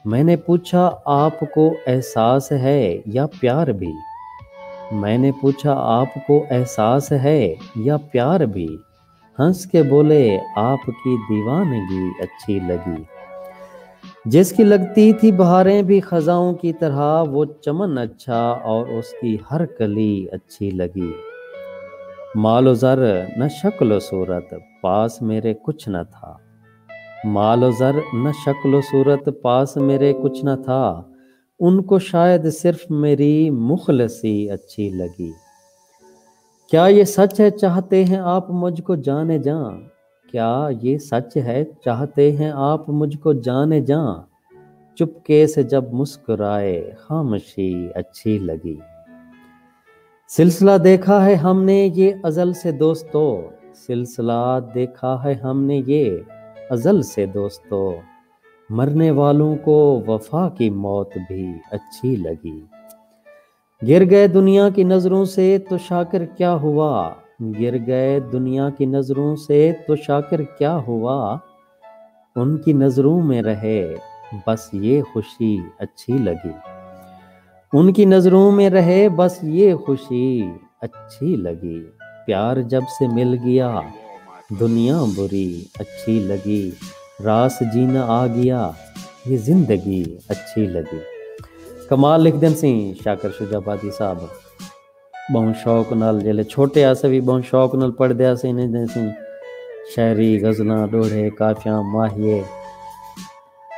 میں نے پوچھا، آپ کو احساس ہے یا پیار بھی؟ میں نے پوچھا، آپ کو احساس ہے یا پیار بھی؟ ہنس کے بولے، آپ کی دیوانگی اچھی لگی۔ جس کی لگتی تھی بہاریں بھی خزاؤں کی طرح، وہ چمن اچھا اور اس کی ہر کلی اچھی لگی۔ مال و زر نہ شکل و صورت، پاس میرے کچھ نہ تھا۔ مال و زر نہ شکل و صورت، پاس میرے کچھ نہ تھا۔ ان کو شاید صرف میری مخلصی اچھی لگی۔ کیا یہ سچ ہے، چاہتے ہیں آپ مجھ کو جانے جاں؟ کیا یہ سچ ہے، چاہتے ہیں آپ مجھ کو جانے جاں؟ چپکے سے جب مسکرائے، خاموشی اچھی لگی۔ سلسلہ دیکھا ہے ہم نے یہ ازل سے دوستو، سلسلہ دیکھا ہے ہم نے یہ ازل سے دوستو، مرنے والوں کو وفا کی موت بھی اچھی لگی۔ گر گئے دنیا کی نظروں سے تو شاکر کیا ہوا، گر گئے دنیا کی نظروں سے تو شاکر کیا ہوا، ان کی نظروں میں رہے بس یہ خوشی اچھی لگی۔ ان کی نظروں میں رہے بس یہ خوشی اچھی لگی۔ پیار جب سے مل گیا، دنیا بری اچھی لگی۔ راس جینا آ گیا، یہ زندگی اچھی لگی۔ کمال لکھدن سئیں شاکر شجاع آبادی صاحب۔ ٻہوں شوق نال، جیلے چھوٹے ہاسے وی ٻہوں شوق نال پڑھدے ہاسے، انہیں دے سئیں شاعری، غزلاں، ݙوہڑے، کافیاں، ماہیے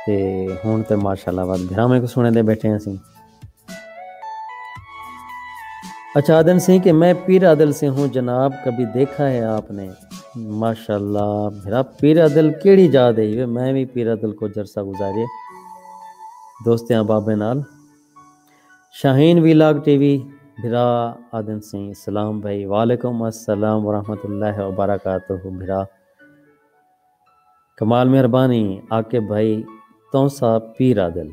تے ہݨ تے ماشاءاللہ وت بھراویں کوں سݨیندے ٻیٹھے ہاسے۔ اچھا، آہدن سئیں کہ میں پیر عادل سے ہوں جناب، کبھی دیکھا ہے آپ نے؟ ماشاءاللہ بھرا، پیر عادل کیڑھی جاہ دے ہیوے؟ میں وی پیر عادل کوں عرصہ گزاریے دوستیں احبابیں نال۔ شاہین ولاگ ٹی وی بھرا آہدن سئیں، سلام بھائی۔ وعلیکم السلام ورحمۃ اللہ وبرکاتہ بھرا۔ کمال مہربانی عاقب بھائی، تونسہ پیر عادل۔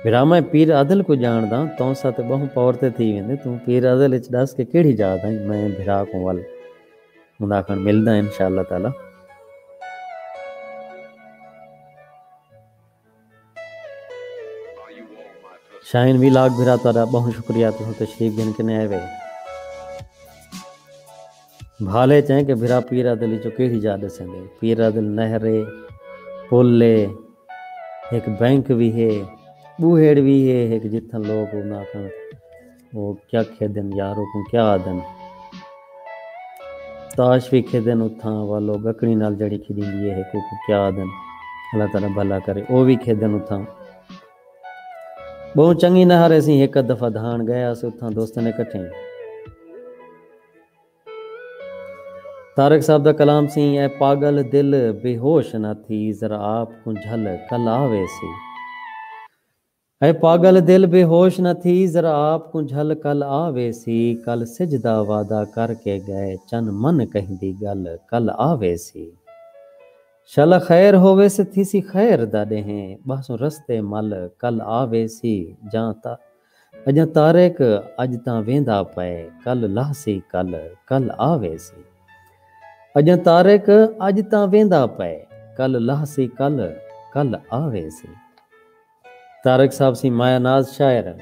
بھرا میں پیر عادل کوں ڄاݨداں، تونسہ تے ٻہوں پور تے تھی ویندے، توں پیر عادل اچ ݙس کہ کیڑھی جاہ دا ایں، میں بھرا کوں ول اوندا آکھݨ ملداں انشاءاللہ تعالی۔ شاہین ولاگ بھرا تہاݙا ٻہوں شکریہ، تساں تشریف گھن کنے آئے وے۔ بھالے چئیں کہ بھرا پیر عادل اچوں کیڑھی جاہ ݙسیندے؟ پیر عادل نہر ہے، پل ہے، ہک بینک وی ہے، ٻوہڑ وی ہے، ہک جتھاں لوک انہاں آکھن او کیا کھیدن یار، اوکوں کیا آہدن؟ تاش وی کھیدن اتھاں، والو ڳکڑی نال جیڑھی کھیݙیندی ہے ہک، اوکوں کیا آہدن، اللہ تعالیٰ بھلا کرے، او وی کھیدن اتھاں۔ ٻہوں چنڳی نہر ہے، اسیں ہک ادھ دفعہ دھاݨ ڳئے ہاسے اتھاں دوستاں نے کٹھے۔ طارق صاحب دا کلام سی، اے پاڳل دل بے ہوش نہ تھی، ذرا آپ کوں جھل کل آ ویسی۔ اے پاڳل دل بے ہوش نہ تھی، ذرا آپ کوں جھل کل آ ویسی، کل سجھ دا وعدہ کر کے ڳئے، چن من کہیں دی ڳل کل آ ویسی۔ شالا خیر ہوویس، تھیسی خیر دا ݙینہہ، ٻہسوں رستے مل کل آ ویسی، جاں تا اڄاں طارق اڄ تاں ویندا پئے، کل لہسی کل، کل آ ویسی۔ اڄاں طارق اڄ تاں ویندا پئے، کل لہسی کل، کل آ ویسی۔ طارق صاحب سی مایا ناز شاعر ہن۔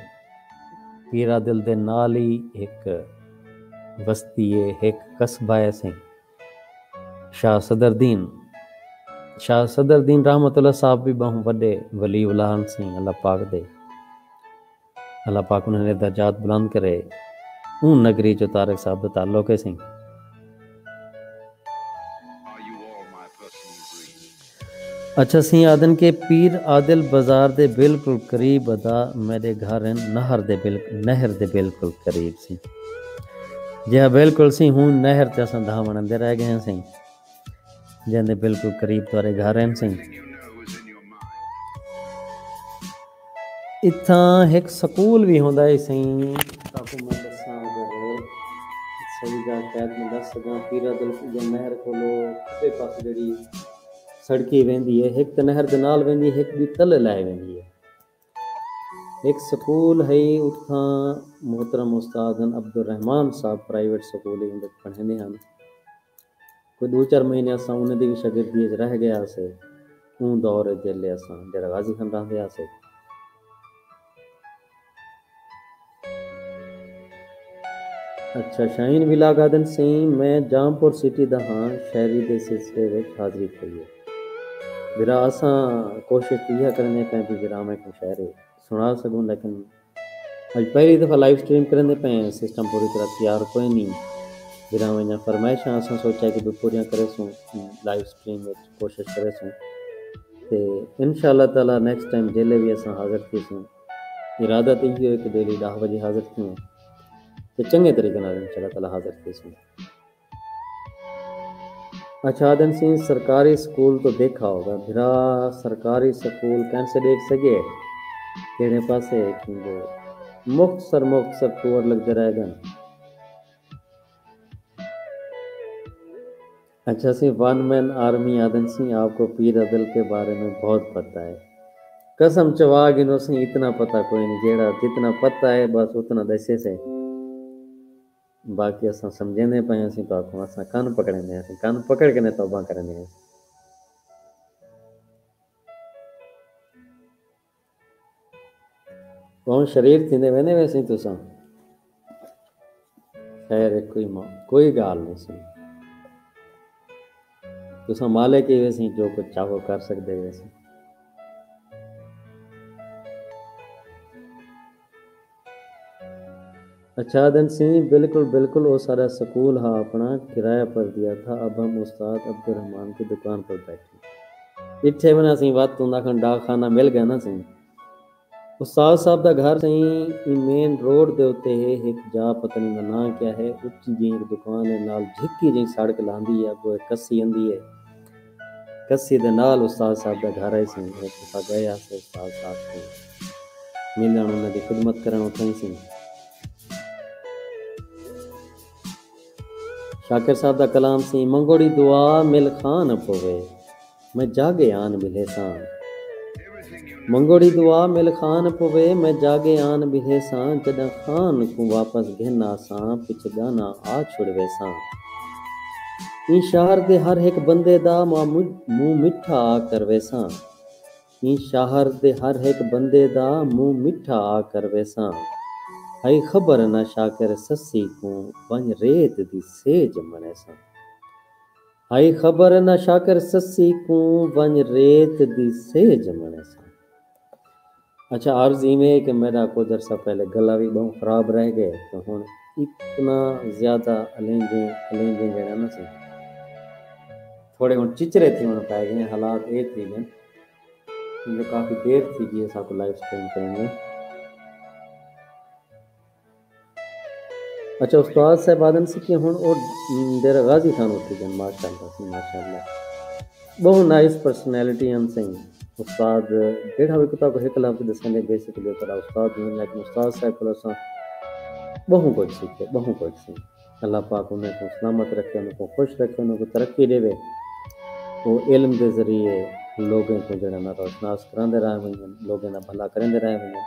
پیر عادل دے نال ہی ہک وستی ہے، ہک قصبہ ہے سئیں۔ شاہ صدر دین، شاہ صدر دین رحمت اللہ صاحب بھی ٻہوں وݙے ولی اللہ ہن سئیں، اللہ پاک دے، اللہ پاک انہاں دے درجات بلند کرے۔ اوں نگری چوں طارق صاحب دا تعلق ہے سئیں۔ اچھا سئیں، آہدن کہ پیر عادل بازار دے بالکل قریب ادا میݙے گھر ہن، نہر دے بل-، نہر دے بالکل قریب سئیں۔ جی ہا، بالکل سئیں، ہوں نہر تے اساں دھاوݨ اندے رہ ڳئے ہاں سئیں، جیندے بالکل قریب تہاݙے گھر ہن سئیں۔ اتھاں ہک سکول وی ہوندا ہے سئیں، تہاکوں میں ݙساں، اگر صحیح ڳالھ شاید میں ݙس سڳاں، پیر عادل دے نہر کولو کھٻے پاسے جیڑھی سڑکی ویندی ہے، ہک تے نہر دے نال ویندی ہے، ہک ٻی تلے لہہ ویندی ہے۔ ہک سکول ہئی، اتھاں محترم استاد ہن عبدالرحمان صاحب، پرائیویٹ سکول ہئی، اوندے پڑھیندے ہن۔ کوئی ݙو چار مہینے اساں انہاں دی وی شاگردی اچ رہ ڳئے ہاسے۔ اوں دور اچ جیلے اساں ڈیرہ غازی خان رہندے ہاسے۔ اچھا، شاہین ولاگ آہدن سئیں، میں جام پور سٹی دا ہاں، شاعری دے سلسلے وچ حاضری تھئی ہے۔ بھرا اساں کوشش ایہا کرنے پئے بھی بھرا میں کوں شاعری سݨا سڳوں، لیکن اڄ پہلی دفعہ لائیو سٹریم کریندے پئے ہیں، سسٹم پوری طرح تیار کوئی نہیں۔ بھراواں دیاں فرمائشاں اساں سوچا کہ بھی پوریاں کریسوں، لائیو سٹریم وچ کوشش کریسوں۔ تے انشاءاللہ تعالیٰ نیکسٹ ٹائم جیلے بھی اساں حاضر تھیسوں۔ ارادہ تے ایہو ہے کہ ڈیلی ݙاہ وجے حاضر تھیوں تے چنڳے طریقے نال انشاءاللہ تعالیٰ حاضر تھیسوں۔ اچھا، آہدن سئیں سرکاری سکول تو دیکھا ہوگا۔ بھرا، سرکاری سکول کینسے ݙیکھ سڳے؟ کیڑھے پاسے؟ کیونکہ مختصر مختصر ٹور لڳدے رہ ڳن۔ اچھا سئیں، ون مین آرمی آہدن سئیں، آپ کو پیر عادل کے بارے میں بہت پتہ ہے۔ قسم چوا گھنو سئیں، اتنا پتہ کوئی نہیں، جیڑھا جتنا پتہ ہے بس اتنا ݙسے سے۔ باقی اساں سمجھیندے پئے ہاسیں تہاکوں، اساں کن پکڑیندے ہاسیں، کن پکڑ کے نے توبہ کریندے ہاسیں۔ کون شریر تھیندے ویندے ویسیں تساں؟ خیر ہے، کوئی ما-، کوئی ڳالھ نہیں سئیں۔ تساں مالک ہی ویسیں، جو کچھ چاہو کر سڳدے ویسیں۔ اچھا آہدن سئیں، بالکل، بالکل، او سارا سکول ہا اپنا، کرایہ پر دیا تھا، اب ہم استاد عبدالرحمان کی دکان پر بیٹھے۔ ݙٹھے ونا سئیں، وت توں آکھن ڈاک خانہ مل ڳیا نا سئیں۔ استاد صاحب دا گھر سئیں ایں مین روڈ دے اتے ہے، ہک جا پتہ نہیں دا ناں کیا ہے، اچی جئیں ہک دکان ہے، نال جھکی جئیں سڑک لاندی ہے، اڳوں ہک کسی آندی ہے۔ کسی دے نال استاد صاحب دا گھر ہے سئیں، ہک دفعہ ڳئے ہاسے استاد صاحب کوں ملݨ، انہاں دی خدمت کرݨ اتھائیں سئیں۔ شاکر صاحب دا کلام سئیں، منگوڑی دعا مل خان پووے، میں جاڳے آن ٻلھیساں۔ منگوڑی دعا مل خان پووے، میں جاڳے آن ٻلھیساں، جݙاں خان کوں واپس گھن آساں، پچھے ڳانا آ چھڑویساں۔ ایں شہر دے ہر ہک بندے دا ماں مجھ-، منہ مٹھا آ کرویساں۔ ایں شہر دے ہر ہک بندے دا منہ مٹھا آ کرویساں۔ ہئی خبر نہ شاکر سسی کوں، ونڄ ریت دی سیج مݨیساں۔ ہئی خبر نہ شاکر سسی کوں، ونڄ ریت دی سیج مݨیساں۔ اچھا، عرض ایویں ہے کہ میݙا کجھ عرصہ پہلے گلا وی ٻہوں خراب رہ ڳئے، تے ہݨ اتنا زیادہ الینجیں الینجیں جیڑھا نا سی۔ تھوڑے ہن چچرے تھیوݨ پئے ڳئے، حالات اے تھی ڳئے جو کافی دیر تھی ڳئی اساکوں لائیو سٹریم کریندے۔ اچھا، استاد صاحب آہدن سی کہ ہݨ او ڈیرہ غازی خان اٹھی ڳئن۔ ماشاءاللہ سی، ماشاءاللہ، ٻہوں نائس پرسنالٹی ہن سئیں۔ استاد جیڑھا وی کتا کوں ہک لفظ ݙسیندے، بیسکلی او تہاݙا استاد ہن، لیکن استاد صاحب کولوں اساں ٻہوں کجھ سکھے، ٻہوں کجھ سئیں۔ اللہ پاک انہاں کوں سلامت رکھے، انہاں کوں خوش رکھے، انہاں کوں ترقی ݙیوے۔ او علم دے ذریعے لوگیں کوں جیڑھا نا روشناس کراندے رہ ونڄن، لوگیں دا بھلا کریندے رہ ونڄن۔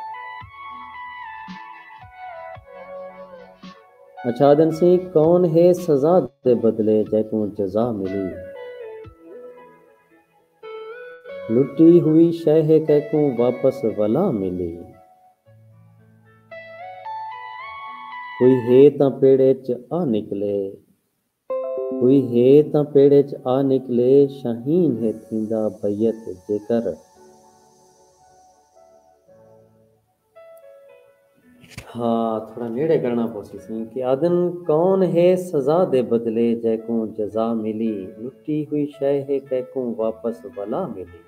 اچھا آہدن سی، کون ہے سزا دے بدلے جیکوں جزا ملی؟ لٹی ہوئی شے ہے کیکوں واپس ولا ملی۔ کوئی ہے تاں پیڑ اچ آ نکلے، کوئی ہے تاں پیڑ اچ آ نکلے، شاہین ہے تھیندا بیت جیکر۔ ہا، تھوڑا نیڑے کرݨا پوسی سئیں کہ آہدن، کون ہے سزا دے بدلے جیکوں جزا ملی؟ لٹی ہوئی شے ہے کیکوں واپس ولا ملی۔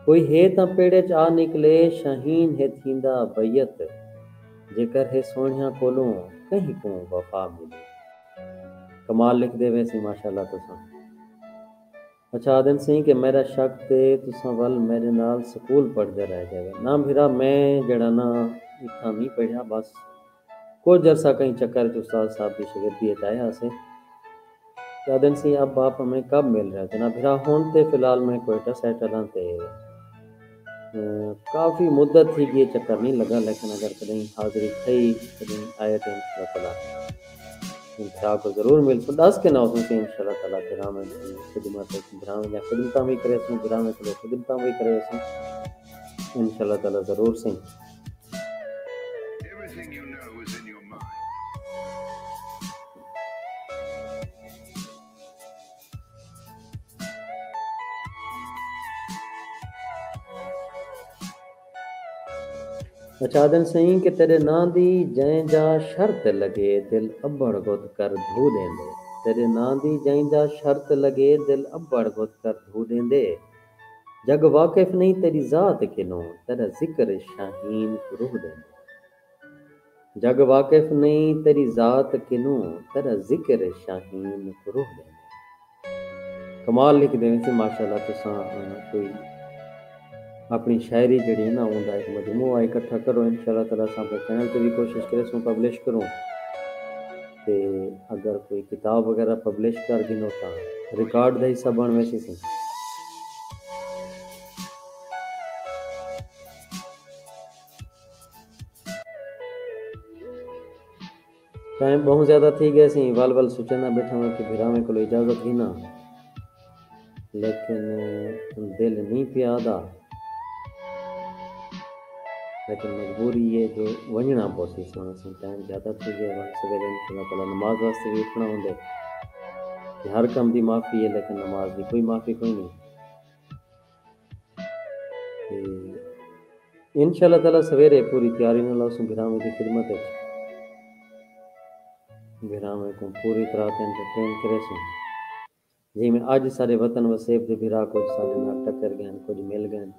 کوئی ہے تاں پیڑ اچ آ نکلے، شاہین ہے تھیندا بیت، جیکر ہے سوہݨیاں کولوں کہیں کوں وفا ملی۔ کمال لکھدے ویسیں ماشاءاللہ تساں۔ اچھا آہدن سئیں کہ میݙا شک تے تساں ول میݙے نال سکول پڑھدے رہ ڳئے۔ نہ بھرا، میں جیڑھا نا اتھاں نی پڑھیا، بس کجھ عرصہ کہیں چکر اچ استاد صاحب دی شاگردی اچ آئے ہاسے۔ تے آہدن سئیں اب آپ ہمیں کب مل رہے ہو؟ تے نہ بھرا، ہݨ تے فی الحال میں کوئٹہ سیٹل ہاں تے کافی مدت تھی ڳئی چکر نی لڳا، لیکن اگر کݙہیں حاضری تھئی، کݙہیں آئے تے انشاءاللہ تعالیٰ بھرا کوں ضرور ملسوں۔ ݙس کے نہ ہوسوں کہ انشاءاللہ تعالیٰ بھراویں دی خدمت اچ، بھراویں دیاں خدمتاں وی کریسوں، بھراویں کولوں خدمتاں وی کریسوں۔ انشاءاللہ تعالیٰ ضرور سئیں۔ اچھا آہدن سئیں کہ تیݙے ناں دی جئیں جا شرط لڳے، دل ابھڑ گھت کر دھو ݙیندے۔ تیݙے ناں دی جئیں جا شرط لڳے، دل ابھڑ گھت کر دھو ݙیندے۔ جڳ واقف نئیں تیݙی ذات کنوں، تیݙا ذکر شاہین کوں روح ݙیندے۔ جڳ واقف نئیں تیݙی ذات کنوں، تیݙا ذکر شاہین کوں روح ݙیندے۔ کمال لکھدے ویسیں ماشاءاللہ۔ تساں کوئی اپݨی شاعری جیڑھی ہے نا، اوندا ہک مجموعہ اکٹھا کرو، انشاءاللہ تعالیٰ اساں اپݨے چینل تے وی کوشش کریسوں پبلش کروں، تے اگر کوئی کتاب وغیرہ پبلش کر گھنو تاں ریکارڈ دا حصہ بݨ ویسی سئیں۔ ٹائم ٻہوں زیادہ تھی ڳئے سئیں، ول ول سوچیندا ٻیٹھا ہاں کہ بھراویں کولوں اجازت گھناں، لیکن دل نی پیا آہدا، لیکن مجبوری ہے جو ونڄݨا پوسی سئیں۔ ٹائم زیادہ تھی ڳئے، ول سویرے انشاءاللہ تعالیٰ نماز واسطے وی اٹھݨا ہوندے۔ تے ہر کم دی معافی ہے، لیکن نماز دی کوئی معافی کوئی نی۔ تے انشاءاللہ تعالیٰ سویرے پوری تیاری نال اسوں بھراویں دی خدمت اچ بھراویں کوں پوری طرح تے انٹرٹین کریسوں۔ جیویں اڄ ساݙے وطن وسیب دے بھرا کجھ ساݙے نال ٹکر ڳئن، کجھ مل ڳئن،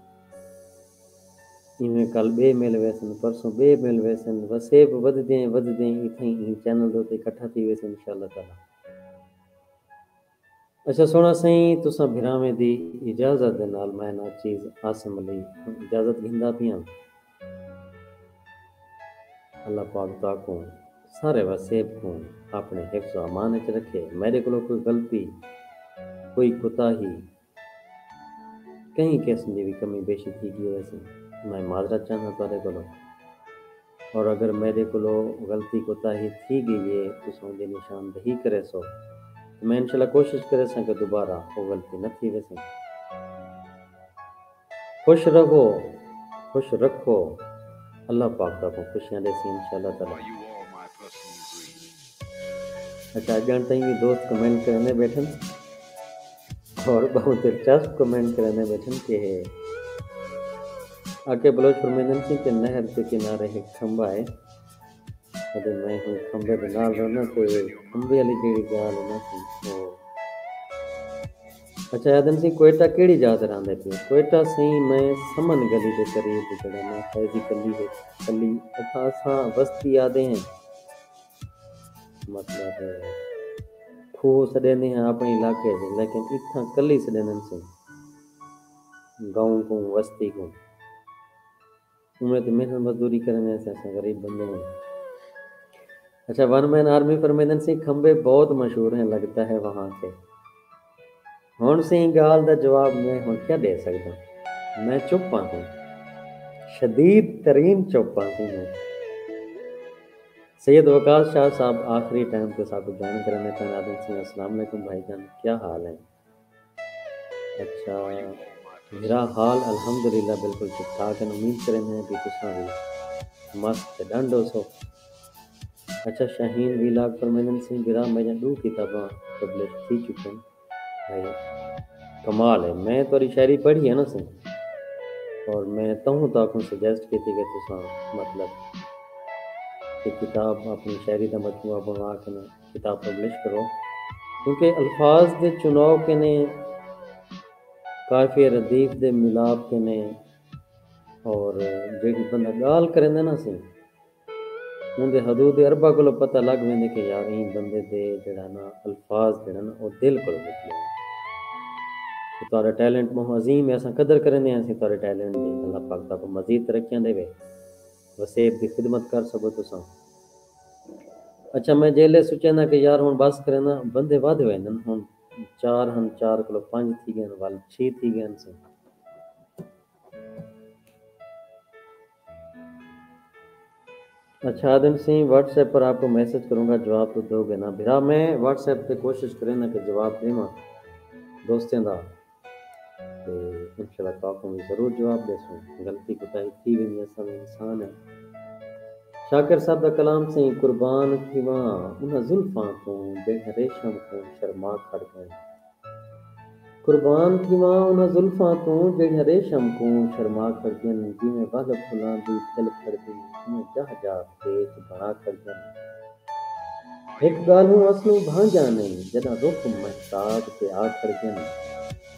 ایویں کل ٻئے مل ویسن، پرسوں ٻئے مل ویسن۔ وسیب ودھدیں ودھدیں اتھائیں ایں چینل دے اتے اکٹھا تھی ویسن انشاءاللہ تعالیٰ۔ اچھا سوہݨا سئیں، تساں بھراویں دی اجازت دے نال میں ناچیز عاصم علی اجازت گھندا پیاں۔ اللہ پاک تہاکوں سارے وسیب کوں اپݨے حفظ و امان اچ رکھے۔ میݙے کولوں کوئی غلطی، کوئی کوتاہی، کہیں قسم دی وی کمی بیشی تھی ڳئی ہوویسی، میں معذرت چاہنداں تہاݙے کولوں۔ اور اگر میݙے کولوں غلطی کوتاہی تھی ڳئی ہے، تساں اوندی نشاندہی کریسو، تے میں انشاءاللہ کوشش کریساں کہ دوبارہ او غلطی نہ تھیویسی۔ خوش رہو، خوش رکھو، اللہ پاک تہاکوں خوشیاں ݙیسی انشاءاللہ تعالیٰ۔ اچھا، اڄݨ تئیں وی دوست کمنٹ کریندے ٻیٹھن اور ٻہوں دلچسپ کمنٹ کریندے ٻیٹھن کہ ہے آکے بلوچ فرمیندن سی کہ نہر دے کنارے ہک کھمبا ہے۔ اتے میں ہوں کھمبے دے نال رہنا تے کھمبے والی جیڑھی ڳالھ ہے نا سئیں، او۔ اچھا، آہدن سئیں کوئٹہ کیڑھی جاہ تے رہندے پیو؟ کوئٹہ سئیں میں سمن گلی دے قریب جیڑھا نا فیضی کلی ہے، کلی اتھاں اساں وستی آہدے ہیں۔ مطلب کھوہ سݙیندے ہیں اپݨے علاقے اچ، لیکن اتھاں کلی سݙیندن سئیں۔ گاؤں کوں، وستی کوں۔ اوویں تے محنت مزدوری کریندے ہیں، اساں غریب بندے ہیں۔ اچھا، ون مین آرمی فرمیندن سئیں کھمبے بہت مشہور ہیں، لگتا ہے وہاں کے۔ ہݨ سئیں ڳالھ دا جواب میں ہݨ کیا ݙے سڳداں؟ میں چپ آں ہݨ، شدید ترین چپ آں سئیں ہݨ۔ سید وقاص شاہ صاحب آخری ٹائم تے ساکوں جوائن کریندے پئن، آہدن سئیں السلام علیکم بھائی جان، کیا حال ہیں؟ اچھا، میرا حال الحمدللہ بالکل ٹھیک ٹھاک ہے، امید کریندے ہیں کہ تساں وی مست تے ݙنڈ ہوسو۔ اچھا، شاہین ویلاگ فرمیندن سئیں بھرا میݙیاں ݙو کتاباں پبلش تھی چکن۔ بھائی کمال ہے، میں تہاݙی شاعری پڑھی ہے نا سئیں، اور میں تہوں تہاکوں سجیسٹ کیتی کہ تساں مطلب ایک کتاب اپݨی شاعری دا مجموعہ بݨوا کے نا کتاب پبلش کرو، کیونکہ الفاظ دے چناؤ کنے، قافیہ ردیف دے ملاپ کنے، اور جیڑھی بندہ ڳالھ کریندے نا سئیں، اوندے حدود اربع کولوں پتہ لڳ ویندے کہ یار ایں بندے دے جیڑھا نا الفاظ جیڑھا نا او دل کولوں نکلے۔ تے تہاݙا ٹیلنٹ ٻہوں عظیم ہے، اساں قدر کریندے ہیں، اسیں تہاݙے ٹیلنٹ دی۔ اللہ پاک تہاکوں مزید ترقیاں ݙیوے، وسیب دی خدمت کر سڳو تساں۔ اچھا، میں جیلے سوچیندا کہ یار ہݨ بس کرینداں، بندے ودھ ویندن، ہݨ چار ہن، چار کولوں پنج تھی ڳئے ہن، ول چھی تھی ڳئے ہن سئیں۔ اچھا آہدن سئیں، واٹس ایپ پر آپ کو میسج کروں گا، جواب تو دو گے نا؟ بھرا میں واٹس ایپ تے کوشش کرینداں کہ جواب ݙیواں دوستیں دا، تے انشاءاللہ تہاکوں وی ضرور جواب ݙیسوں۔ غلطی کوتاہی تھی ویندی، اساں وی انسان ہیں۔ شاکر صاحب دا کلام سئیں، قربان تھیواں انہاں زلفاں توں جیڑھیاں ریشم کوں شرما کھڑدین۔ قربان تھیواں انہاں زلفاں توں جیڑھیاں ریشم کوں شرما کھڑدین، جیویں ول پھلاں دی پھل کھڑدی، اونویں جاہ جاہ پیچ بݨا کھڑدین۔ ہک ڳالھوں اسلوں بھانجاں نئیں، جݙاں رخ مہتاب تے آ کھڑدین۔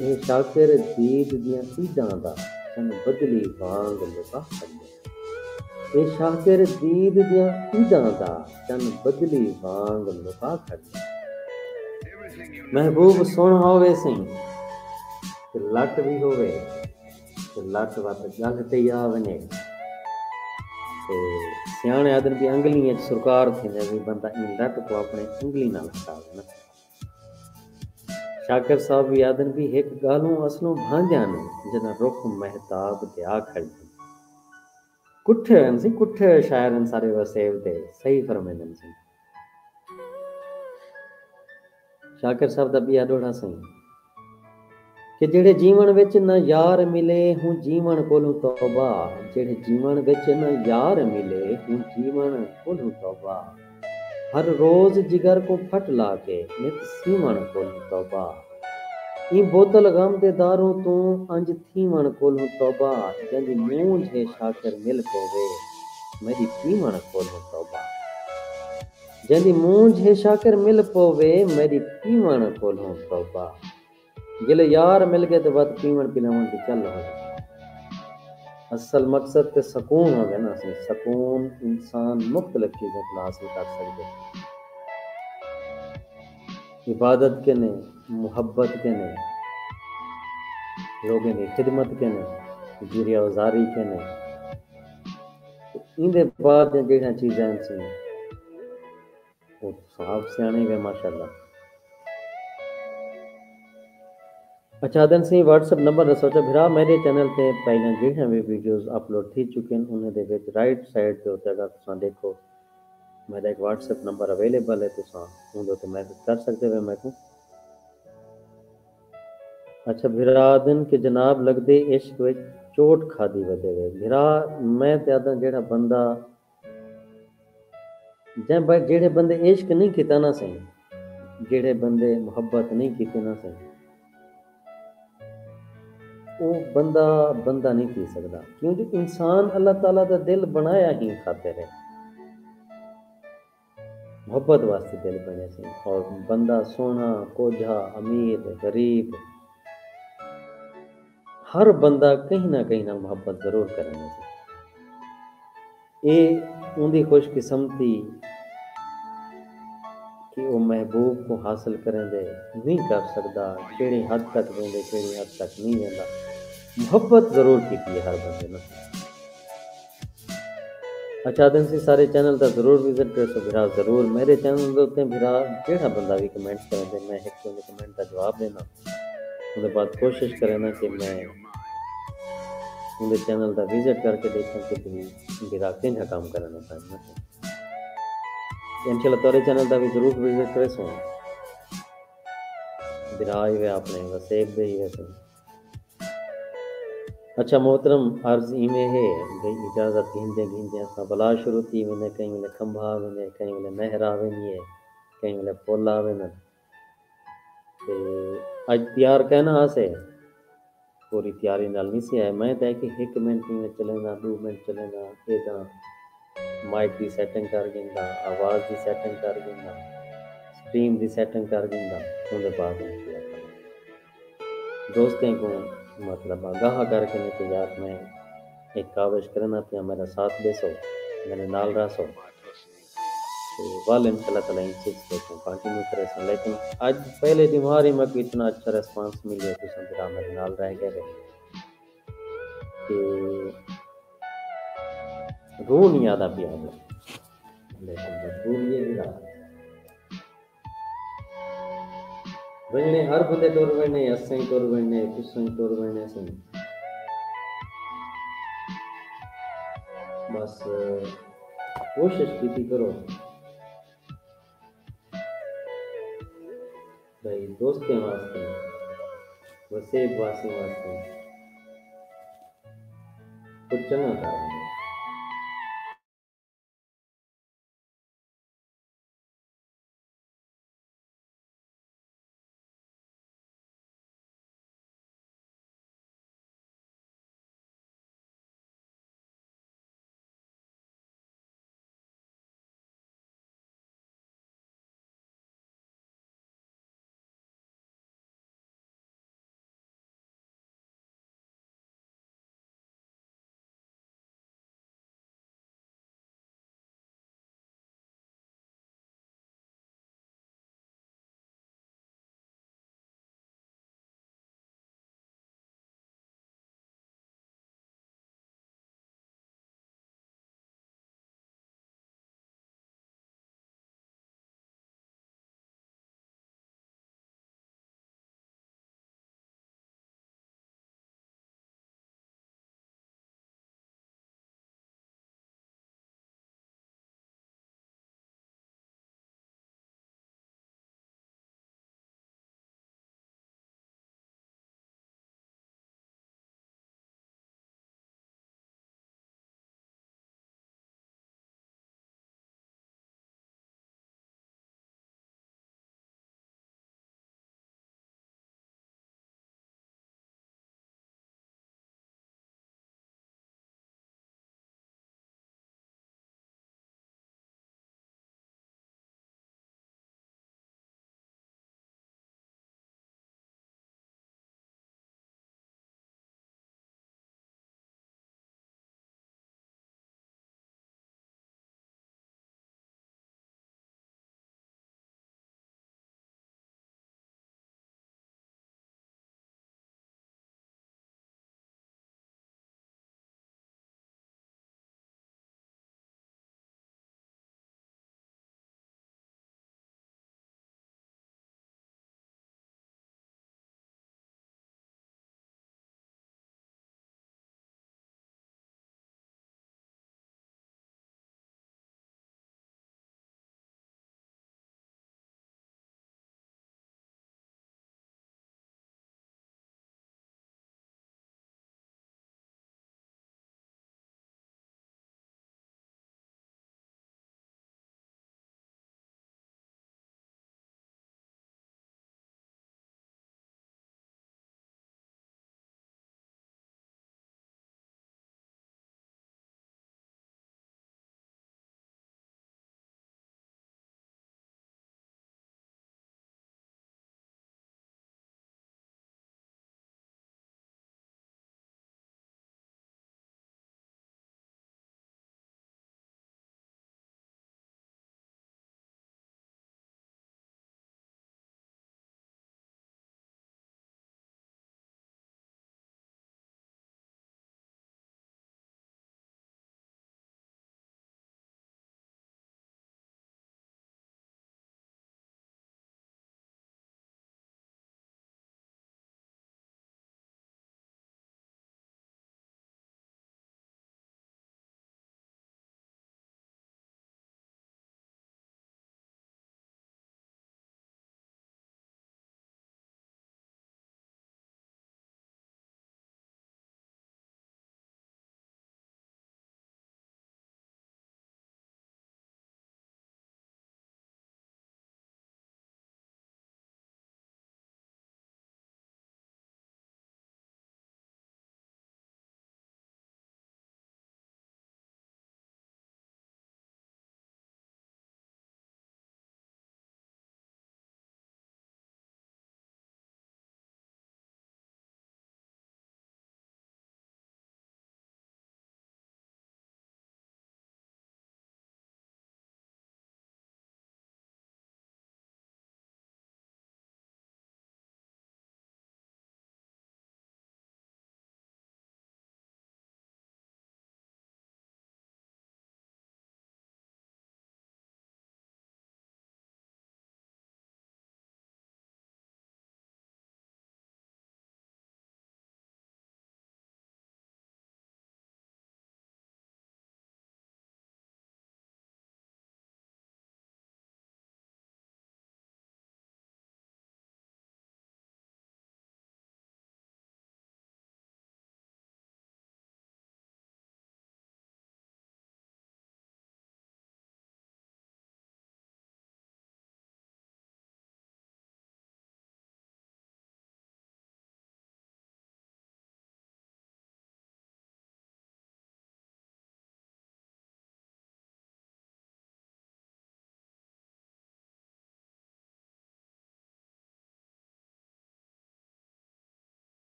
اے شاکر دید دیاں عیداں دا چن بدلی وانگ لکا کھڑدین۔ اے شاکر دید دیاں عیداں دا چن بدلی وانگ لکا کھڑدین۔ محبوب سݨ ہووے سئیں تے لٹ وی ہووے، تے لٹ وت ڳل تے آ ونڄے۔ تے سیاݨے آہدن کہ انگلیں اچ سرکار تھیندے، وی بندہ ایں لٹ کوں اپݨے انگلیں نال ہٹاوے نا۔ شاکر صاحب وی آہدن کہ ہک ڳالھوں اسلوں بھانجاں نئیں، جݙاں رخ مہتاب تے آ کھڑدن۔ کٹھے ہن سئیں، کٹھے شاعر ہن سارے وسیب دے، صحیح فرمیندن سئیں۔ شاکر صاحب دا ٻیا ݙوہڑا سئیں، کہ جیڑھے جیوݨ وچ نہ یار ملے، ہوں جیوݨ کولوں توبہ۔ جیڑھے جیوݨ وچ نہ یار ملے، ہوں جیوݨ کولوں توبہ۔ ہر روز جگر کوں پھٹ لا کے، نت سیوݨ کولوں توبہ۔ ایں بوتل غم دے داروں توں، انج تھیوݨ کولوں توبہ۔ جیندی مونجھ ہے شاکر مل پووے، میݙی پیوݨ کولوں توبہ۔ جیندی مونجھ ہے شاکر مل پووے، میݙی پیوݨ کولوں توبہ۔ جیلے یار مل ڳئے تے وت پیوݨ پلاوݨ دی چل ہو ڳئی۔ اصل مقصد تے سکون ہوندے نا سئیں، سکون انسان مختلف چیزاں کوں حاصل کر سڳدے۔ عبادت کنے، محبت کنے، لوگیں دی خدمت کنے، جیریا وزاری کنے۔ تے ایندے بعد دیاں جیڑھیاں چیزاں ہن سئیں، او تساں آپ سیاݨے وے ماشاءاللہ۔ اچھا آہدن سئیں واٹس ایپ نمبر ݙسو۔ اچھا بھرا، میݙے چینل تے پہلیاں جیڑھیاں وی ویڈیوز اپلوڈ تھی چکین، انہیں دے وچ رائٹ سائیڈ دے اتے اگر تساں ݙیکھو، میݙا ہک واٹس ایپ نمبر اویلیبل ہے، تساں اوندے اتے میسج کر سڳدے وے میکوں۔ اچھا بھرا آہدن کہ جناب لڳدے عشق وچ چوٹ کھادی ودے وے۔ بھرا میں تے آہداں جیڑھا بندہ جیں ب-، جیڑھے بندے عشق نئیں کیتا نا سئیں، جیڑھے بندے محبت نئیں کیتی نا سئیں، او بندہ بندہ نئیں تھی سڳدا، کیوں جو انسان اللہ تعالیٰ دا دل بݨایا ہی خاطر ہے۔ محبت واسطے دل بݨے سی۔ اور بندہ سوہݨا، کوجھا، امیر، غریب، ہر بندہ کہیں نہ کہیں نال محبت ضرور کریندا سی۔ اے اوندی خوش قسمتی کہ او محبوب کوں حاصل کریندے نئیں کر سڳدا، کیڑھی حد تک ویندے، کیڑھی حد تک نئیں ویندا۔ محبت ضرور کیتی ہے ہر بندے نال۔ اچھا، آہدن سی سارے چینل دا ضرور وزٹ کریسو بھرا، ضرور۔ میرے چینل دے اتے بھرا جیڑھا بندہ وی کمنٹ کریندے، میں ہک اوندے کمنٹ دا جواب ݙینداں۔ اوندے بعد کوشش کرینداں کہ میں اوندے چینل دا وزٹ کر کے ݙیکھاں کہ بھئی بھرا کینجھا کم کرݨا چاہندے۔ انشاءاللہ تہاݙے چینل دا وی ضرور وزٹ کریسوں۔ بھرا ایوے اپݨے وسیب دے ہی ویسے۔ اچھا محترم، عرض ایویں ہے بھئی اجازت گھندے گھندے اساں بلا شروع تھی ویندے، کہیں ویلے کھمبا آ ویندے، کہیں ویلے نہر آ ویندی ہے، کہیں ویلے پل آ ویندن۔ تے اڄ تیار کائنا ہاسے، پوری تیاری نال نی سی آئے۔ میں تاں کہ ہک منٹ ایویں چلینداں، ݙو منٹ چلینداں، اے تاں مائیک دی سیٹنگ کر گھنداں، آواز دی سیٹنگ کر گھنداں، سٹریم دی سیٹنگ کر گھنداں، اوندے بعد میں کیا کروں۔ دوستیں کوں مطلب آگاہ کر کے نے کہ یار میں ایک کاوش کرنا پیا، میرا ساتھ ݙیسو، میرے نال رہسو۔ تے ول انشاءاللہ تعالیٰ ایں سلسلے کوں کنٹینیو کریسوں۔ لیکن اڄ پہلے ݙینہوار ہی میکوں اتنا اچھا ریسپانس ملیا، تساں بھرا میرے نال رہ ڳئے۔ تے روح نہیں آدا پیا ڳیا۔ لیکن مجبوری ہے بھرا۔ ونڄݨے ہر بندے ٹر ونڄݨے، اساں ہی ٹر ونڄݨے، تساں ہی ٹر ونڄݨے سئیں۔ بس کوشش کیتی کرو بھئی دوستیں واسطے، وسیب واسیں واسطے کجھ چنڳا کر۔